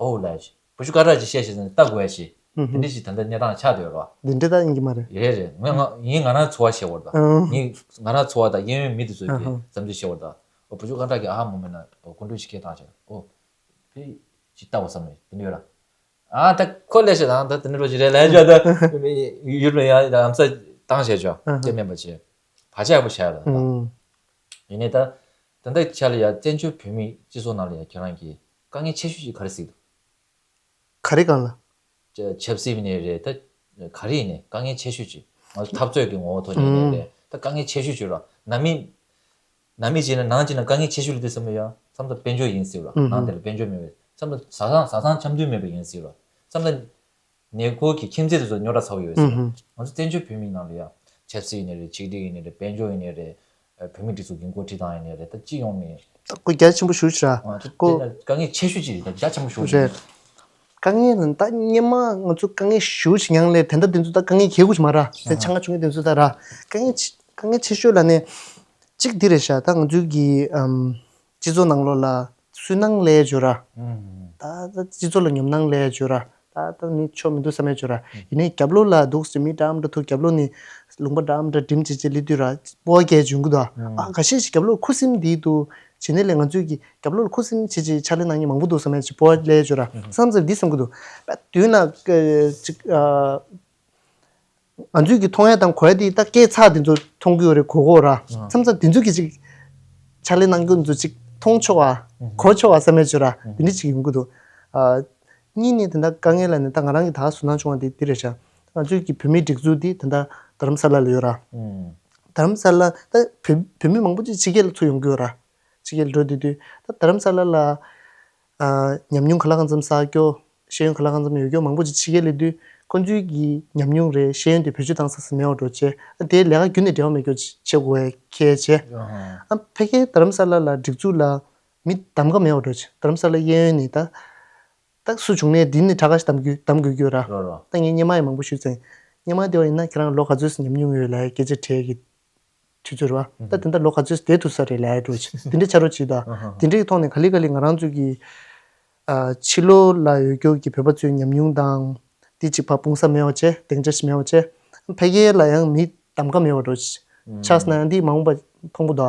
ཨོ་ལ་ཞིག་བུ་ཆུང་སྐད་གྲགས་ཅིག་བཤད་བཤད་ཟེར་ནས་ལྟ་དགོས་ཡ་ཞིག་དེ་འདྲ་ཞིག་ད་ལྟ་གནས་སྟངས་ཆགས་བསྡད་ཡོད་རེད་བ། འདི་འདྲ་ད་ཡིན་གྱི་མ་རེད། རེད་རེད་ངས་ང་ངས་ང་རང་ཚོར་བ་བཤད་བར་ད་ངས་ང་རང་ཚོར་བ་དང་གཡས་གཡོན་མི་དེ་ཚོས་ཀྱི་བསམ་ཚུལ་བཤད་བར་ད་ཨོ་བུ་ཆུང་སྐད་གྲགས་ཀྱི་ཨ་ཧ་མོ་མེད་ན་ཨོ་སྐུ་མགྲོན་ཞིག་སྐད་བཏང་བྱས་ཨོ་ཕི་ཅིག་ལྟ་བ་བསམ་ནས་དེ་འདྲ་ཡོད་ར། ཨ་ད་ཁོ་ལས་ཤེས་དང་ད་དེ་འདྲ་རོ་ཞིག་རེད་ལས་ཅོ་ད་ཡུལ་ལ་ཡ་ལམ་སང་བཏང་བྱས་ཅོ་ཨ་ཅེ་མེད་པ་ཅེ་བར་ཆད་ཡག་པོ་བྱས་ལ་ད་ཡིན་ནའི་ད་ད་ལྟ་ཆ་ལ་ཡ་བཙན་བྱོལ་བོད་མིའི་སྤྱི་ཚོགས་ནང་ལ་ཡ་ཁྱེད་རང་གིས་དཀའ་ངལ་ཆེ་ཤོས་ཅིག་ག་རེ་གཟིགས་འདུག་ག་རེ་གང་ལ། ཆབ་སྲིད་ནས་རེད་ད་ག་རེ་ཡིན་ནའི་དཀའ་ངལ་ཆེ་ཤོས་ཅིག་ང་ཚོ་འཐབ་རྩོད་ཀྱི་ངོ་བོ་ཐོག་ནས་ཡིན་ནའི་རེད་ད་དཀའ་ངལ་ཆེ་ཤོས་ཅིག་ར་ནང་མི། ནང་མི་བྱས་ན་ནང་བྱས་ན་དཀའ་ངལ་ཆེ་ཤོས་ལ་དེ་བསམ་བློ་ཡ་བསམ་ཚུལ་དཔལ་འབྱོར་ཡིན་ཟེར་བ་ནང་དེ་ལ་དཔལ་འབྱོར་མེད་པའི་བསམ་ཚུལ་བཟའ་ཚང་བཟའ་ཚང་འཆམ་མཐུན་མེད་པ་ཡིན་ཟེར་བ་བསམ་ཚུལ་ཉེ་འཁོར་གྱི་ཁྱིམ་མཚེས་དེ་ཚོ་རྙོག་དྲ་ཚ་བོ་ཡོད་ཟེར་བ་ང་ཚོ་བཙན་བྱོལ་བོད་མི་ནང་ལ་ཡ་ཆབ་སྲིད་ཡིན་ནའི་རེད་ཆིག་སྒྲིལ་ཡིན་ནའི་རེད་དཔལ་འབྱོར་ཡིན་ནའི་རེད་བོད་མི་སྒྲིག་འཛུགས་ཀྱི་འགོ་ཁྲིད་སྟངས་ཡིན་ནའི་རེད་ད་སྤྱི་ཡོངས་ནས་ད་ཁོ་རྒྱ་ཆེན་པོ་ཞུ་ཤ་ཁོ་དཀའ་ངལ་ཆེ་ཤོས་ཅིག་རེད་ད་རྒྱ་ཆེན་པོ་ཞུ་ཤ་རེད། དཀའ་ངལ་ལ་ད་སྔོན་མ་ང་ཚོ་དཀའ་ངལ་ཞེ་པོ་ཅིག་མྱངས་ལས་དེ་འདྲ་དེ་ཚོ་ད་དཀའ་ངལ་གྱེས་དགོས་ཀྱི་མ་རེད། དེ་ཆ་ང་བྱུང་མཁན་དེ་ཚོ་ད་ར་དཀའ་ངལ་ཆེ་དཀའ་ངལ་ཆེ་ཤོས་ལ་ནི་གཅིག་འདི་རེད་ཤག་ད་ང་ཚོའི་གི་ཨམ་སྤྱི་ཚོགས་ནང་ལོགས་ལ་སུན་སྣང་སླེབས་ཡོད་ར། ད་ད་སྤྱི་ཚོགས་ལ་ཉོབ་སྣང་སླེབས་ཡོད་ར། ད་ད་མི་ཆོ་མི་འདུག་བསམ་ཡོད་ཡོད་ར། ཡིན་ནའི་རྒྱབ་ལོགས་ལ་འདུག་ཟེར་མི་འདྲ་མི་འདྲ་ཐུག་རྒྱབ་ལོགས་ནས་ལུང་པ་འདྲ་མི་འདྲ་འགྲིམ་བྱེད་བྱེད་སླེབས་དུས་ར་སྤོབས་པ་སྐྱེ་བྱུང་གི་འདུག་ཨ་ག་ཤེད་ཅིག་རྒྱབ་ལོགས་ཁུ་སིམ་འདི་འདུག་བྱེད་ནས་ལས་ང་ཚོས་ཀྱི་རྒྱབ་ལོགས་ལ་ཁུ་སིམ་བྱེད་ཅིག་ཕྱག་ལས་གནང་མཁན་མང་པོ་འདུག་བསམ་ཡ་ཅིག་སྤོབས་པ་སླེབས་ཡོད་ར། བསམ་ཚར་འདི་བསམ་གི་འདུག་དཔེ་དུས་ན་ཅིག་ཨ་ང་ཚོས་ཀྱི་མཐོང་ཡ་དང་གོ་ཡ་དེ་ད་སྐད་ཚགས་དེ་ཚོ་མཐོང་གི་ཡོད་རེད་གོ་གོ་ར། བསམ་ཚར་དེ་ཚོས་ཀྱི་ཅིག་ཕྱག་ལས་གནང་རྒྱུ་ཚོ་ཅིག་མཐོང་ཆོག་ཨ་གོ་ཆོག་ཨ་བསམ་ཡ་ཅིག་ར་དེ་འདྲ་ཅིག་ཡོང་གི་འདུག་ཨ་གཉིས་ནས་དེ་འདྲ་དཀའ་ངལ་ལ་ནི་ད་ང་རང་གི་ད་ག་ཟུར་སྣང་བྱུང་བ་དེ་འདི་རེད་ཤག་ང་ཚོས་ཀྱི་བོད་མིའི་སྒྲིག་འཛུགས་དེ་དེ་འདྲ་རྡ་རམ་ས་ལ་ལ་ཡོད་ར། རྡ་རམ་ས་ལ་ད་བོད་བོད་མི་མང་པོ་ཅིག་ཕྱི་རྒྱལ་ལ་ཚུར་ཡོང་གི་ཡོད་ར། ཕྱི་རྒྱལ་འགྲོ་དུས་དུས་ད་རྡ་རམ་ས་ལ་ལ་ཨ་ཉམས་མྱོང་ག་ལ་གང་འཚམ་བསགས་རྒྱུ། ཤེས་ཡོན་ག་ལ་གང་འཚམ་ཡོད་རྒྱུ་མང་པོ་ཅིག་ཕྱི་རྒྱལ་སླེབས་དུས་ཁོ་ཚོའི་གི་ཉམས་མྱོང་རེད་ཤེས་ཡོན་དེ་བེད་སྤྱོད་བཏང་ས་ས་མེད་པ་འགྲོ་བྱས་ཨ་དེ་ལས་ཀ་རྒྱུན་ནས་འབྲེལ་བ་མེད་རྒྱུ་བྱེད་དགོས་ཁེལ་བྱས། ཨ་ཕ་གིའི་རྡ་རམ་ས་ལ་ལ་སྒྲིག་འཛུགས་ལ་མི་གདམ་ག་མེད་པ་འགྲོ་བྱས་རྡ་རམ་ས་ལ་གཡས་གཡོན་ནས་ད་ད་སུ་བྱུང་ནས་འདི་ནས་གྲྭ་ཁ་ཞིག་གདམ་རྒྱུ་གདམ་དགོས་རྒྱུ་ར། རོ་རོ། ད་ངས་སྔོན་མ་ཡང་མང་པོ་ཞུས་ཚར། སྔོན་མ་དེ་བ་ཡིན་ན་ཁྱེད་རང་ལོ་ག་ཚོད་ཉམས་མྱོང་ཡོད་ལབ་སྐད་ཆ་དྲིས་ཀྱི། དུས་ཚོད་རེད་བ། ད་དེ་འདྲ་ལོ་ག་ཚོད་བསྡད་ཐུབ་ས་རེད་ལབ་ཡ་འགྲོ་ཆེ་དེ་འདྲའི་ཆ་རོགས་བྱེད་ད། དེ་འདྲའི་ཐོག་ནས་ག་ལེ་ག་ལེ་ང་རང་ཚོ་གི་ཨ་ཕྱི་ལོགས་ལ་ཡོད་རྒྱུ་གི་བོད་པ་ཚོའི་ཉམས་མྱོང་དང་། དེ་གཅིག་ཕར་སྤུངས་ས་མེད་པ་བྱས་སྡིངས་ཆ་ཞིག་མེད་པ་བྱས། ཕ་གི་ལ་ཡང་མི་གདམ་ག་མེད་པ་འགྲོ་ཆེ། ཆགས་སོང་ན་ཡང་འདི་མ་འོངས་པ་ཕངས་པོ་ད།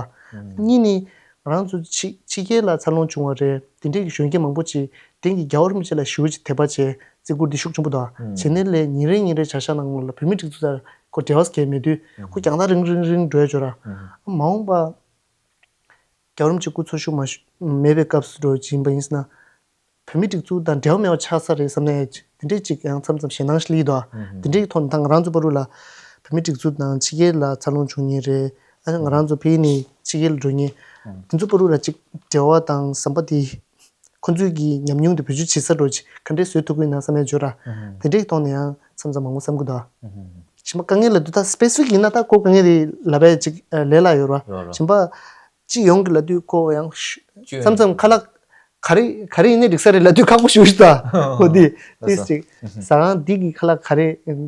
གཉིས་ནི་ང་རང་ཚོ་ཕྱི་ཕྱི་རྒྱལ་ལ་འཚར་ལོངས་བྱུང་བ་རེད་དེ་འདྲའི་གི་གཞོན་སྐྱེས་མང་པོ་ཅིག་དེང་གི་རྒྱལ་བ་རིན་པོ་ཆེ་ལ་ཞེ་པོ་ཅིག་དད་པ་བྱས་བརྩི་བཀུར་འདི་ཤུགས་ཆེན་པོ་ད། བྱས་ནས་ལས་ཉིན་རེ་ཉིན་རེ་བྱ་བཞག་ནང་ལོགས་ལ་བོད་མི་སྒྲིག་འཛུགས་དང་། ཁོ་འབྲེལ་བ་སྐྱེལ་མེད་དུས་ཁོ་རྒྱང་ཐག་རིང་རིང་རིང་འགྲོ་ཡ་འགྲོ་ར། མ་འོངས་པ་རྒྱལ་བ་རིན་པོ་ཆེ་སྐུ་འཚོ་བཞུགས་མ་བཞུགས་མེད་པའི་སྐབས་སུ་འགྲོ་བཞིན་པ་ཡིན་ཟེར་ན། བོད་མི་སྒྲིག་འཛུགས་དང་འབྲེལ་བ་མེད་པ་ཆགས་ས་རེད་བསམ་ནས་དེ་འདྲས་ཅིག་ཡང་མཚམས་མཚམས་ཞེད་སྣང་ཞིག་སླེབས་འདུག་དེ་འདྲས་ཀྱི་ཐོག་ནས་ད་ང་རང་ཚོ་བར་དུ་ལ་བོད་མི་སྒྲིག་འཛུགས་དང་ཕྱི་རྒྱལ་ལ་འཚར་ལོངས་བྱུང་མཁན་རེད། ཨ་ང་རང་ཚོ་ཕ་གི་ནས་ཕྱི་རྒྱལ་ལ་འགྲོ་མཁན་དེ་ཚོ་བར་དུ་ལ་ཅིག་འབྲེལ་བ་དང་ཟམ་པ་དེ། ཁོ་ཚོས་ཀྱི་ཉམས་མྱོང་དེ་བེད་སྤྱོད་བྱེད་ས་འགྲོ་ཅིག་ག་འདྲས་བཟོས་ཐུབ་ཀྱི་ཡིན་ན་བསམ་ཡ་འཇོ་ར། དེ་འདྲའི་ཐོག་ནས་ཡང་མཚམས་མཚམས་མང་པོ་བསམ་གི་འདུག་གཞན་པ་དཀའ་ངལ་ལབ་དུས་ད་སི་པེ་སི་ཕིག་ཡིན་ན་ད་ཁོ་དཀའ་ངལ་རེད་ལབ་པའི་ཅིག་ལས་སླ་ཡོད་ར། རོ་རོ། གཞན་པ་སྤྱི་ཡོངས་ཀྱི་ལབ་དུས་ཁོ་ཡང་ཤུ་སྤྱི་ཡོངས་མཚམས་མཚམས་ཁ་ལག་ག་རེ་ག་རེ་ཡིན་ནའི་འགྲིག་ས་རེད་ལབ་དུས་ཁག་པོ་ཞེ་པོ་ཞིག་ད་ཁོ་འདི་ལགས་ཏིས་སོ་ཅིག་ཟ་ཁང་འདི་གི་ཁ་ལག་ག་རེ་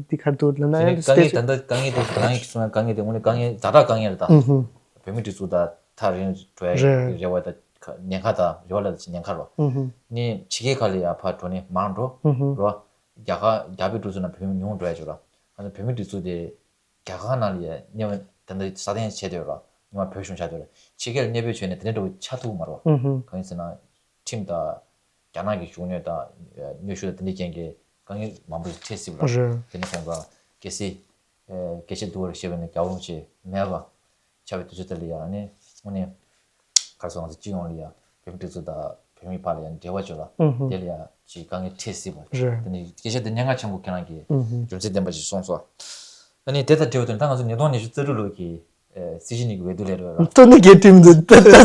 འདི་ག་རེ་འདུག་ལབ་ན་དེ་ཡང་ནི་དཀའ་ངལ་ད་ལྟ་དཀའ་ངལ་དེ་ང་ཡིས་གསུངས་ན་དཀའ་ངལ་དེ་དངོས་གནས་དཀའ་ངལ་ཛ་དྲག་དཀའ་ངལ་རེད་ད། ཨུ་ཧུ། བོད་མི་སྒྲིག་འཛུགས་ད་ཐག་རིང་འགྲོ་ཡ་རེད། རེ་བ་ད་ཉེན་ཁ་ད་རེ་བ་ལ་ད་ཉེན་ཁ་རོ། ཨུ་ཧུ། ནི་ཕྱི་རྒྱལ་ཁག་ལ་ཡ་ཕར་འགྲོ་ནི་མང་འགྲོ་ཨུ་ཧུ། རོ། རྒྱ་གར་རྒྱ་བོད་སྒྲིག་འཛུགས་ན་བོད་མི་ཉུང་འགྲོ་ཡ་ཅིག་རོ། ང་ཚོ་བོད་མི་སྒྲིག་འཛུགས་དེ་རྒྱ་གར་ནང་ལ་ཡ་གནས་བ་ད་ལྟ་སྲ་བརྟན་བྱས་དེ་རོ། ཉི་མ་བོད་གཞུང་བྱ་དེ་རོ། ཕྱི་རྒྱལ་གནས་སྤོས་བྱས་ནས་དེ་འདྲ་འགྲོ་ཆགས་ཐུབ་མ་རོ། ཨུ་ཧུ། གང་ཡིན་ཟེར་ན། ཁྲིམས་དང་། རྒྱ་ནག་གི་བཞུགས་གནས་དང་། གནོན་ཤུགས་དང་དེ་འདྲའི་རྐྱེན་གྱིས་དཀའ་ངལ་མང་པོ་ཞིག་འཕྲད་སྲིད་པ་རེད། རེད། དེ་ནས་སོང་ཙང་གལ་སྲིད། ཨེ་སྐད་ཆ་འདུག་བར་ཞེས་པ་ནི་རྒྱལ་བ་རིན་པོ་ཆེ་མེད་པ། ཆགས་པའི་དུས་ཚོད་དེ་ལ་ཡང་ནི་དངོས་གནས། ག་རེ་ཟེར་ང་ཚོ་སྤྱི་ཡོངས་ལ་ཡང་བོད་མི་སྒྲིག་འཛུགས་དང་བོད་མིའི་བར་ལ་ཡང་འབྲེལ་བ་བྱོས་ལ། ཨུ་ཧུ། དེ་ལ་ཡང་ཅིག་དཀའ་ངལ་འཕྲད་སྲིད་པ། རེད། དེ་ནི་སྐད་ཆ་དེ་གནད་འགག་ཆེན་པོ་ཁྱེད་རང་གིས་ཨུ་ཧུ། རྒྱུ་མཚན་ལྡན་པ་ཞིག་གསུངས་སོང་། ཨ་ནི་དེ་དང་འབྲེལ་བ་དེ་ད་ང་ཚོ་ཉིས་སྟོང་ཉི་ཤུ་རྩ་དྲུག་ལོ་གི་ཨེ་སྲིད་སྤྱི་གཉིས་ཀྱི་འོས་བསྡུ་ལས་རོགས་ལ། སྟོན་ནི་གལ་ཁྲིམས་འདུག་ད་ད་ད་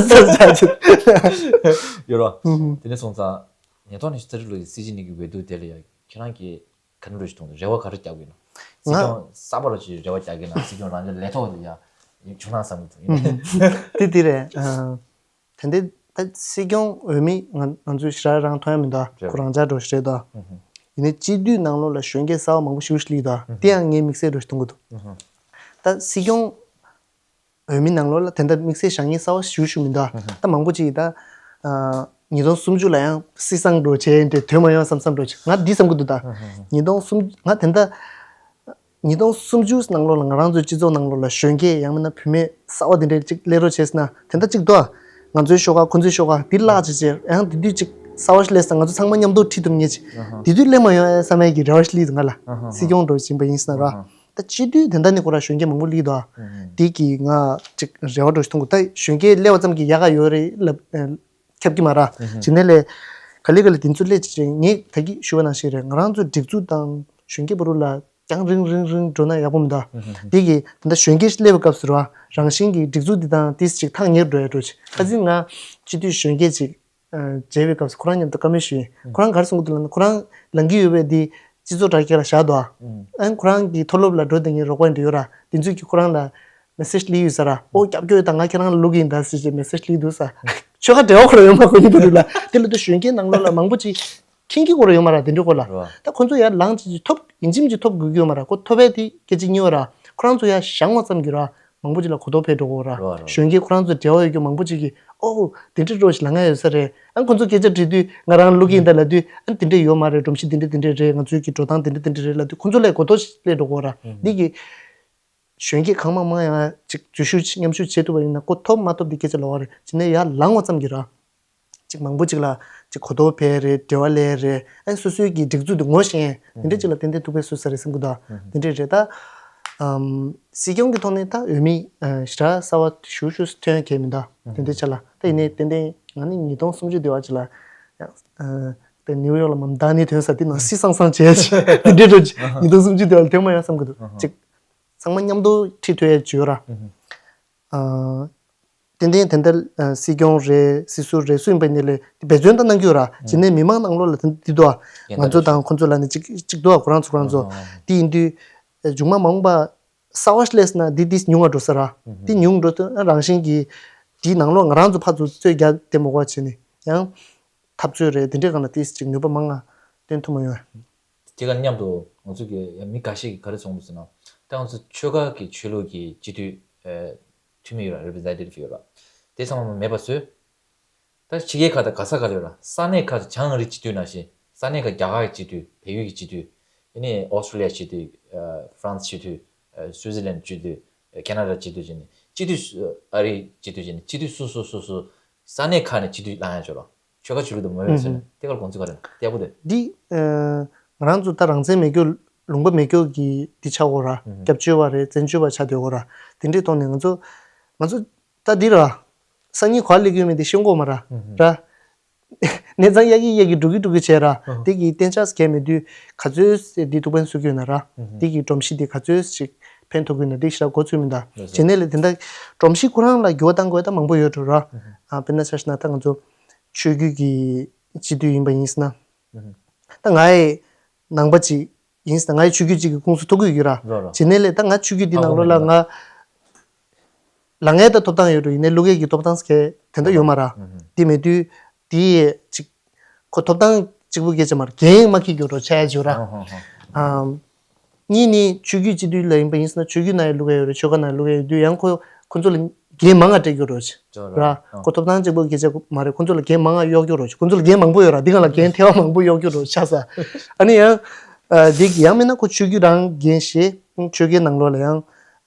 ད་ཡོད་རོ། ཨུ་ཧུ། དེ་ནས་སོང་ཙང་ཉིས་སྟོང་ཉི་ཤུ་རྩ་དྲུག་ལོ་གི་སྲིད་སྤྱི་གཉིས་ཀྱི་འོས་བསྡུ་དེ་ལ་ཡང་ཁྱེད་རང་གིས། ག་འདྲ་ཞིག་མཐོང་འདུག་རེ་བ་ག་རེ་རྒྱག་གི་ཡིན་ན། སྲིད་ང་སྐྱོང་གསར་པ་ལ་ཅིག་རེ་བ་རྒྱག་གི་ཡིན་ན་སྲིད་སྐྱོང་རང་ཉིད་ལས་ཐོག་ཏུ་ཡ་བྱུང་ན་བསམ་གྱི་འདུག་དེ་དེ་རེད། ད་ལྟའི་ད་སྲིད་སྐྱོང་འོས་མི་ང་ང་ཚོས་ཞེ་དྲག་རང་མཐོང་ཡ་མི་འདུག་རེད། ཁོ་རང་འཇགས་འགྲོ་ཞིག་རེད་ད། ཡིན་ནའི་སྤྱི་འཐུས་ནང་ལོགས་ལ་གཞོན་སྐྱེས་གསར་པ་མང་པོ་ཞིག་སླེབས་ད། དེ་ཡང་ངའི་དམིགས་བསལ་འདྲ་ཞིག་མཐོང་གི་འདུག་ད་སྲིད་སྐྱོང་། འོས་མི་ནང་ལོགས་ལ་དེ་འདྲ་དམིགས་བསལ་བཞག་མཁན་གསར་པ་ཞུ་ཞུ་མི་འདུག་ད་མང་པོ་ཅིག་ད། ཉིས་སྟོང་སུམ་ཅུ་ལ་ཡང་སྲིད་བཟང་འགྲོ་བྱས་འདྲ་དོན་མ་ཡོང་བསམ་བསམ་འགྲོ་བྱས་ང་འདི་བསམ་གི་འདུག་ད། ཉིས་སྟོང་སུམ་ང་དེ་འདྲ། ཉིས་སྟོང་སུམ་ཅུ་ནང་ལོགས་ལ་ང་རང་ཚོའི་སྤྱི་ཚོགས་ནང་ལོགས་ལ་གཞོན་སྐྱེས་ཡང་མིན་ན་བུད་མེད་གསར་པ་དེ་འདྲ་ཅིག་སླེབས་རོགས་བྱས་ཟེར་ན་དེ་འདྲ་ཅིག་འདུག་ང་ཚོའི་ཤོག་ཁག་ཁོ་ཚོའི་ཤོག་ཁག་འདི་བརླག་བྱས་བྱས་ཡང་དེ་དུས་ཅིག་གསར་པ་ཞིག་སླེབས་ཟེར་ན་ང་ཚོ་ཚང་མ་མཉམ་དུ་ཁྲིད་ཐུབ་མཁན་ཅིག་དེ་དུས་སླེབས་མ་ཡོང་ཨེ་བསམ་ཡས་ཀྱི་རེ་བ་ཞིག་སླེབས་འདུག་ང་ལ་སྲིད་སྐྱོང་འགྲོ་བཞིན་པ་ཡིན་ཟེར་ན་ར། ད་སྤྱི་འཐུས་དེ་འདྲ་ནི་ཁོ་རང་གཞོན་སྐྱེས་མང་པོ་སླེབས་འདུག་ཨ། དེ་གིས་ང་ཅིག་རེ་བ་འདྲ་ཞིག་མཐོང་གི་ད་གཞོན་སྐྱེས་སླེབས་པ་ཙམ་གྱིས་ཡག་ག་ཡོད་རེད་ལབ་ཁྱབ་ཀྱི་མ་རེད། བྱས་ནས་ལས་ག་ལེ་ག་ལེ་དེ་ཚོ་སླེབས་ཅིག་ངས་ད་གིན་ཞུ་བ་ནང་བཞིན་རེད་ང་རང་ཚོ་སྒྲིག་འཛུགས་དང་གཞོན་སྐྱེས་བར་ལ་རྒྱང་རིང་རིང་རིང་འགྲོ་ན་ཡག་པོ་མི་འདུག་དེ་གིས་ད་ལྟ་གཞོན་སྐྱེས་སླེབས་པའི་སྐབས་སུ་རེད་བ་རང་བཞིན་གྱིས་སྒྲིག་འཛུགས་འདི་དང་ཏིས་ཅིག་ཐག་ཉེ་རུ་འགྲོ་ཡ་འགྲོ་ཅིག་ཁ་སང་ང་སྤྱི་འཐུས་གཞོན་སྐྱེས་ཅིག་མཇལ་བའི་སྐབས་སུ་ཁོ་རང་མཉམ་དུ་བཀའ་མོལ་ཞུས་ཡིན། ཁོ་རང་ག་རེ་གསུང་གི་འདུག་ལབ་ན་ཁོ་རང་ལངས་ཀྱི་ཡོད་པའི་འདི་སྤྱི་ཚོགས་དྲ་རྒྱ་ལ་བཞག་འདུག་ཨ། ཨ་ནི་ཁོ་རང་གི་མཐོ་སློབ་ལ་འགྲོ་བསྡད་མཁན་རོགས་པ་འདྲ་ཡོད་ར་དེ་ཚོས་ཀྱིས་ཁོ་རང་ལ་མེ་སེ་ཇི་སླེབས་ཡོད་ས་ར་ཨོ་རྒྱབ་སྐྱོར་ཡོད་ད་ང་ཁྱེད་རང་ལ་བླུག་གི་ཡིན་ད་ཟེར་བྱས་མེ་སེ་ཇི་སླེབས་འདུག་ས་ཆོལ་ཁ་འབྲེལ་བ་ཁོ་རང་ཡོད་མ་ཁོ་གཉིས་བར་དུ་ལ་དེ་ལ་དུ་གཞོན་སྐྱེས་ནང་ལོགས་ལ་མང་པོ་ཅིག་ མཁྱེན་གྱི་སྐོར་ཡོད་མ་ར། དེ་འདྲའི་སྐོར་ལ་རེད་བ། ད་ཁོ་ཚོ་ཡར་ལངས་ཅིག་ཅིག་ཐོབ་ཡིན་གཅིག་མིན་གཅིག་ཐོབ་དགོས་ཀྱི་ཡོད་མ་ར། ཁོ་ཐོབ་པའི་དེ་སྐད་ཆ་གཉིས་པ་ར། ཁོ་རང་ཚོ་ཡར་བཞེངས་པ་ཙམ་གྱིས་ར་མང་པོ་ཅིག་ལ་གོ་རྟོགས་འཕེལ་འགྲོ་གི་ཡོད་ར། རེད་བ་རེད་བ། གཞོན་སྐྱེས་ཁོ་རང་ཚོ་འབྲེལ་བ་ཡོད་རྒྱུ་མང་པོ་ཅིག་གིས་ཨོ་དེ་འདྲའི་འགྲོ་ཞིག་ལ་ང་ཡོད་ས་རེད། ཨ་ཁོ་ཚོ་སྐད་ཆ་དྲིས་དུས་ང་རང་བློ་འགྱོད་ཡིན་ད་ལབ་དུས་ཨ་དེ་འདྲ་ཡོད་མ་རེད། སྒྲོམ་གཞི་དེ་འདྲ་དེ་འདྲ་རེད། ང་ཚོའི་གི་འགྲོ་སྟངས་དེ་འདྲ་དེ་འདྲ་རེད་ལབ་དུས་ཁོ་ཚོ་ལ་གོ་རྟོགས་ཤིག་སླེབས་འགྲོ་གི་ཡོད་ར། འདི་གི་གཞོན་སྐྱེས་གང་མང་མང་ཡང་ཅིག་འཛུལ་ཞུགས་མཉམ་ཞུགས་བྱེད་ཐུབ་པ་ཡིན་ན་གོ་ཐོབ་མ་ཐོབ་དེ་སྐད་ཆ་ལབ་པ་རེད། བྱས་ནས་ཡར་ལངས་པ་ཙམ་གྱིས་ར། ཅིག་མང་པོ་ཅིག་ལ་ཅིག་གོ་རྟོགས་འཕེལ་རེད། འབྲེལ་བ་ལས་རེད། ཨ་སོ་སོའི་གི་སྒྲིག་འཛུགས་དེ་ངོ་ཤེས་དེ་འདྲ་ཅིག་ལ་ཏན་ཏན་ཐུག་པའི་སུ་ས་རེད་བསམ་གི་འདུག་དེ་འདྲ་རེད་ད། ཨམ། སྲིད་སྐྱོང་གི་ཐོག་ནས་ད་འོས་མི་ཞེ་དྲག་གསར་བ་ཞུ་ཞུ་ཐོན་གལ་མི་འདུག་དེ་འདྲ་ཆ་ལ་ད་ཡིན་ནའི་ཏན་ཏན་ང་ནི་ཉིས་སྟོང་སུམ་ཅུ་དེ་བ་ཅིག་ལ་ཡང་ཨ་དེ་ནིའུ་ཡོག་ལ་མམ་ད་ནི་ཐོན་ས་དེ་ནང་སི་སང་སང་བྱས་ཅིག་དེ་འདྲ་འགྲོ་ཅིག་ཉིས་སྟོང་སུམ་ཅུ་དེ་བ་ལ་ཐོན་མ་ཡོང་བསམ་གི་འདུག་ཅིག་ཚང་མ་མཉམ་དུ་ཁྲིད་ཐུབ་ཡ་ཅིག་ཡོད་ར། ཨ། ཏན་ཏན་དེ་འདྲ་ཨ་སྲིད་སྐྱོང་རེད། སྲིད་ཟུར་རེད། སུ་ཡིན་པ་ཡིན་ནའི་ལས་དེ་འབད་བརྩོན་ད་གནང་གི་ཡོད་ར། ཡིན་ནའི་མི་མང་ནང་ལོགས་ལ་དེ་འདི་འདུག་ཨ། ང་ཚོ་དང་ཁོ་ཚོ་ལ་ནི་གཅིག་གཅིག་འདུག་ཨ། ཁོ་རང་ཚོ་ཁོ་རང་ཚོ་དེ་ཡིན་དུས་ཨ་མཇུག་མ་མ་འོངས་པ་གསར་བ་ཞིག་སླེབས་ན་འདི་འདི་ཉུང་བ་འགྲོ་ས་ར། འདི་ཉུང་འགྲོ་དུས་ཨ་རང་བཞིན་གྱིས་དེའི་ནང་ལོགས་ང་རང་ཚོ་ཕར་ཚུར་རྩོད་རྒྱག་བསྡད་མ་དགོས་པ་བྱས་ནས་ཡང་འཐབ་རྩོད་རེད། དེ་འདྲའི་སྒང་ལ་ཏིས་ཅིག་ནུས་པ་མང་ང་བཏོན་ཐུབ་མ་ཡོང་། དེ་ག་མཉམ་དུ་ང་ཚོ་གི་ཡང་མི་འགའ་ཤས་ཀྱིས་ག་རེ་གསུངས་འདུག་ཟེར་ན། ད་ང་ཚོ་ཆོལ་ཁ་གི་ཆོས་ལུགས་ཀྱི་སྤྱི་འཐུས་ཨ་འཐུས་མི་ཡོད་ར། རེ་པི་རི་ཛེན་ཊེ་ཊིབ་ཡོད་ར། དེ་ཚང་མ་མེད་པ་བཟོས། ད་ཕྱི་རྒྱལ་ཁག་དང་ག་ས་ག་ལ་ཡོད་ར། ས་གནས་ཁག་ཅིག་བྱང་ཨ་རིའི་སྤྱི་འཐུས་ནང་བཞིན་ས་གནས་ཁག་རྒྱ་གར་གྱི་སྤྱི་འཐུས། བལ་ཡུལ་གྱི་སྤྱི་འཐུས། ཨ་ནི་ཨོ་སི་ཀྲོ་ལི་ཡ་སྤྱི་འཐུས། ཨ་ཧྥ་རན་སི་སྤྱི་འཐུས། ཨ་སུའི་ཙི་ལན་སྤྱི་འཐུས། ཨ་ཁེ་ན་ཌ་སྤྱི་འཐུས་བྱས་ནས་སྤྱི་འཐུས་སུ་ཨ་རིའི་སྤྱི་འཐུས་བྱས་ནས་སྤྱི་འཐུས་སུ་སུ་སུ་སུ་ས་གནས་ཁག་ནས་སྤྱི་འཐུས་ལངས་ཡ་ཅིག་ཡོད་ར། ཆོལ་ཁ་ཆོས་ལུགས་དང་མ་འོས་ཟེར་ནས་དེ་ག་ལ་དགོངས་ཚུལ་ག་རེ་ཡིན་ན་ཡག་པོ་དེ། འདི་ཨ་ང་རང་ཚོ་ད་རང་བཙན་མེད་རྒྱུ་ལུང་པ་མེད་རྒྱུ་གི་འདི་ཆགས་ཡོད་ར། སྐྱབས་བཅོལ་བ་རེད། བཙན་བྱོལ་བ་ཆགས་བསྡད་ཡོད་ར། དེ་འདྲའི་ཐོག་ནས་ང་ཚོ་ང་ཚོ་ད་འདི་ར་སང་ཉིན་ག་པར་སླེབས་ཀྱི་ཡོད་མེད་དེ་ཤེས་ཀྱི་ཡོད་མ་ར་ར། གནས་ཚང་གཡར་གྱི་གཡར་གྱི་འགྲོ་གི་འགྲོ་གི་བྱས་ར། དེ་གི་གཏན་འཇགས་གལ་མེད་དུས་ག་ཚོད་དེ་ཐུགས་ཕན་གསོས་ཀྱི་ཡོད་ན་ར། དེ་གི་སྒྲོམ་གཞི་དེ་ག་ཚོད་ཞིག་ཕན་ཐོགས་ཀྱི་ཡོད་ན་དེ་ཞེ་དྲག་མགོ་ཚོས་མི་འདུག་བྱས་ནས་ལས་དེ་འདྲ་སྒྲོམ་གཞི་ཁོ་རང་ལ་འགྱུར་བ་གཏང་དགོས་ད་མང་པོ་ཡོད་འགྲོ་ར། ཨ་དཔེར་ན་ཆ་བཞག་ན་ད་ང་ཚོ་ཆོས་བརྒྱུད་ཀྱི་སྤྱི་འཐུས་ཡིན་པ་ཡིན་ཟེར་ན། ད་ང་ཡི་ནང་པ་ཅིག་ཡིན་ཟེར་ན་ང་ཡི་ཆོས་བརྒྱུད་ཅིག་གི་ཁོངས་སུ་གཏོགས་ཀྱི་ཡོད་ར། རོ་རོ། བྱས་ནས་ལས་ད་ང་ཆོས་བརྒྱུད་འདི་ནང་ལོགས་ལ་ང་ལངས་ཡས་ད་ཐོབ་ཐང་ཡོད་འགྲོ། ཡིན་ནའི་བླུག་ཡས་ཀྱི་ཐོབ་ཐང་ཟེར་མཁན་དེ་འདྲ་ཡོད་མ་ར། དེ་མེད་དུས་དེ་ཡས་ཅིག་ཁོ་ཐོབ་ཐང་གཅིག་པུ་སྐད་ཆ་མ་ར་འགན་མ་འཁྱེར་གྱི་ཡོད་འགྲོ་ཆགས་ཡས་ཅིག་ཡོད་ར། ཨམ། གཉིས་ནི་ཆོས་བརྒྱུད་སྤྱི་འཐུས་ལ་ཡིན་པ་ཡིན་ཟེར་ན་ཆོས་བརྒྱུད་ནང་ཡང་བླུག་ཡ་ཡོད་རེད། ཆོལ་ཁ་ནང་ཡང་བླུག་ཡ་ཡོད་དུས་ཡང་ཁོ་ཁོ་ཚོ་ལ་འགན་མང་ང་སྤྲད་རྒྱུ་རེད། ཅོ་ར། ར། ཨ། ཁོ་ཐོབ་ཐང་གཅིག་པོ་སྐད་ཆ་མ་རེད། ཁོ་ཚོ་ལ་འགན་མང་ང་གཡོག་རྒྱུ་རེད། ཁོ་ཚོ་ལ་འགན་མང་པོ་ཡོད་ར། འདི་གང་ལ་འགན་ཐེ་བ་མང་པོ་གཡོག་རྒྱུ་རེད་ཆགས་ས། ཨ་ནི་ཡང་ཨ་འདི་ཡང་མིན་ན་ཁོ་ཆོས་བརྒྱུད་རང་འགན་བཞེས། ཆོལ་ཁའི་ནང་ལོགས་ལ་ཡང་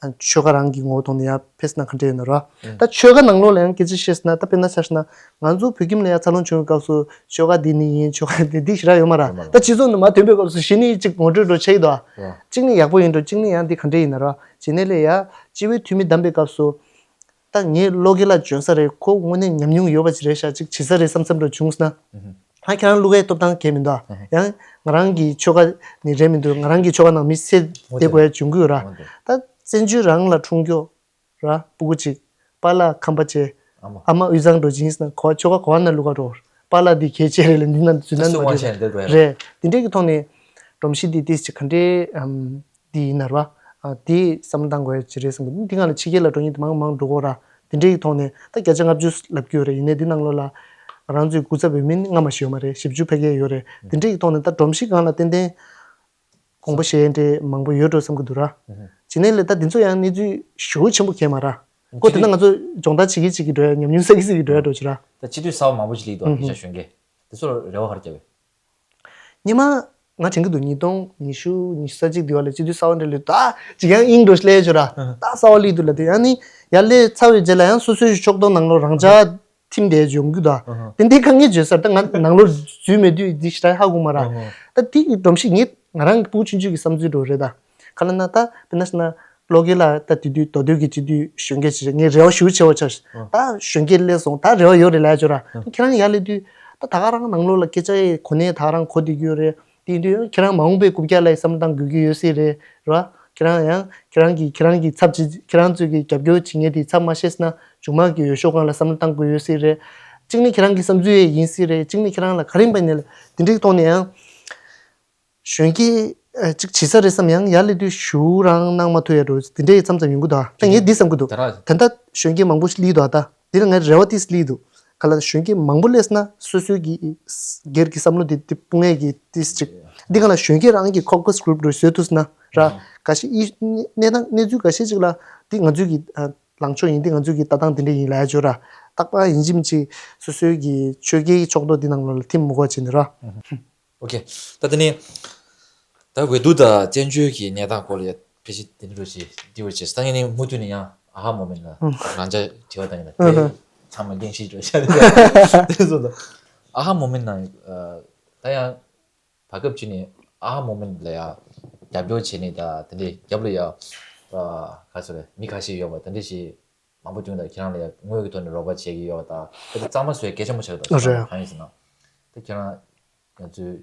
ཨ་ཆོལ་ཁ་རང་གི་ངོ་བོ་ཐོག་ནས་ཡང་ཕེབས་ན་ག་འདྲ་ཡོད་ན་ར། ཨ། ད་ཆོལ་ཁ་ནང་ལོགས་ལ་ཡང་སྐད་ཆ་བཤད་ན་ད་དཔེར་ན་ཆ་བཞག་ན་ང་ཚོ་བོད་ཁྱིམ་ལ་ཡང་འཚར་ལོངས་བྱུང་བའི་སྐབས་སུ་ཆོལ་ཁ་འདི་ནི་ཡིན། ཆོལ་ཁ་འདི་འདི་ཞེ་དྲག་ཡོད་མ་ར། ཡོད་མ་རེད། ད་སྤྱི་ཚོགས་ནང་མར་ཐོན་པའི་སྐབས་སུ་གཞི་ནས་གཅིག་ངོ་སྤྲོད་འདྲ་བྱེད་ཀྱི་འདུག་ཨ། ཡ། གཅིག་ནི་ཡག་པོ་ཡིན་འགྲོ། གཅིག་ནི་ཡང་འདི་ག་འདྲ་ཡིན་ན་ར། བྱས་ནས་ལས་ཡ་སྤྱི་བའི་འཐུས་མི་བདམས་པའི་སྐབས་སུ་ད་ངས་བློ་དགེ་ལ་འཇོན་ས་རེད། ཁོ་དངོས་གནས་ཉམས་མྱོང་ཡོད་པ་ཅིག་རེད་ཤག་ཅིག་བྱེད་ས་རེད་བསམ་བསམ་འདྲ་བྱུང་སོང་ན། ཨ་ཁྱེད་རང་བླུག་ཡའི་ཐོབ་ཐང་གང་ཡང་མི་འདུག་ཨ། ཡང་ང་རང་གི་ཆོལ་ཁ་ནི་རེད་མི་འདུག་ང་རང་གི་ཆོལ་ཁ་ནང་མི་སེ་བསྡད་དགོས་ཡ་བྱུང་གི་ཡོད་ར། ད་བཙན་བྱོལ་རང་ལ་འཁྲུངས་ཀྱོག་ར་སྤུ་གུ་གཅིག་པཱ་ལགས་ཁམས་པ་བྱས། ཨ་མ། ཨ་མ་དབུས་གཙང་འགྲོ་ཅིག་ཡིན་ཟེར་ན་གོ་བ་ཆོལ་ཁ་ག་བ་ན་བླུག་ག་འགྲོ། པཱ་ལགས་འདི་གལ་ཆེ་རེད་ལ་འདི་ན་འཛུལ་ན་མ་རེད། རེད། འདི་འདྲའི་གི་ཐོག་ནས་སྒྲོམ་གཞི་འདི་ཏིས་ཅིག་ག་འདྲའི་ཨམ་འདི་ཡིན་ན་ར། ཨ་འདི་བསམ་བློ་བཏང་དགོས་ཡ་ཅིག་རེད་བསམ་གི་འདི་སྒང་ལ་ཕྱི་རྒྱལ་ལ་འགྲོ་མཁན་དེ་མང་མང་འགྲོ་གོ་ར། འདི་འདྲའི་གི་ཐོག་ནས་ད་བརྒྱ་ཆ་ལྔ་བཅུ་ལབ་ཀྱི་ཡོད་རེད། ཡིན་ནའི་འདི་ནང་ལོགས་ལ་ང་རང་ཚོའི་སྐུ་ཚབ་འོས་མི་ལྔ་མ་ཞིག་ཡོད་མ་རེད། བཞི་བཅུ་ཕལ་སྐད་ཡོད་རེད། འདི་འདྲའི་གི་ཐོག་ནས་ད་སྒྲོམ་གཞི་སྒང་ལ་ཏན་ཏན་དགོངས་པ་བཞེས་འདྲ་མང་པོ་ཡོད་འགྲོ་བསམ་གྱི་འདུག་ར། ཨུ་ཧུ། བྱས་ནས་ལས་ད་འདི་ཚོ་ཡང་གནས་ཚུལ་ཞེ་པོ་ཆེན་པོ་གང་ཡང་མ་ར། ཁོ་དེ་ན་ང་ཚོ་སྦྱོང་བརྡར་བྱེད་ཀྱི་བྱེད་ཀྱི་འགྲོ་ཡ། ཉམས་མྱོང་བསགས་ཀྱི་བསགས་ཀྱི་འགྲོ་ཡ་འགྲོ་ཅིག་ར། ད་སྤྱི་འཐུས་གསར་པ་མང་པོ་ཞིག་སླེབས་འདུག་ཨུ་ཧུ། དེང་སང་གཞོན་སྐྱེས་དེ་ཚོར་རེ་བ་ག་རེ་བརྒྱབ་པས། སྔོན་མ་ང་དྲན་གྱི་འདུག་ཉིས་སྟོང་ཉི་ཤུ་ཉི་ཤུ་རྩ་གཅིག་དེ་བ་ལ་སྤྱི་འཐུས་གསར་པ་འདྲ་སླེབས་ད་ཅིག་ཡང་དབྱིངས་འགྲོ་སླེབས་ཆོག་ར། ཨུ་ཧུ། ད་གསར་པ་སླེབས་འདུག་ལབ་དེ་ཡང་ནི་ཡར་སླེབས་ཚར་བའི་རྗེས་ལ་ཡང་སོ་སོའི་ཕྱོགས་གཏོགས་ནང་ལོགས་རང་འཇགས་ཐིམ་དེ་ཡོང་གི་འདུག་ཨ་ཧ། དེ་འདྲའི་དཀའ་ངལ་བརྗོད་སར་ད་ང་ནང་ལོགས་འཛུལ་མེད་དུས་འདི་ཞེ་དྲག་ཧ་གོ་མ་ར། ཨ་ཧ། ད་དེ་གི་སྒྲོམ་གཞི་ངས་ང་རང་གི་སྤུ་གུ་ཆུང་ཆུང་གི་བསམ་ཚུལ་འགྲོ་རེད་ད། ག་ལ་ན་ད་དཔེར་ན་ཤི་ན་བློ་དགེ་ལ་ད་དེ་དུས་མདོ་སྟོད་ཀྱི་སྤྱི་འཐུས་གཞོན་སྐྱེས་ཅིག་རེད། ངས་རེ་བ་ཞུ་བྱས་བ་ཆ་ཨ། ད་གཞོན་སྐྱེས་སླེབས་སོང་ད་རེ་བ་ཡོད་རེད་ལབ་ཡ་ཅོ་ར། ཨ། ཁྱེད་རང་ཡར་སླེབས་དུས་ད་ད་ག་རང་ནང་ལོགས་ལ་སྐད་ཆ་ཡི་གོ་གནས་ད་ག་རང་གོ་བསྡད་ཀྱི་ཡོད་རེད། དེ་ཡིན་དུས་ཡང་ཁྱེད་རང་མ་འོངས་པའི་རྐུབ་བཀྱག་ལ་ཡི་བསམ་བློ་བཏང་དགོས་ཀྱི་ཡོད་སྲིད་རེད་ར། ཁྱེད་རང་ཡང་ཁྱེད་རང་གིས་ཁྱེད་རང་གི་ཚབ་བྱེད་ཁྱེད་རང་ཚོས་ཀྱི་རྒྱབ་སྐྱོར་བྱེད་མཁན་དེའི་ཚབ་མ་ཤེས་ན་གཞུང་དམངས་ཀྱི་འོས་ཤོག་སྒང་ལ་བསམ་བློ་བཏང་དགོས་ཡོད་སྲིད་རེད། གཅིག་ནི་ཁྱེད་རང་གི་བསམ་ཚུལ་ཡང་ཡིན་སྲིད་རེད། གཅིག་ནི་ཁྱེད་རང་ལ་ག་རེ་ཡིན་པ་ཡིན་ནའི་དེ་འདྲའི་ཐོག་ནས་ཡང་གཞོན་སྐྱེས་ཨ་གཅིག་བྱེད་ས་རེད་བསམ་ཡང་ཡར་སླེབས་དུས་ཞུ་རང་གནང་མ་ཐུབ་ཡ་འགྲོ་དེ་འདྲའི་མཚམས་མཚམས་ཡོང་གི་འདུག་ད་ངས་འདི་བསམ་གི་འདུག་ད་ར། ད་ལྟ་གཞོན་སྐྱེས་མང་པོ་ཞིག་སླེབས་འདུག་ད་འདི་ལ་ངས་རེ་བ་ཏིས་སླེབས་འདུག་ག་ལ་གཞོན་སྐྱེས་མང་པོ་སླེབས་ན་སོ་སོའི་གི་སྒེར་གྱི་བསམ་བློ་དེ་དེ་སྤུངས་ཡས་ཀྱི་ཏིས་ཅིག་འདི་ག་ལ་གཞོན་སྐྱེས་རང་གི་ཁོ་ཀོ་སི་གུ་རུབ་འདྲ་བཟོས་ཐུབ་ན་ར། ག་ཤེད་ཨི་གནས་སྟངས་གནས་ཚུལ་ག་ཤེད་ཅིག་ལ་འདི་ང་ཚོའི་གི་ལངས་ཕྱོགས་ཡིན། འདི་ང་ཚོའི་གི་ལྟ་སྟངས་འདི་འདྲ་ཡིན་ལབ་ཡ་ཅིག་ཡོད་ར། རྟག་པར་ཡིན་གཅིག་མིན་གཅིག་སོ་སོའི་གི་ཆོས་སྐལ་གྱི་ཕྱོགས་གཏོགས་འདི་ནང་ལོགས་ལ་ཐིམ་མི་དགོས་བྱས་ནས་ར། ཨོ་ཁེ། ད་དེ་ནས་ད་འོས་བསྡུ་དང་བཙན་བྱོལ་གྱི་གནས་སྟངས་སྐོར་ལ་ཡ་ཕལ་ཆེར་དེ་འདྲ་ཞིག་འདྲི་བར་བྱས། ད་ངས་ནི་མུ་མཐུད་ནས་ཡང་ཨ་ཧ་མོ་མེན་ལ་རང་ཅག་དྲི་བ་བཏང་ཡིན་ན་དེ་ཚང་མ་གླེང་གཞི་འགྲོ་ཤག་དེ་སོང་ཙང་ཨ་ཧ་མོ་མེན་ན་ད་ཡང་བར་སྐབས་ཅིག་ནས་ཨ་ཧ་མོ་མེན་ལ་ཡ་རྒྱབ་སྐྱོར་བྱས་ནས་ད་དེ་འདྲའི་རྒྱབ་ལ་ཡ་ག་ཚོད་རེད་མི་ཁ་ཤས་ཡོད་པ་དེ་འདྲ་ཞིག་མང་པོ་བྱུང་། ད་ཁྱེད་རང་ལ་ཡ་དངུལ་གྱི་ཐོག་ནས་རོགས་པ་བྱེད་ཀྱི་ཡོད་པ་དང་། ད་གཙང་མ་བཟོ་ཡ་གལ་ཆེན་པོ་ཆགས་ཀྱི་འདུག་རེད། གང་ཡིན་ཟེར་ན། ད་ཁྱེད་རང་ང་ཚོའི་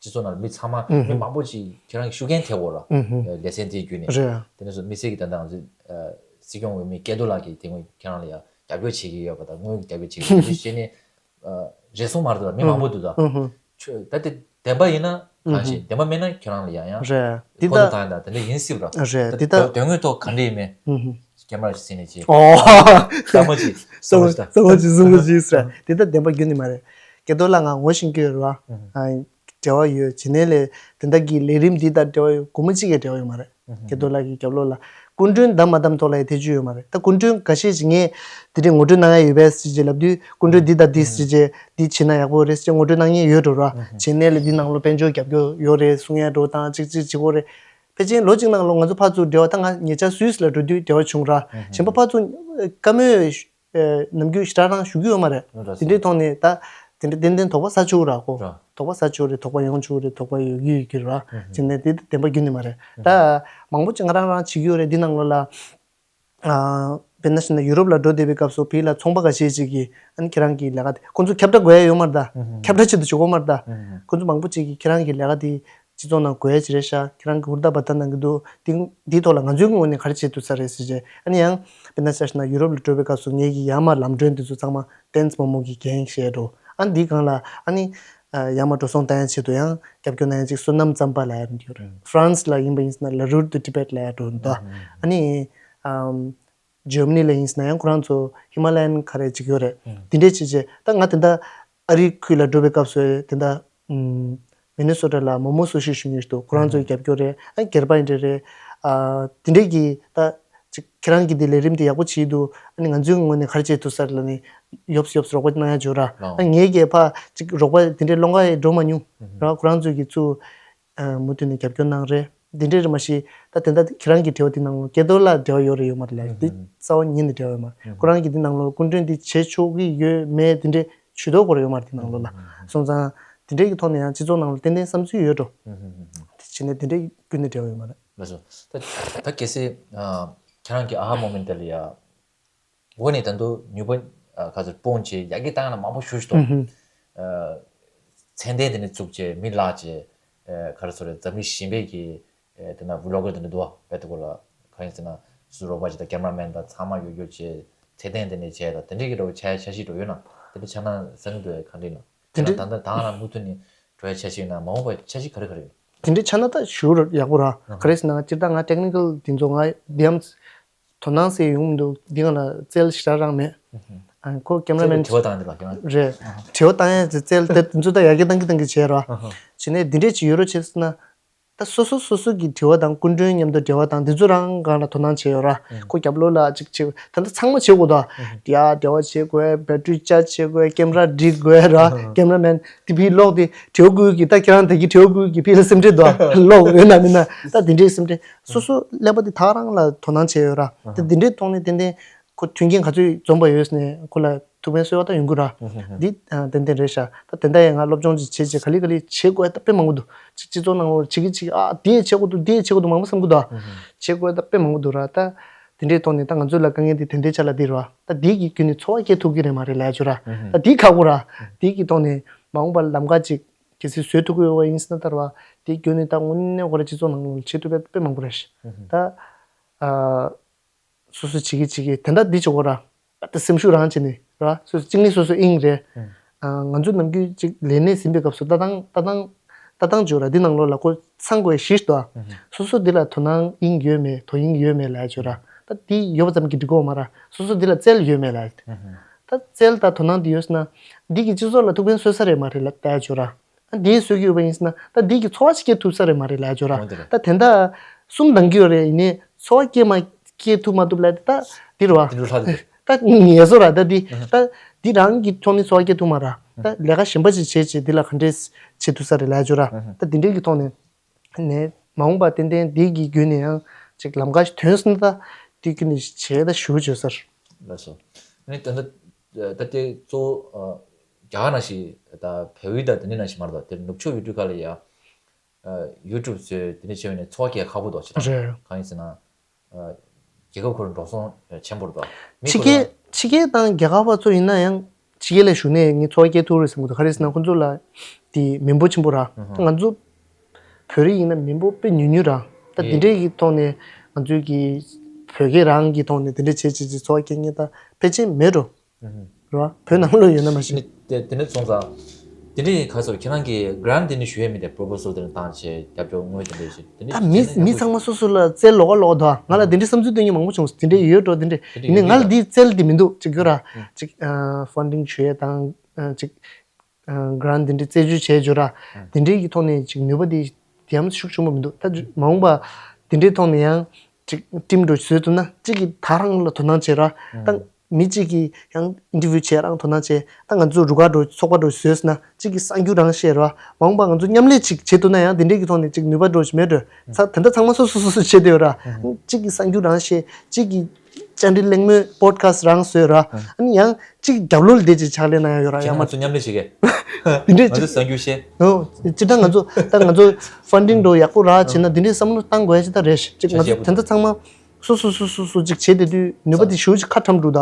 སྤྱི་ཚོགས་ནང་ལ་མི་ཚང་མ་ཨུ་ཧུ། མི་མང་པོ་ཞིག་ཁྱེད་རང་གི་ཤུགས་རྐྱེན་ཐེབས་ཡོད་ར། ཨུ་ཧུ། ལེ་ཚན་དེའི་བརྒྱུད་ནས། རེད། དེ་ནས་སོ་དམིགས་བསལ་གྱི་ད་ལྟ་ང་ཚོའི་སྲིད་སྐྱོང་འོས་མི་སྐལ་རྡོར་ལགས་ཀྱིས་དེ་སྔོན་ཁྱེད་རང་ལ་ཡ་རྒྱབ་སྐྱོར་བྱེད་ཀྱི་ཡོད་པ་དང་། དངུལ་གྱི་རྒྱབ་སྐྱོར་བྱེད་ཀྱི་ཡོད་པ་དེ་བྱས་ནས། རེ་ཟུང་མ་རེད་འདུག་མི་མང་པོ་འདུག་ད། ཨུ་ཧུ། ད་དེ་བདེན་པ་ཡིན་ན་གང་ཞིག་བདེན་པ་མེད་ན་ཁྱེད་རང་ལ་ཡང་ཡང་རེད། འདི་ཕོག་ཐུག་ད་བཏང་ཡ་ད་དེ་འདྲ་ཡིན་སྲིད་པ་ར། རེད། ད་འདི་ད་དོན་དངོས་ཐོག་ག་འདྲ་ཡིན་མིན་ཨུ་ཧུ། ཀེམ་ར་ཞིག་ཟིན་ནས་ཅི། ཨོ། ས་མོ་ཅི། ས་མོ་ཅི་ས་མོ་ཅི་ཟུང་གི་ཅི་ཟེར། འདི་ད་བདེན་པ་རྒྱུན་ནི་མ་རེད། སྐལ་རྡོར་ལགས་ང་ངོ་ཤེས་ཀྱི་ཡོད་རེད་བ། འབྲེལ་བ་ཡོད། བྱས་ནས་ལས་དེ་འདྲ་གི་ལས་རིམ་འདི་དང་འབྲེལ་བ་ཡོད། སྒོར་མོ་གཅིག་གི་འབྲེལ་བ་ཡོད་མ་རེད། སྐལ་རྡོར་ལགས་ཀྱི་རྒྱབ་ལོགས་ལ་སྐུ་མགྲོན་འདམ་མ་འདམ་ཐོག་ལ་ཡང་ཐེ་ཇུས་ཡོད་མ་རེད། ད་སྐུ་མགྲོན་འགའ་ཤས་ཅིག་ངས་དེ་འདྲའི་ངོ་སྤྲོད་གནང་ཡ་ཡོད་པས་ཟེར་རྗེས་ལབ་དུས། སྐུ་མགྲོན་འདི་དང་འདི་ཟེར་རྗེས་འདི་བྱེད་ན་ཡག་པོ་རེད་ཟེར་ངོ་སྤྲོད་གནང་མཁན་ཡོད་འགྲོ་ར། བྱས་ནས་ལས་འདི་ནང་ལོགས་དཔལ་འབྱོར་རྒྱབ་སྐྱོར་ཡོད་རེད་གསུང་ཡ་འགྲོ་དང་གཅིག་གཅིག་བྱེད་དགོས་རེད། ཕལ་ཆེར་ལོ་གཅིག་ནང་ལོགས་ང་ཚོ་ཕར་ཚུར་འབྲེལ་བ། ད་ང་ཉེ་ཆར་སུད་སི་ལ་འགྲོ་དུས་འབྲེལ་བ་བྱུང་ར། གཞན་པ་ཕར་ཚུར་བཀའ་མོལ་ནམ་རྒྱུན་ཞེ་དྲག་རང་ཞུ་གི་ཡོད་མ་རེད། འོ་འདྲ་དེ་འདྲའི་ཐོག་ནས་ད་དེ་འདྲ་ཏན་ཏན་དོགས་པ་ཟ་བཅུག་ར་ཁོ། འོ་འདྲ། དོགས་པ་ཟ་བཅུག་རེད། དོགས་པ་ཡོང་བཅུག་རེད། དོགས་པ་ཡོད་ཀྱི་ཡོད་ཀྱི་ར། ཨུ་ཧུ། བྱས་ནས་དེ་བདེན་པ་རྒྱུན་ནས་མ་རེད། ཨུ་ཧུ། ད་མང་པོ་ཅིག་ང་རང་རང་བྱེད་ཀྱི་ཡོད་རེད། འདི་ནང་ལོགས་ལ་ཨ་དཔེར་ན་བྱས་ན་ཡུ་རོབ་ལ་འགྲོ་བསྡད་པའི་སྐབས་སུ་བོད་ལ་ཚོང་པ་འགའ་ཤས་ཅིག་གིས་ཨ་ནི་ཁྱེད་རང་གི་ལས་ཀ་དེ། ཁོང་ཚོ་ཁྱབ་བསྒྲགས་དགོས་ཡ་ཡོད་མ་རེད་ད། ཨུ་ཧུ། ཁྱབ་བསྒྲགས་ཆེད་དུ་བྱེད་དགོས་མ་རེད་ད། ཨུ་ཧུ། ཁོང་ཚོ་མང་པོ་ཅིག་གིས་ཁྱེད་རང་གི་ལས་ཀ་དེ་སྤྱི་ཚོགས་ནང་དགོས་ཡ་ཅིག་རེད་ཤག་ཁྱེད་རང་གི་ཧུར་ཐག་འབད་ཐག་གནང་གི་འདུག་འདི་འདིའི་ཐོག་ལ་ང་ཚོའི་ངོས་ནས་ག་རེ་བྱེད་ཐུབ་ས་རེད་ཟེར་བྱས། ཨ་ནི་ཡང་དཔེར་ན་ཆ་བཞག་ན་ཡུ་རོབ་ལ་འགྲོ་བའི་སྐབས་སུ་ངེད་ཀྱི་ཡར་མར་ལམ་གྲོན་འདི་ཚོ་ཚང་མ་ཏན་ཙི་མོ་མོ་གིས་འགན་བཞེས་འགྲོ། ཨ་ནི་འདིའི་སྒང་ལ་ཨ་ནི་ཡར་མར་འགྲོ་སོང་བཏང་ཡ་ཆེད་དུ་ཡང་རྒྱབ་སྐྱོར་གནང་ཡ་ཅིག་སོ་ནམ་ཙམ་པ་ལབ་ཡ་འདི་ཡོད་རེད། ཧྥ་རན་སི་ལ་ཡིན་པ་ཡིན་ཟེར་ན་ལ་རུ་ཏུ་ཏི་བེད་ལབ་ཡ་འགྲོ་འདུག་ཨ་ནི་ཨམ། ཇར་མ་ནི་ལ་ཡིན་ཟེར་ན་ཡང་ཁོ་རང་ཚོ་ཧི་མ་ལ་ཡན་ག་རེ་ཅིག་ཡོད་རེད། ཨུམ། དེ་འདྲས་བྱས་བྱས། ད་ང་དེ་འདྲ་ཨ་རིའི་ཁུལ་ལ་འགྲོ་བའི་སྐབས་སུ་དེ་འདྲ་ཨུམ། མི་ནི་སོ་ཊ་ལ་མོ་མོ་སུ་ཤི་ཞུ་མཁན་ཞིག་འདུག་ཁོ་རང་ཚོའི་ཨུམ། རྒྱབ་སྐྱོར་རེད། ཨ་སྒེར་པ་ཡིན་འདྲ་རེད། ཨ་དེ་འདྲས་ཀྱི་ད་ཅིག་ཁྱེད་རང་གིས་འདི་ལས་རིམ་དེ་ཡག་པོ་བྱས་འདུག་ཨ་ནི་ང་ཚོའི་ངོས་ནས་ག་རེ་བྱེད་ཐུབ་ས་རེད་ལབ་ནས་ཡོབ་སི་ཡོབ་སི་རོགས་པ་གནང་ཡ་བྱོས་ར། ཨ་ངས་ཀྱིས་ཕ་ཅིག་རོགས་པ་དེ་འདྲས་སློང་ག་འགྲོ་མ་མྱོང་ར། ཨུམ། ཁོ་རང་ཚོའི་གི་ཚུར་མུ་མཐུད་ནས་རྒྱབ་སྐྱོར་གནང་རེད། འདི་འདྲའི་རེད་མ་གཞི། ད་དེ་འདྲ་ཁྱེད་རང་གི་འབྲེལ་བ་འདི་ནང་ལོགས་སྐལ་རྡོར་ལགས་འབྲེལ་བ་ཡོད་རེད་ཡོད་མ་རེད་ལབ་ཡ་འདི་རྩ་བ་ཉིད་ནས་འབྲེལ་བ་ཡོད་མ་རེད། ཁོ་རང་གིས་འདི་ནང་ལོགས་སྐུ་མགྲོན་འདི་བྱེད་ཆོག་གི་ཡོད་མེད་འདི་འདྲའི་ཇུས་གཏོགས་སྐོར་ཡོད་མ་རེད་འདི་ནང་ལོགས་ལ། སོང་ཙང་འདི་འདྲའི་གི་ཐོག་ནས་ཡང་སྤྱི་ཚོགས་ནང་ལོགས་ཏན་ཏན་བསམ་ཚུལ་ཡོད་འགྲོ། དེ་བྱས་ནས་འདི་འདྲའི་ཀུན་ནས་འབྲེལ་བ་ཡོད་མ་རེད། ལགས་སོ། ད་ད་གལ་སྲིད་ཁྱེད་རང་གི་ཨ་ཧ་མོ་མེན་ཊ་ལ་ཡ། འོ་ནས་ད་དུང་ནུས་པ་ཨ་ག་ཚོད་སྤུངས་བྱས་ཡར་རྒྱས་བཏང་ན་མང་པོ་ཞེ་པོ་ཞིག་འདུག་ཨུ་ཧུ། ཨ་ཚད་ལྡན་དེ་ནས་བཙུགས་བྱས་མི་ལག་བྱས་ཨ་ག་རེ་ཟེར་རེད། འཛམ་གླིང་གཞན་པའི་གི་ཨ་དེ་ན་ཝི་ལོག་གར་དེ་འདྲ་འདུག་བ། བས་དེ་སྐོར་ལ་གང་ཡིན་ཟེར་ན་སུ་རོགས་པ་བྱས་དང་ཀེམ་ར་མེན་དང་ཚང་མ་ཡོད་རྒྱུ་བྱས་ཚད་ལྡན་དེ་ནས་བྱས་དང་དེ་འདྲས་ཀྱི་འགྲོ་བའི་འཆར་འཆར་གཞི་འགྲོ་ཡོད་ན་དེ་འདྲ་ཆགས་ན་བསམ་གྱི་འདུག་ག་གང་འདྲས་ན་དེ་འདྲས་ད་ལྟ་ད་ང་རང་མུ་མཐུད་ནས་འགྲོ་ཡ་འཆར་གཞི་ཡོད་ན་མ་འོངས་པའི་འཆར་གཞི་ག་རེ་ག་རེ་ཡོད། དེ་འདྲའི་ཆ་ན་ད་ཞུ་རོགས་ཡག་པོ་ར། ཨ་ཧ། ག་རེ་ཟེར་ན་སྤྱིར་བཏང་ང་ཊེག་ནི་ཀལ་འདི་ཚོ་ང་འདི་ཡང་དོ་སྣང་ཟེར་ཡོང་མི་འདུག་འདི་ག་ལ་རྩལ་ཞེ་དྲག་རང་མེད། ཨ་ཁོ་ཀེམ་ར་མེན་དྲི་བ་བཏང་འདི་ལ་ཀེམ་ར། རེད། དྲི་བ་བཏང་ཡ་ཚེ་རྩལ་དེ་འདི་ཚོ་ད་ཡར་རྒྱས་བཏང་གི་བཏང་གི་བྱས་ར། ཨ་ཧ། བྱས་ནས་འདི་འདྲས་ཅིག་ཡོད་རོགས་བྱས་ཟེར་ན། ད་སོ་སོ་སོ་སོ་གི་དྲི་བ་དང་སྐུ་མགྲོན་མཉམ་དུ་འབྲེལ་བ་དང་འདི་ཚོ་རང་སྒང་ལ་དོ་སྣང་བྱས་ཡོད་ར། ཁོ་རྒྱབ་ལོགས་ལ་ཅིག་བྱེད་ད་ལྟ་ཚང་མ་བྱེད་དགོས་ད། ཡ་འབྲེལ་བ་བྱེད་དགོས། བེ་ཊི་རི་ཅར་ཇི་བྱེད་དགོས། ཀེམ་ར་སྒྲིག་དགོས་ར། ཀེམ་ར་མེན་དེ་ཕི་ལོག་དེ་དྲི་བ་བཀོད་ཀྱི་ད་ཁྱེད་རང་དེ་གི་དྲི་བ་བཀོད་ཀྱི་ཕི་ལ་སེམས་ཁྲལ་འདུག་ལོག་ཡོད་ན་མིན་ན་ད་དེ་འདྲའི་སེམས་ཁྲལ་སོ་སོ་ཀླད་པ་དེ་ཐག་རང་ལ་དོ་སྣང་བྱས་ཡོད་ར། ད་དེ་འདྲའི་ཐོག་ནས་ཏན་ཏན་ཁོ་མཐུན་རྐྱེན་ག་ཚོད་འཛོམས་པ་ཡོད་ནས་ཁོ་ལ་ཐུགས་ཕན་གསོས་པ་ད་ཡོང་གི་ར། འདི་ཏན་ཏན་རེད་ཤག་ད་དེ་འདྲ་ཡང་ང་སློབ་སྦྱོང་ཅིག་བྱེད་ཅིག་ག་ལེ་ག་ལེ་བྱེད་དགོས་ད་དཔེ་མང་པོ་འདུག་སྤྱི་ཚོགས་ནང་ལོགས་བྱེད་ཀྱི་བྱེད་ཀྱི་ཨ་དེ་བྱེད་དགོས་འདུག་དེ་བྱེད་དགོས་འདུག་མང་པོ་བསམ་གི་འདུག་ཨ། བྱེད་དགོས་ད་དཔེ་མང་པོ་འདུག་ར། ད་དེ་འདྲའི་ཐོག་ནས་ད་ང་ཚོ་ལ་དཀའ་ངལ་དེ་དེ་འདྲའི་ཆ་ལ་འདི་ར། ད་དེ་གི་བརྒྱུད་ནས་འཚོ་བ་སྐྱེལ་ཐུབ་ཀྱི་རེད་མ་རེད་ལབ་ཡ་ཅིག་ར། ད་དེ་ཁག་པོ་ར། དེ་གི་ཐོག་ནས་མ་འོངས་པ་ལམ་ཁ་ཅིག་གལ་སྲིད་བཟོས་ཐུབ་ཀྱི་ཡོད་པ་ཡིན་ཟེར་ན་ད་ར་བ་དེ་བརྒྱུད་ནས་ད་དངོས་གནས་ཁོ་ར་སྤྱི་ཚོགས་ནང་ལོགས་བྱེད་ཐུབ་པ་དཔེ་མང་པོ་རེད་ཤག་ད་ཨ། སོ་སོ་བྱེད་ཀྱི་བྱེད་ཀྱི་དེ་འདྲ་འདི་བྱེད་དགོས་ར། ད་སེམས་ཤུགས་རང་བྱས་ནས་ར། སོ་སོ་གཅིག་ནི་སོ་སོ་ཨིན་རེད། ཨ་ང་ཚོ་ནམ་རྒྱུན་གཅིག་ལས་གནས་ཟིན་པའི་སྐབས་སུ་ལྟ་སྟངས་ལྟ་སྟངས་ལྟ་སྟངས་བྱོས་ར། འདི་ནང་ལོགས་ལ་ཁོ་ཚང་དགོས་གཞི་ཞིག་འདུག་ཨ། སོ་སོ་འདི་ལ་དོ་སྣང་ཨིན་ཡོད་མེད་དོ་དབྱིངས་ཡོད་མེད་ལ་བྱོས་ར། ད་འདི་ཡོད་པ་ཙམ་གྱིས་འགྲིག་གི་ཡོད་མ་ར། སོ་སོ་འདི་ལ་རྩལ་ཡོད་མེད་ལ། ད་ ད་རྩལ་དང་དོ་སྣང་དེ་ཡོད་ན་འདི་གི་སྤྱི་ཚོགས་ལ་ཐུགས་ཕན་གསོས་ས་རེད་མ་རེད་ལབ་ཡ་ཅིག་ཡོད་ར། ཨ་འདི་གསོས་ཀྱི་ཡོད་པ་ཡིན་ན་ད་འདི་གི་འཚོ་བ་ཞིག་སྐྱེལ་ཐུབ་ས་རེད་མ་རེད་ལབ་ཡ་ཅིག་ཡོད་ར། འོ་དེ་རེད། ད་དེ་འདྲ་གསུམ་འདང་གི་ཡོད་རེད། ཡིན་ནའི་འཚོ་བ་སྐྱེལ་མ་སྐྱེལ་ཐུབ་མ་ཐུབ་ལབ་ད་འདི་རེད་བ། དེ་འདྲ་ལྷག་འདུག་ད་ངལ་གསོ་ར། ད་འདི་ད་འདི་རང་གི་ཐོག་ནས་འཚོ་བ་སྐྱེལ་ཐུབ་མ་ར། ད་ལས་ཀ་གཞན་པ་ཞིག་བྱེད་བྱེད་འདི་ལ་ག་འདྲས་བྱེད་ཐུབ་ས་རེད་ལབ་ཡ་ཅིག་ཡོད་ར། ད་འདི་འདྲའི་གི་ཐོག་ནས། ནས་མ་འོངས་པ་ཏན་ཏན་འདི་གི་བརྒྱུད་ནས་ཡང་ཅིག་ལམ་ཁ་ཞིག་ཐོན་སོང་ན་ད་དེ་བརྒྱུད་ནས་བྱས་ད་ཞུ་བརྗོད་སར། ལགས་སོ། ཨ་ནི་ད་ལྟ་ད་ལྟའི་གཙོ་བོ་རྒྱ་གར་ནང་བཞིན་ད་བལ་ཡུལ་དང་དེ་འདྲ་ནང་བཞིན་མ་རེད་དོ། དེ་ནུབ་ཕྱོགས་ཡུལ་གྲུ་ཁག་ལ་ཡ་ཡུ་ཊུབ་བཟོས་དེ་འདྲ་བྱས་པ་ནས་འཚོ་བ་སྐྱེལ་ཁག་པོ་འདུག་ཅིག་རེད། གང་ཡིན་ཟེར་ན། རྒྱལ་ཁབ་ཁོར་འགྲོ་སོང་ཆེན་པོ་རེད་དོ། མི་ཕྱི་ཁོ་རྒྱལ་ཕྱི་རྒྱལ་དང་རྒྱལ་ཁབ་པ་ཚོ་ཡིན་ན་ཡང་ཕྱི་རྒྱལ་ལ་བཞུགས་ནས་ངས་འཚོ་བ་སྐྱེལ་ཐུབ་རེད་བསམ་གི་འདུག་ག་རེ་ཟེར་ན་ཁོ་ཚོ་ལ་དེ་མི་འབོར་ཆེན་པོ་ར། ང་ཚོ་བོད་རིགས་ཡིན་ན་མི་འབོར་དཔེ་ཉུང་ཉུང་ར། ད་དེ་འདྲས་ཀྱི་ཐོག་ནས་ང་ཚོའི་གི་བོད་སྐད་རང་གི་ཐོག་ནས་དེ་འདྲས་བྱས་བྱས་བྱས་འཚོ་བ་སྐྱེལ་མཁན་ད་ཕལ་ཆེར་མེད་འགྲོ། རེད་བ། བོད་ནང་ལོགས་ཡོད་ན་མ་གཞི། དེ་དེ་འདྲ་སོང་ཙང་། དེ་འདྲ་ཡིན་ག་སོ་ཁྱེད་རང་གིས་grant་དེ་འདྲ་ཞུ་ཡས་མིན་ཏེ་proposal་དེ་འདྲ་བཏང་བྱས་རྒྱབ་སྐྱོར་དངུལ་དེ་འདྲ་ཞིག་དེ་འདྲ་ད་མི་བྱས་ན་མི་ཚང་མ་སོ་སོ་ལ་རྩལ་ལོགས་ཀ་ལོགས་ཀ་འདུག་ང་ལ་དེ་འདྲའི་བསམ་ཚུལ་སྟོན་མཁན་མང་པོ་བྱུང་སོང་། དེ་འདྲ་ཡོད་འགྲོ་དེ་འདྲ། དེ་འདྲ་ཡིན་ནའི་ཡོད་ང་ལ་འདི་རྩལ་དེ་མི་འདུག་ཅིག་ཡོད་ར། ཅིག་funding་ཞུ་ཡས་དང་ཅིག་grant་དེ་འདྲ་རྩད་གཅོད་བྱས་ཡོད་ར། དེ་འདྲའི་གི་ཐོག་ནས་ཅིག་ནུས་པ་དེ་དེ་ཡང་ཤུགས་ཆེན་པོ་མི་འདུག་ད་མ་འོངས་པ་དེ་འདྲའི་ཐོག་ནས་ཡང་ཅིག་team་འགྲོ་བཟོས་ཐུབ་ན་གཅིག་གིས་ད་རང་ལ་དོ་སྣང་བྱེད་ར། ད་མི་གཅིག་གིས་ཡང་interview་བྱེད་རང་དོ་སྣང་བྱེད། ད་ང་ཚོ་རུ་ཁག་འགྲོ་ཚོགས་པ་འགྲོ་བཟོས་ན་གཅིག་གིས་གསར་འགྱུར་རང་བཤད་ར། མ་འོངས་པ་ང་ཚོ་མཉམ་ལས་ཅིག་བྱེད་ཐུབ་ན་ཡང་དེ་འདྲའི་གི་ཐོག་ནས་ཅིག་ནུས་པ་འགྲོ་ཞིག་མེད་འགྲོ། ཚ་དེ་འདྲ་ཚང་མ་སོ་སོ་སོ་སོ་བྱེད་དེ་ཡོད་ར། གཅིག་གིས་གསར་འགྱུར་རང་བཤད། གཅིག་གིས་བཅར་འདྲི་གླེང་མོལ་podcast་རང་བཟོས་ར། ཨ་ནི་ཡང་གཅིག་རྒྱབ་ལོགས་ལ་བསྡད་ཅིག་ཕྱག་ལས་གནང་ཡ་ཡོད་ར། ཁྱེད་ཡང་མ་ང་ཚོ་མཉམ་ལས་བྱེད་གས། དེ་འདྲས་ང་ཚོ་གསར་འགྱུར་བཤད། ཨོ། སྤྱིར་བཏང་ང་ཚོ་ད་ང་ཚོ་funding་འགྲོ་ཡག་པོ་རག་བྱས་ན་དེ་འདྲས་བསམ་བློ་བཏང་དགོས་ཡ་ཅིག་ད་རེད། ཅིག་ང་ཚོ་དེ་འདྲ་ཚང་མ་སོ་སོ་སོ་སོ་སོ་ཅིག་བྱེད་བསྡད་དུས་ནུས་པ་དེ་ཞེ་པོ་ཅིག་ཁ་ཁྲམ་འགྲོ་ད།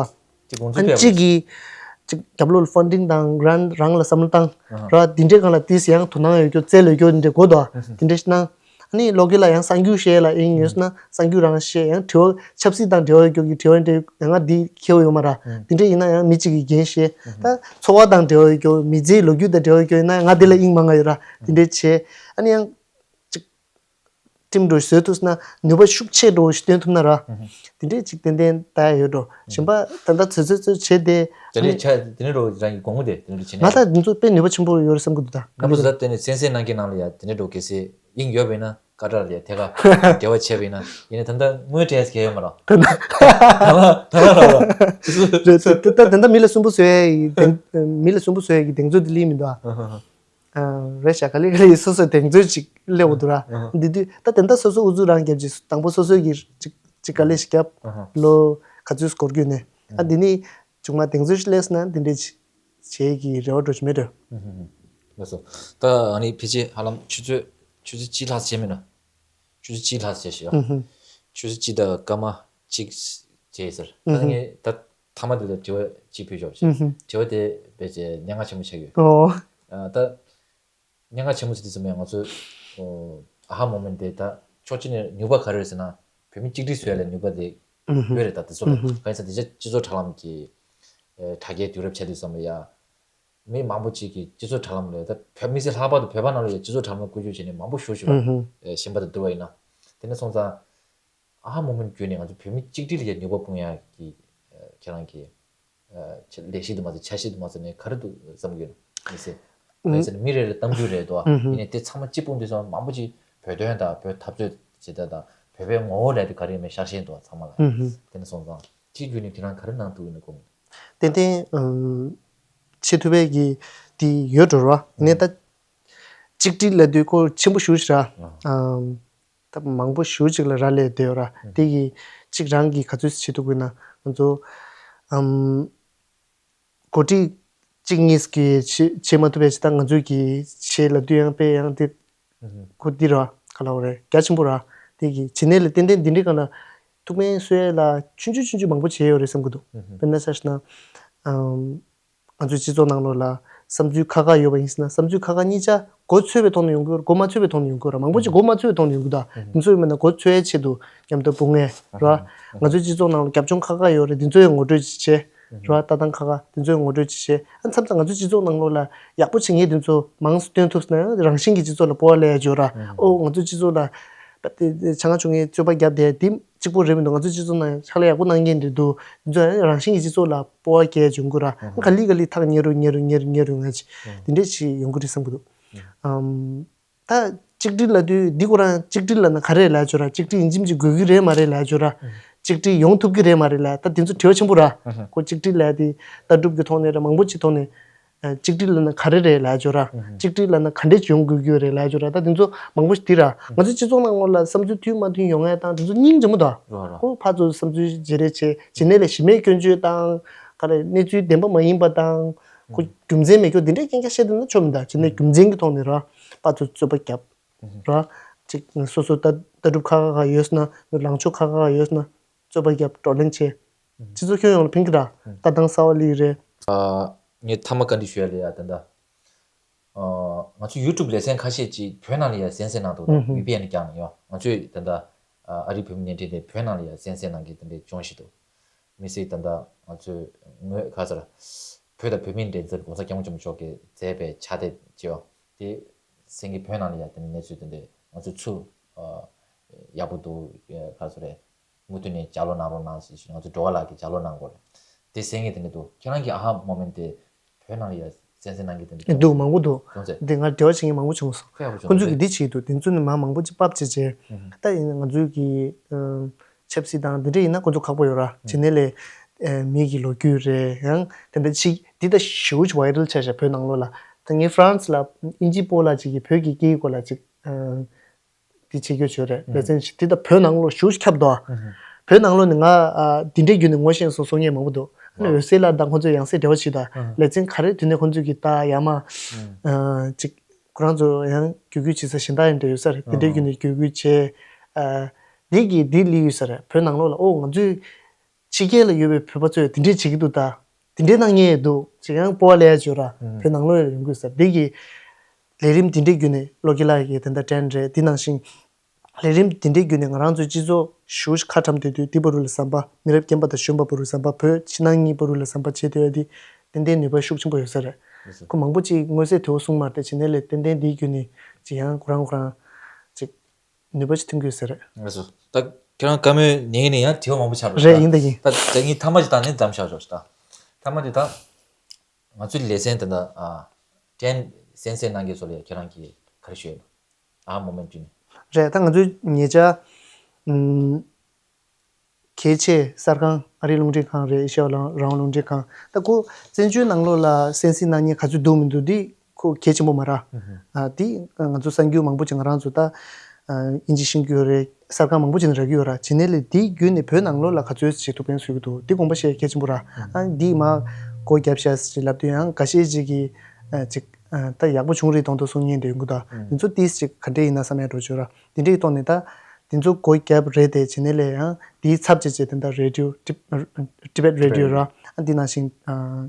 དེ་དགོངས་ཚུལ་ཨ་ནི་ཕེབས་པ་གཅིག་གིས་ཅིག་རྒྱབ་ལོགས་ལ་funding་དང་grant་རང་ལ་བསམ་བློ་བཏང་ར། དེ་འདྲས་སྒང་ལ་དེས་ཡང་དོ་སྣང་ཡོད་རྒྱུ་རྩལ་ཡོད་རྒྱུ་དེ་འདྲས་དགོས་དོ། དེ་འདྲས་ཞིག་གནང་། ཨ་ནི་ལོ་རྒྱུས་ལ་ཡང་གསར་འགྱུར་བཤད་ལ་ཨིན་ཡོད་ན་གསར་འགྱུར་རང་བཤད། ཡང་དྲི་བ་ཆབ་སྲིད་དང་འབྲེལ་བ་ཡོད་རྒྱུ་གི་དྲི་བ་འདྲས་ཡང་ང་འདི་ཁྱེར་ཡོད་མ་ར། དེ་འདྲས་ཡིན་ན་ཡང་མི་གཅིག་གིས་འགན་བཞེས། ད་འཚོ་བ་དང་འབྲེལ་བ་ཡོད་རྒྱུ་མི་ཚེའི་ལོ་རྒྱུས་དང་འབྲེལ་བ་ཡོད་རྒྱུ་ཡིན་ན་ཡང་ང་འདི་ལ་ཨིན་མང་ང་ཡོད་ར། དེ་འདྲས་བྱས། ཨ་ནི་ཡང་ཅིག་team་འགྲོ་བཟོས་ཐུབ་ན་ནུས་པ་ཤུགས་ཆེ་འགྲོ་ཞིག་སྟོན་ཐུབ་ན་ར། དེ་འདྲས་ཅིག་ཏན་ཏན་ལྟ་ཡ་ཡོད་འགྲོ། གཞན་པ་ད་ལྟ་ཚོད་ཚོད་ཚོད་བྱས་ཏེ། དེ་ནས་ཆ་དེ་ནས་འགྲོ་རང་གི་དགོངས་མོ་དེ་དེ་ནས་འགྲོ་བྱེད་ན། ང་ད་འདི་ཚོ་དཔེ་ནུས་པ་ཆེན་པོ་ཡོད་རེད་བསམ་གི་འདུག་ད། རྣམ་པ་ཚོ་ད་དེ་ནས་གསན་གཟིགས་གནང་མཁན་ནང་ལ་ཡ་དེ་ནས་འགྲོ་གལ་སྲིད་དབྱིངས་ཡོད་པ་ཡིན་ན་ཀ་ཏར་ལ་ཡ་ཐད་ཀར་འབྲེལ་བ་བྱས་པ་ཡིན་ན། ཡིན་ན་ད་ལྟ་དངུལ་སྤྲད་ཡ་གལ་ཡོད་མ་རེད། ད་ལྟ་ད་ལྟ་ད་ལྟ་ད་ལྟ་ད་ལྟ་མི་ལ་སུན་པོ་བཟོ་ཡ་ཡི་གདེང་མི་ལ་སུན་པོ་བཟོ་ཡ་གི་གདེང་ཚོད་དེ་ལི་མི་འདུག་ཨ། རེད་ཤག་ག་ལེ་ག་ལེ་སོ་སོའི་གདེང་ཚོད་ཅིག་སླེབས་འོ་འདུག་ར། འདི་དུས་ད་དེ་འདྲ་སོ་སོ་ཨུ་ཚུགས་རང་རྒྱབ་ཅིག་དང་པོ་སོ་སོའི་གི་ཅིག་ཅིག་དཀའ་ལས་ཤིག་བརྒྱབ། ལོ་ག་ཚོད་འགོར་རྒྱུ་ནས་ཨ་འདི་ནི་ཅུང་མ་གདེང་ཚོད་ཤིག་སླེབས་སོང་ན་འདི་འདྲས་ཅིག་བྱེད་ཀྱི་རེ་བ་འགྲོ་ཅིག་མེད་འགྲོ། ལགས་སོ། ད་ཨ་ནི་ཕལ་ཆེར་ཧ་ལམ་ཆུ་ཚོད་ཆུ་ཚོད་གཅིག་ལྷག་ཙམ་མིན་ན། ཆུ་ཚོད་གཅིག་ལྷག་ཙམ་ཞིག་ཨ། ཆུ་ཚོད་གཅིག་དང་སྐར་མ་གཅིག་བྱས་ཟེར། ད་ངས་ད་མཐའ་མ་དེ་ལ་དྲི་བ་གཅིག་ཕུལ་ཆོག་ཅིག་དྲི་བ་དེ་བས་ཀྱི་སྙན་ངག་ཆེན་མོ་ཆགས་ཡོད། ཨོ། ད་སྙན་ངག་ཆེན་མོ་ཟེར་དུས་ཙམ་ཡང་ང་ཚོ་ཨ་ཧ་མོ་མེན་ཊི་དེ་ད་ཕྱོགས་གཅིག་ནས་ནུས་པ་ག་རེ་རེད་ཟེར་ན། བོད་མི་གཅིག་སྒྲིལ་བཟོ་ཡ་ལ་ནུས་པ་དེ་ཡོད་རེད། ད་དེ་ཚོ་ལ་གང་ཡིན་ཟེར་ན་དེ་ཆ་སྤྱི་ཚོགས་དྲ་ལམ་གྱི་དྲ་རྒྱའི་དུས་རབས་ཆགས་དུས་ཙམ་ལ་ཡ། མི་མང་པོ་ཅིག་གིས་སྤྱི་ཚོགས་དྲ་ལམ་ལ་ད་བོད་མི་སེར་ལྷག་པར་དུ་བོད་པ་ནང་ལ་ཡ་སྤྱི་ཚོགས་དྲ་ལམ་ལ་བཀོལ་སྤྱོད་བྱས་ནས་མང་པོ་ཞེ་པོ་ཅིག་ལ་ཞེན་པ་དང་བསྡུར་བ་ཡིན་ན། དེ་འདྲ་སོང་ཙང་ཨ་ཧ་མོ་མེན་ཊི་བརྒྱུད་ནས་ང་ཚོ་བོད་མི་གཅིག་སྒྲིལ་ལ་ཡ་ནུས་པ་སྤུངས་ཡ་གི་ཁྱེད་རང་གི་ལས་གཞི་དུ་མ་ཟད་འཆར་གཞི་དུ་མ་ཟད་ནས་ག་རེ་འདུག་བསམ་གྱི་ཡོད་ན་མི་སེར། ཨ་ཡིན་ཟེར་ན་མི་རེ་རེ་གཏམ་རྒྱུད་རེད་དོ། ཡིན་ནའི་དེ་ཚང་མ་གཅིག་སྤུངས་དུས་ཙམ་མང་པོ་ཅིག་བོད་དོན་དང་བོད་འཐབ་རྩོད་བྱེད་སྟངས་དང་བོད་པའི་ངོ་བོ་རེད་དེ་ག་རེ་ཡིན་མིན་ཤར་ཤེས་འདུག་ཚང་མ་ལ། དེ་འདྲ་སོང་ཙང་དེ་བརྒྱུད་ནས་ཁྱེད་རང་ག་རེ་གནང་ཐུབ་ཡོད་ན་དགོངས། ཏན་ཏན་ཨམ། བྱེད་ཐུབ་པའི་གི་དེ་ཡོད་འགྲོ་ར། ཡིན་ནའི་ད་གཅིག་སྒྲིལ་ལབ་དུས་ཁོ་ཆེན་པོ་ཞེ་པོ་ཅིག་ར། ཨམ། ད་མང་པོ་ཞེ་པོ་ཅིག་ལ་རག་ལས་བསྡད་ཡོད་ར། དེ་གི་གཅིག་རང་གིས་ག་ཚོད་བྱེད་ཐུབ་དགོས་ན་ང་ཚོ་ཨམ། འགོ་ཁྲིད་གཅིག་གཉིས་ཀྱིས་བྱེད་བྱེད་མ་ཐུབ་པའི་ཅིག་ད་ང་ཚོས་ཀྱིས་བྱེད་ལབ་དུས་ཡང་དཔེ་ཡང་དེ་ཁོ་འདི་ར་ག་ལབ་དགོས་རེད། རྒྱ་ཆེན་པོ་ར། དེ་གི་བྱེད་གནས་ལ་ཏན་ཏན་འདི་འདྲའི་སྒང་ལ་ཐུགས་ཕན་གསོས་ཡས་ལ་ཆུང་ཆུང་ཆུང་ཆུང་མང་པོ་བྱས་ཡོད་རེད་བསམ་གྱི་འདུག་དཔེར་ན་ཆ་བཞག་ན་ཨམ། ང་ཚོའི་སྤྱི་ཚོགས་ནང་ལོགས་ལ་བསམ་ཚུལ་ཁག་ཁག་ཡོད་པ་ཡིན་ཟེར་ན་བསམ་ཚུལ་ཁག་ཁག་གཉིས་ཆ་མགོ་ཚོས་པའི་ཐོག་ནས་ཡོང་གི་ཡོད་རེད། མགོ་མ་ཚོས་པའི་ཐོག་ནས་ཡོང་གི་ཡོད་རེད། མང་པོ་ཅིག་མགོ་མ་ཚོས་པའི་ཐོག་ནས་ཡོང་གི་འདུག་དེ་ཚོ་ཡིན་པ་ན་མགོ་ཚོས་ཡའི་ཆེད་དུ་མཉམ་དུ་འབུལ་ངེས་རེད་བ། ང་ཚོའི་སྤྱི་ཚོགས་ནང་ལ་རྒྱབ་ལྗོངས་ཁག་ཁག་ཡོད་རེད། དེ་ཚོ་ཡང་ངོ་སྤྲོད་ཅིག་བྱས་རེད་བ། ལྟ་སྟངས་ཁག་ཁག་དེ་ཚོ་ཡང་ངོ་སྤྲོད་ཅིག་བྱས། ཨ་མཚམས་མཚམས་ང་ཚོའི་སྤྱི་ཚོགས་ནང་ལོགས་ལ་ཡག་པོ་བྱེད་མཁན་དེ་ཚོ་མང་ཙམ་སྟོན་ཐུབ་ཟེར་ན་ཡང་རང་བཞིན་གྱིས་སྤྱི་ཚོགས་ལ་སྤོབས་པ་སླེབས་ཡ་ཅིག་ཡོད་ར། ཨོ་ང་ཚོའི་སྤྱི་ཚོགས་ལ་ པ་དེ་དེ་བྱ་དངོས་བྱུང་བའི་རྩོད་པ་བརྒྱབ་དེ་དེ་གཅིག་པོ་རེད་མི་འདུག་ང་ཚོའི་སྤྱི་ཚོགས་ནང་ཕྱག་ལས་ཡག་པོ་གནང་མཁན་རེད་འདུག་དེ་ཚོ་རང་བཞིན་གྱི་སྤྱི་ཚོགས་ལ་སྤོབས་པ་སྐྱེ་བྱུང་གི་ར། ཨ་ཧ། ག་ལེ་ག་ལེ་ཐག་ཉེ་རུ་ཉེ་རུ་ཉེ་རུ་ཉེ་རུ་ང་ཅི་ཨ་དེ་འདྲས་ཞིག་ཡོང་གི་རེད་བསམ་གི་འདུག་ཨ་ཨམ། ད་གཅིག་སྒྲིལ་ལབ་དུས་འདི་ཁོ་རང་གཅིག་སྒྲིལ་ལབ་ན་ག་རེ་ལབ་ཆོག་ར། གཅིག་སྒྲིལ་ཡིན་གཅིག་མིན་གཅིག་དགོས་ཀྱི་རེད་མ་རེད་ལབ་ཆོག་ར། ཨ་གཅིག་སྒྲིལ་ཡོང་ཐུབ་ཀྱི་རེད་མ་རེད་ལབ། ད་དེ་ཚོ་དྲི་བ་ཆེན་པོ་ར། ཨ་ཧ། ཁོ་གཅིག་སྒྲིལ་ལབ་དེ་ལྟ་གྲུབ་ཀྱི་ཐོག་ནས་ར་མང་པོ་ཅིག་ཐོག་ནས། ཨ་གཅིག་སྒྲིལ་ལབ་ན་ག་རེ་རེད་ལབ་ཆོག་ར། ཨ་ཧ། གཅིག་སྒྲིལ་ལབ་ན་ག་འདྲས་ཅིག་ཡོང་དགོས་ཀྱི་ཡོད་རེད་ལབ་ཆོག་ར། ད་དེ་ཚོ་མང་པོ་ཞིག་དེ་ར། ང་ཚོའི་སྤྱི་ཚོགས་ནང་ལོགས་ལ་བསམ་ཚུལ་མཐུན་མ་མཐུན་ཡོང་ཡ་དང་དེ་ཚོ་སྙིང་རྗེ་མོ་དང་། རོ་རོ། ཁོ་ཕར་ཚུར་བསམ་ཚུལ་བརྗེ་རེས་བྱེད་བྱེད་ནས་ལས་གཞི་མེད་སྐྱོན་བརྗོད་དང་ག་རེ་གནས་ཚུལ་བདེན་པ་མ་ཡིན་པ་དང་། ཁོ་རྒྱུ་མཚན་མེད་སྐྱོ་དེ་འདྲའི་རྐྱང་རྐྱང་བཤད་དུས་ན་ཆོ་མི་འདུག་བྱས་ནས་རྒྱུ་མཚན་གྱི་ཐོག་ནས་ར་ཕར་ཚུར་རྩོད་པ་བརྒྱབ་ར། ཅིག་སོ་སོ་ལྟ་ལྟ་གྲུབ་ཁ་ཁ་ཁ་ཡོད་ན་ལངས་ཕྱོགས་ཁ་ཁ་ཁ་ཡོད་ན་རྩོད་པ་བརྒྱབ་བགྲོ་གླེང་བྱས། སྤྱི་ཚོགས་ཁྱོན་ཡོངས་ལ་ཕན་གྱི་ར། ལྟ་སྟངས་གསར་བ་སླེབས་རེད། ཨ་ངས་མཐའ་མ་བཀའ་འདྲི་ཞུ་ཡ་ལ་ཡ་ད་ལྟ། ཨ་ང་ཚོ་ཡུ་ཊུབ་ལེ་ཚན་ཁ་ཤས་ཅིག་བོད་ནང་ལ་ཡ་གསན་གཟིགས་གནང་འདུག་ད། ཨུ་ཧུ། བྷི་པི་ཨེན་བརྒྱབ་ནས་ཡོད། ང་ཚོས་ད་ལྟ་ཨ་རིའི་བོད་མི་བརྙན་འཕྲིན་དེ་བོད་ནང་ལ་ཡ་གསན་གཟིགས་གནང་མཁན་དེ་འདྲའི་ཅུང་ཞིག་འདུག་མི་སྲིད་ད་ལྟ་ང་ཚོས་ངོས་ག་ཚོད་བོད་དང་བོད་མིའི་འགྲན་རྩོད་༸གོང་ས་༸སྐྱབས་མགོན་ཆེན་པོ་མཆོག་གིས་མཛད་པའི་ཕྱག་དེབ་ཅིག་ཡོད། དེ་གསན་མཁན་བོད་ནང་ལ་ཡ་དེ་ནས་གནས་ཚུལ་དེ་འདྲའི་ང་ཚོས་ཚུར་ཨ་ཡག་པོ་འདུག་ག་ཚོད་རེད། མུ་མཐུད་ནས་ལྗགས་ཀློག་གནང་རོགས་གནང་ཞེས་ང་ཚོ་སྒྲོལ་དཀར་ལགས་ཀྱིས་ལྗགས་ཀློག་གནང་དགོས་རེད། དེ་གསན་མཁན་དེ་འདྲ་འདུག་ཁྱེད་རང་གི་ཨ་ཧ་མོ་མེན་ཊི་དེ་བོད་ནང་ལ་ཡ་གསན་གཟིགས་གནང་མཁན་དེ་འདྲ་འདུག་མང་པོ་འདུག་བྱུང་ཚེ། འདི་ང་འབྲེལ་བ་བྱེད་མཁན་མང་པོ་བྱུང་སོང་། ཁོ་ཡག་པོ་བྱུང་། ཁོ་ཚོས་ཀྱི་འདི་བྱེད་འདུག་དེ་ཚོ་ནི་མ་མང་པོ་ཅིག་ཕབ་བྱས་བྱས། ཨུ་ཧུ། ད་ཡིན་ན་ང་ཚོའི་གི་ཨ་ཆབ་སྲིད་དང་འདི་འདྲ་ཡིན་ན་ཁོ་ཚོ་ཁག་པོ་ཡོད་ར། ཨུ་ཧུ། བྱས་ནས་ལས་ཨ་མི་གི་ལོ་རྒྱུས་རེད་ཡང་དེ་འདྲ་ཅིག་འདི་ད་ཞེ་པོ་ཅིག་ཝའི་རལ་ཆགས་ཤག་བོད་ནང་ལོགས་ལ། ད་ངས་ཧྥ་རན་སི་ལ་དབྱིན་ཇིའི་སྤོ་ལགས་ཅིག་གིས་བོད་ཀྱི་སྐད་ཡིག་སྐོར་ལ་ཅིག་ཨ། དེ་བྱེད་རྒྱུ་བྱོས་རེད། ལེ་ཚན་ཞིག་དེ་ད་བོད་ནང་ལོགས་ཞེ་པོ་ཁྱབ་འདུག་ཨ། བོད་ནང་ལོགས་ནས་ང་ཨ་འདི་འདྲའི་བརྒྱུད་ནས་ངོ་ཤེས་སོང་སོང་ངས་མང་པོ་འདུག་ཨ་ནི་འོད་ཟེར་ལགས་དང་ཁོང་ཚོས་ཡང་སེ་འབྲེལ་བ་བྱེད་དང་ལེ་ཚན་ག་རེ་དུས་ནས་ཁོང་ཚོས་ཀྱི་ད་ཡ་མ་ཨ་ཅིག་ཁོ་རང་ཚོ་ཡང་བརྒྱུད་སྐུལ་བྱེད་ས་གཞན་དག་ཡང་འདྲ་ཡོད་ས་རེད། དེ་འདྲའི་བརྒྱུད་ནས་བརྒྱུད་སྐུལ་བྱས། ཨ་འདི་གི་འདི་ལི་ཡོད་ས་རེད། བོད་ནང་ལོགས་ལ་ཨོ་ང་ཚོས་ཕྱི་རྒྱལ་ལ་ཡོད་པའི་བོད་པ་ཚོས་དེ་འདྲས་བྱེད་ཀྱི་འདུག་ད། དེ་འདྲས་གནང་མཁན་ཡང་འདུག་ཅེས་ཡང་སྤོབས་པ་སླེབས་ཡ་བྱོས་ར། ཨུམ། བོད་ནང་ལོགས་ལ་ཡོང་གི་ཡོད་ས་རེད། འདི་གི་ལས་རིམ་དེ་འདྲས་བརྒྱུད་ནས་བློ་སྐྱེད་ལགས་ཀྱིས་དེ་འདྲ་དྲན་རེད། དེ་ནང་བཞིན་ལས་རིམ་དེ་འདྲས་བརྒྱུད་ནས་ང་རང་ཚོའི་སྤྱི་ཚོགས་ཞེ་པོ་ཁ་ཁྲམ་དེ་དུས་འདི་བར་དུ་ལ་ཟམ་པ་མི་རབས་རྒན་པ་དང་གཞོན་པ་བར་དུ་ལ་ཟམ་པ་བོད་ཕྱི་ནང་གཉིས་བར་དུ་ལ་ཟམ་པ་བྱེད་ཐུབ་ཡ་དེ་ཏན་ཏན་ནུས་པ་ཤུགས་ཆེན་པོ་ཡོད་ས་རེད། ཡོད་ས། ཁོ་མང་པོ་ཅིག་མངོན་གསལ་དོད་པོ་གསུངས་མ་རེད་དེ་བྱས་ནས་ལས་ཏན་ཏན་འདིའི་བརྒྱུད་ནས་ཅིག་ཡང་ཁོ་རང་ཁོ་རང་ཅིག་ནུས་པ་ཞིག་ཐོན་གྱི་ཡོད་ས་རེད། ལགས་སོ། ད་ཁྱེད་རང་བཀའ་མོལ་ཉན་ནས་ཡང་དྲི་བ་མང་པོ་ཆགས་འགྲོ། རེད། ཡིན་ད་ཡིན། ད་ད་ངས་མཐའ་མ་ཅིག་ད་ནི་མཚམས་བཞག་ཆོག་ད། མཐའ་མ་དེ་ད། ང་ཚོའི་ལེ་ཚན་དེ་འདྲ་ཨ། དྲན་གསན་གཟིགས་གནང་མཁན་ཚོ་ལ་ཁྱེད་རང་གིས་ག་རེ་ཞུ་ཡོད་ན། ཨ་མོ་མེན་ཊི་ནས། རེད། ད་ང་ཚོའི་ཉེ་ཆར། ཨུམ། གལ་ཆེ་གསར་ཁང་ཨ་རིའི་རླུང་འཕྲིན་ཁང་རེད། ཨེ་ཤ་ཡ་རང་རང་དབང་རླུང་འཕྲིན་ཁང་། ད་ཁོ་བཙན་བྱོལ་ནང་ལོགས་ལ་གསན་གཟིགས་གནང་མཁན་ག་ཚོད་འདུག་མི་འདུག་འདི་ཁོ་གལ་ཆེན་པོ་མ་རེད། ཨ་འདི་ང་ཚོ་གསར་འགྱུར་མང་པོ་ཅིག་ང་རང་ཚོ་ད་དབྱིན་ཇི་ཤེས་ཀྱི་ཡོད་རེད། གསར་ཁང་མང་པོ་ཅིག་ནས་རག་གི་ཡོད་ར། བྱས་ནས་ལས་འདིའི་བརྒྱུད་ནས་བོད་ནང་ལོགས་ལ་ག་ཚོད་ཅིག་ཐུགས་ཕན་གསོས་ཀྱི་འདུག་འདི་དགོངས་པ་བཞེས་གལ་ཆེན་པོ་ར། ཨ་འདི་མ་སྒོ་བརྒྱབ་ཤག་ཅིག་ལབ་དུས་ཡང་འགའ་ཤས་ཅིག་གིས་ཅིག་ད་ཡག་པོ་བྱུང་རེད་མདོག་མདོག་གསུང་མཁན་འདྲ་ཡོང་གི་འདུག་འདི་ཚོ་ཏིས་ཅིག་ག་འདྲས་ཡིན་ན་བསམ་ཡ་འདྲ་བྱུང་ར། དེ་འདྲའི་ཐོག་ནས་ད་དེ་ཚོ་སྒོ་བརྒྱབ་རེད་དེ། བྱས་ནས་ལས་ཡང་དེའི་ཚབ་བྱས་བྱས་དེ་འདྲ་Radio Tib- Tibet Radio ར། ཨ་འདི་ནང་བཞིན་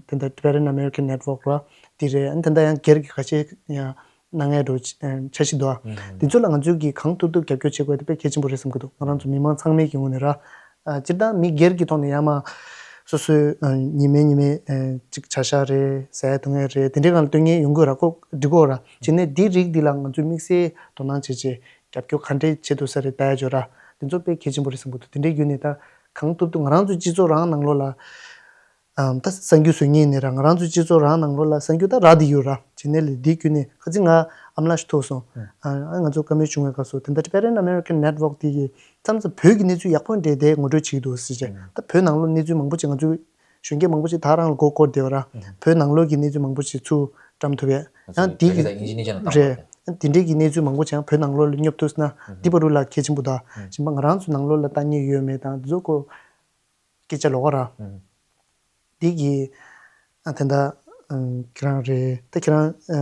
དེ་འདྲ་Tibetan American Network ར། དེ་རེད། ཨ་དེ་འདྲ་ཡང་སྒེར་གྱི་ཁ་ཤས་ཡང་གནང་ཡ་འདྲ་འཆར་གཞི་འདུག་དེ་ཚོ་ལ་ང་ཚོས་ཀྱིས་གང་ཐུབ་ཐུབ་རྒྱབ་སྐྱོར་བྱེད་དགོས་དེ་དཔེ་གལ་ཆེན་པོ་རེད་བསམ་གྱི་འདུག་ང་རང་ཚོ་མི་མང་ཚང་མའི་གི་ངོས་ནས་ར། སྤྱིར་བཏང་མི་སྒེར་གྱི་ཐོག་ནས་ཡང་མ་སོ་སོའི་ཉི་མའི་ཉི་མའི་ཅིག་བྱ་བཞག་རེད། ཟ་ཡ་འཐུང་ཡ་རེད། དེ་འདྲའི་སྒང་ལ་སྟོན་མཁན་ཡོང་གི་ཡོད་ར། ཁོ་འགྲིག་གི་ཡོད་ར། བྱས་ནས་འདི་རིགས་འདི་ལ་ང་ཚོས་དམིགས་བསལ་དོ་སྣང་བྱེད་ཆེད་རྒྱབ་སྐྱོར་ག་འདྲས་བྱེད་ཐུབ་ས་རེད་ལྟ་ཡ་ཅིག་ཡོད་ར། དེ་ཚོ་དཔེ་གལ་ཆེན་པོ་རེད་བསམ་གྱི་འདུག་དེ་འདྲའི་བརྒྱུད་ནས་ད་གང་ཐུབ་ཐུབ་ང་རང་ཚོའི་སྤྱི་ཚོགས་རང་ནང་ལོགས་ལ་ཨམ་ད་གསར་འགྱུར་བཟོ་མཁན་ནས་ར་ང་རང་ཚོའི་སྤྱི་ཚོགས་རང་ནང་ལོགས་ལ་གསར་འགྱུར་ད་རག་བསྡད་ཡོད་ར། བྱས་ནས་ལས་འདིའི་བརྒྱུད་ནས་ཁ་ཚིག་ང་ཨ་མ་ལགས་ཤིག་ཐུག་སོང་། ཨ་ང་ཚོ་བཀའ་མོལ་བྱུང་བའི་སྐབས་སུ་དེ་འདྲ་Tibetan American Network དེ་གིས་མཚམས་མཚམས་བོད་ཀྱི་གནས་ཚུལ་ཡག་པོ་འདྲ་དེ་ངོ་སྤྲོད་བྱེད་ཀྱི་འདུག་ཟེར་བྱས། ད་བོད་ནང་ལོགས་གནས་ཚུལ་མང་པོ་ཅིག་ང་ཚོའི་གཞོན་སྐྱེས་མང་པོ་ཅིག་ད་རང་ལ་མགོ་སྐོར་བསྡད་ཡོད་ར། བོད་ནང་ལོགས་ཀྱི་གནས་ཚུལ་མང་པོ་ཅིག་ཚུར་བཀྲམ་ཐུབ་ཡས། ཡང་དེ་གི་རེད། དེ་འདྲས་ཀྱི་གནས་ཚུལ་མང་པོ་ཅིག་ཡང་བོད་ནང་ལོགས་ལ་སྙོབ་ཐུབ་ན་འདི་བར་དུ་ལ་གལ་ཆེན་པོ་ད་གཞན་པ་ང་རང་ཚོ་ནང་ལོགས་ལ་ལྟ་མཁན་ཡོད་མེད་དང་འདི་ཚོ་ཁོ་སྐད་ཆ་ལོགས་ཀ་ར། འདི་གི་ཨ་དེ་འདྲ་ཨ་ཁྱེད་རང་རེད། ད་ཁྱེད་རང་ཨ་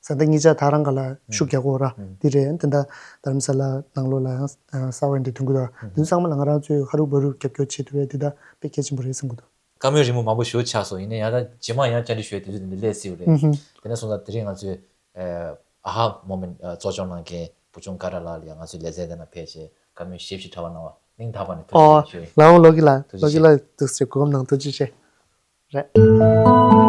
བཟའ་ཟླ་གཉིས་ཆ་ད་རང་ག་ལ་ཤུགས་རྒྱག་གོ་ར། འདི་རེད། ཨ་དེ་འདྲ་དྷ་རམ་ས་ལ་ནང་ལོགས་ལ་ཡང་ཨ་གསར་བ་འདི་ཐོན་གི་འདུག་འདི་ཚང་མ་ལ་ང་རང་ཚོས་ཧ་རུ་བ་རུ་རྒྱབ་སྐྱོར་བྱེད་ཐུབ་ཡ་འདི་ད་དཔེ་གལ་ཆེན་པོ་རེད་བསམ་གི་འདུག་བཀའ་མོལ་རིང་མོ་མང་པོ་ཞེ་པོ་ཆགས་སོང་། ཡིན་ན་ཡང་ད་རྗེས་མ་ཡང་བཅར་འདྲི་ཞུ་ཡ་དུས་ཚོད་འདི་ནས་སླེབས་སྲིད་པ་རེད། དེ་ནས་སོང་ཙང་དེ་རིང་ང་ཚོས་ཨ་ཧ་མོ་མེན་ཊི་གཙོ་སྐྱོང་གནང་མཁན་བུ་ཆུང་ཀ་ར་ལགས་ལ་ཡང་ང་ཚོའི་ལེ་ཚན་དེ་ན་ཕེབས་བྱས་བཀའ་མོལ་ཞིབ་ཞིབ་ཕྲ་བ་གནང་བ་སྙིང་ཐག་པ་ནས་ཐུགས་རྗེ་ཆེ་ཞུ་ཡིན། ལགས་འོང་ལོ་གི་ལ་ཐུགས་རྗེ་ཆེ། ལོ་གི་ལ་ཐུགས་རྗེ་ཆེ། གོ་སྐབས་གནང་ཐུགས་རྗེ་ཆེ། རེད།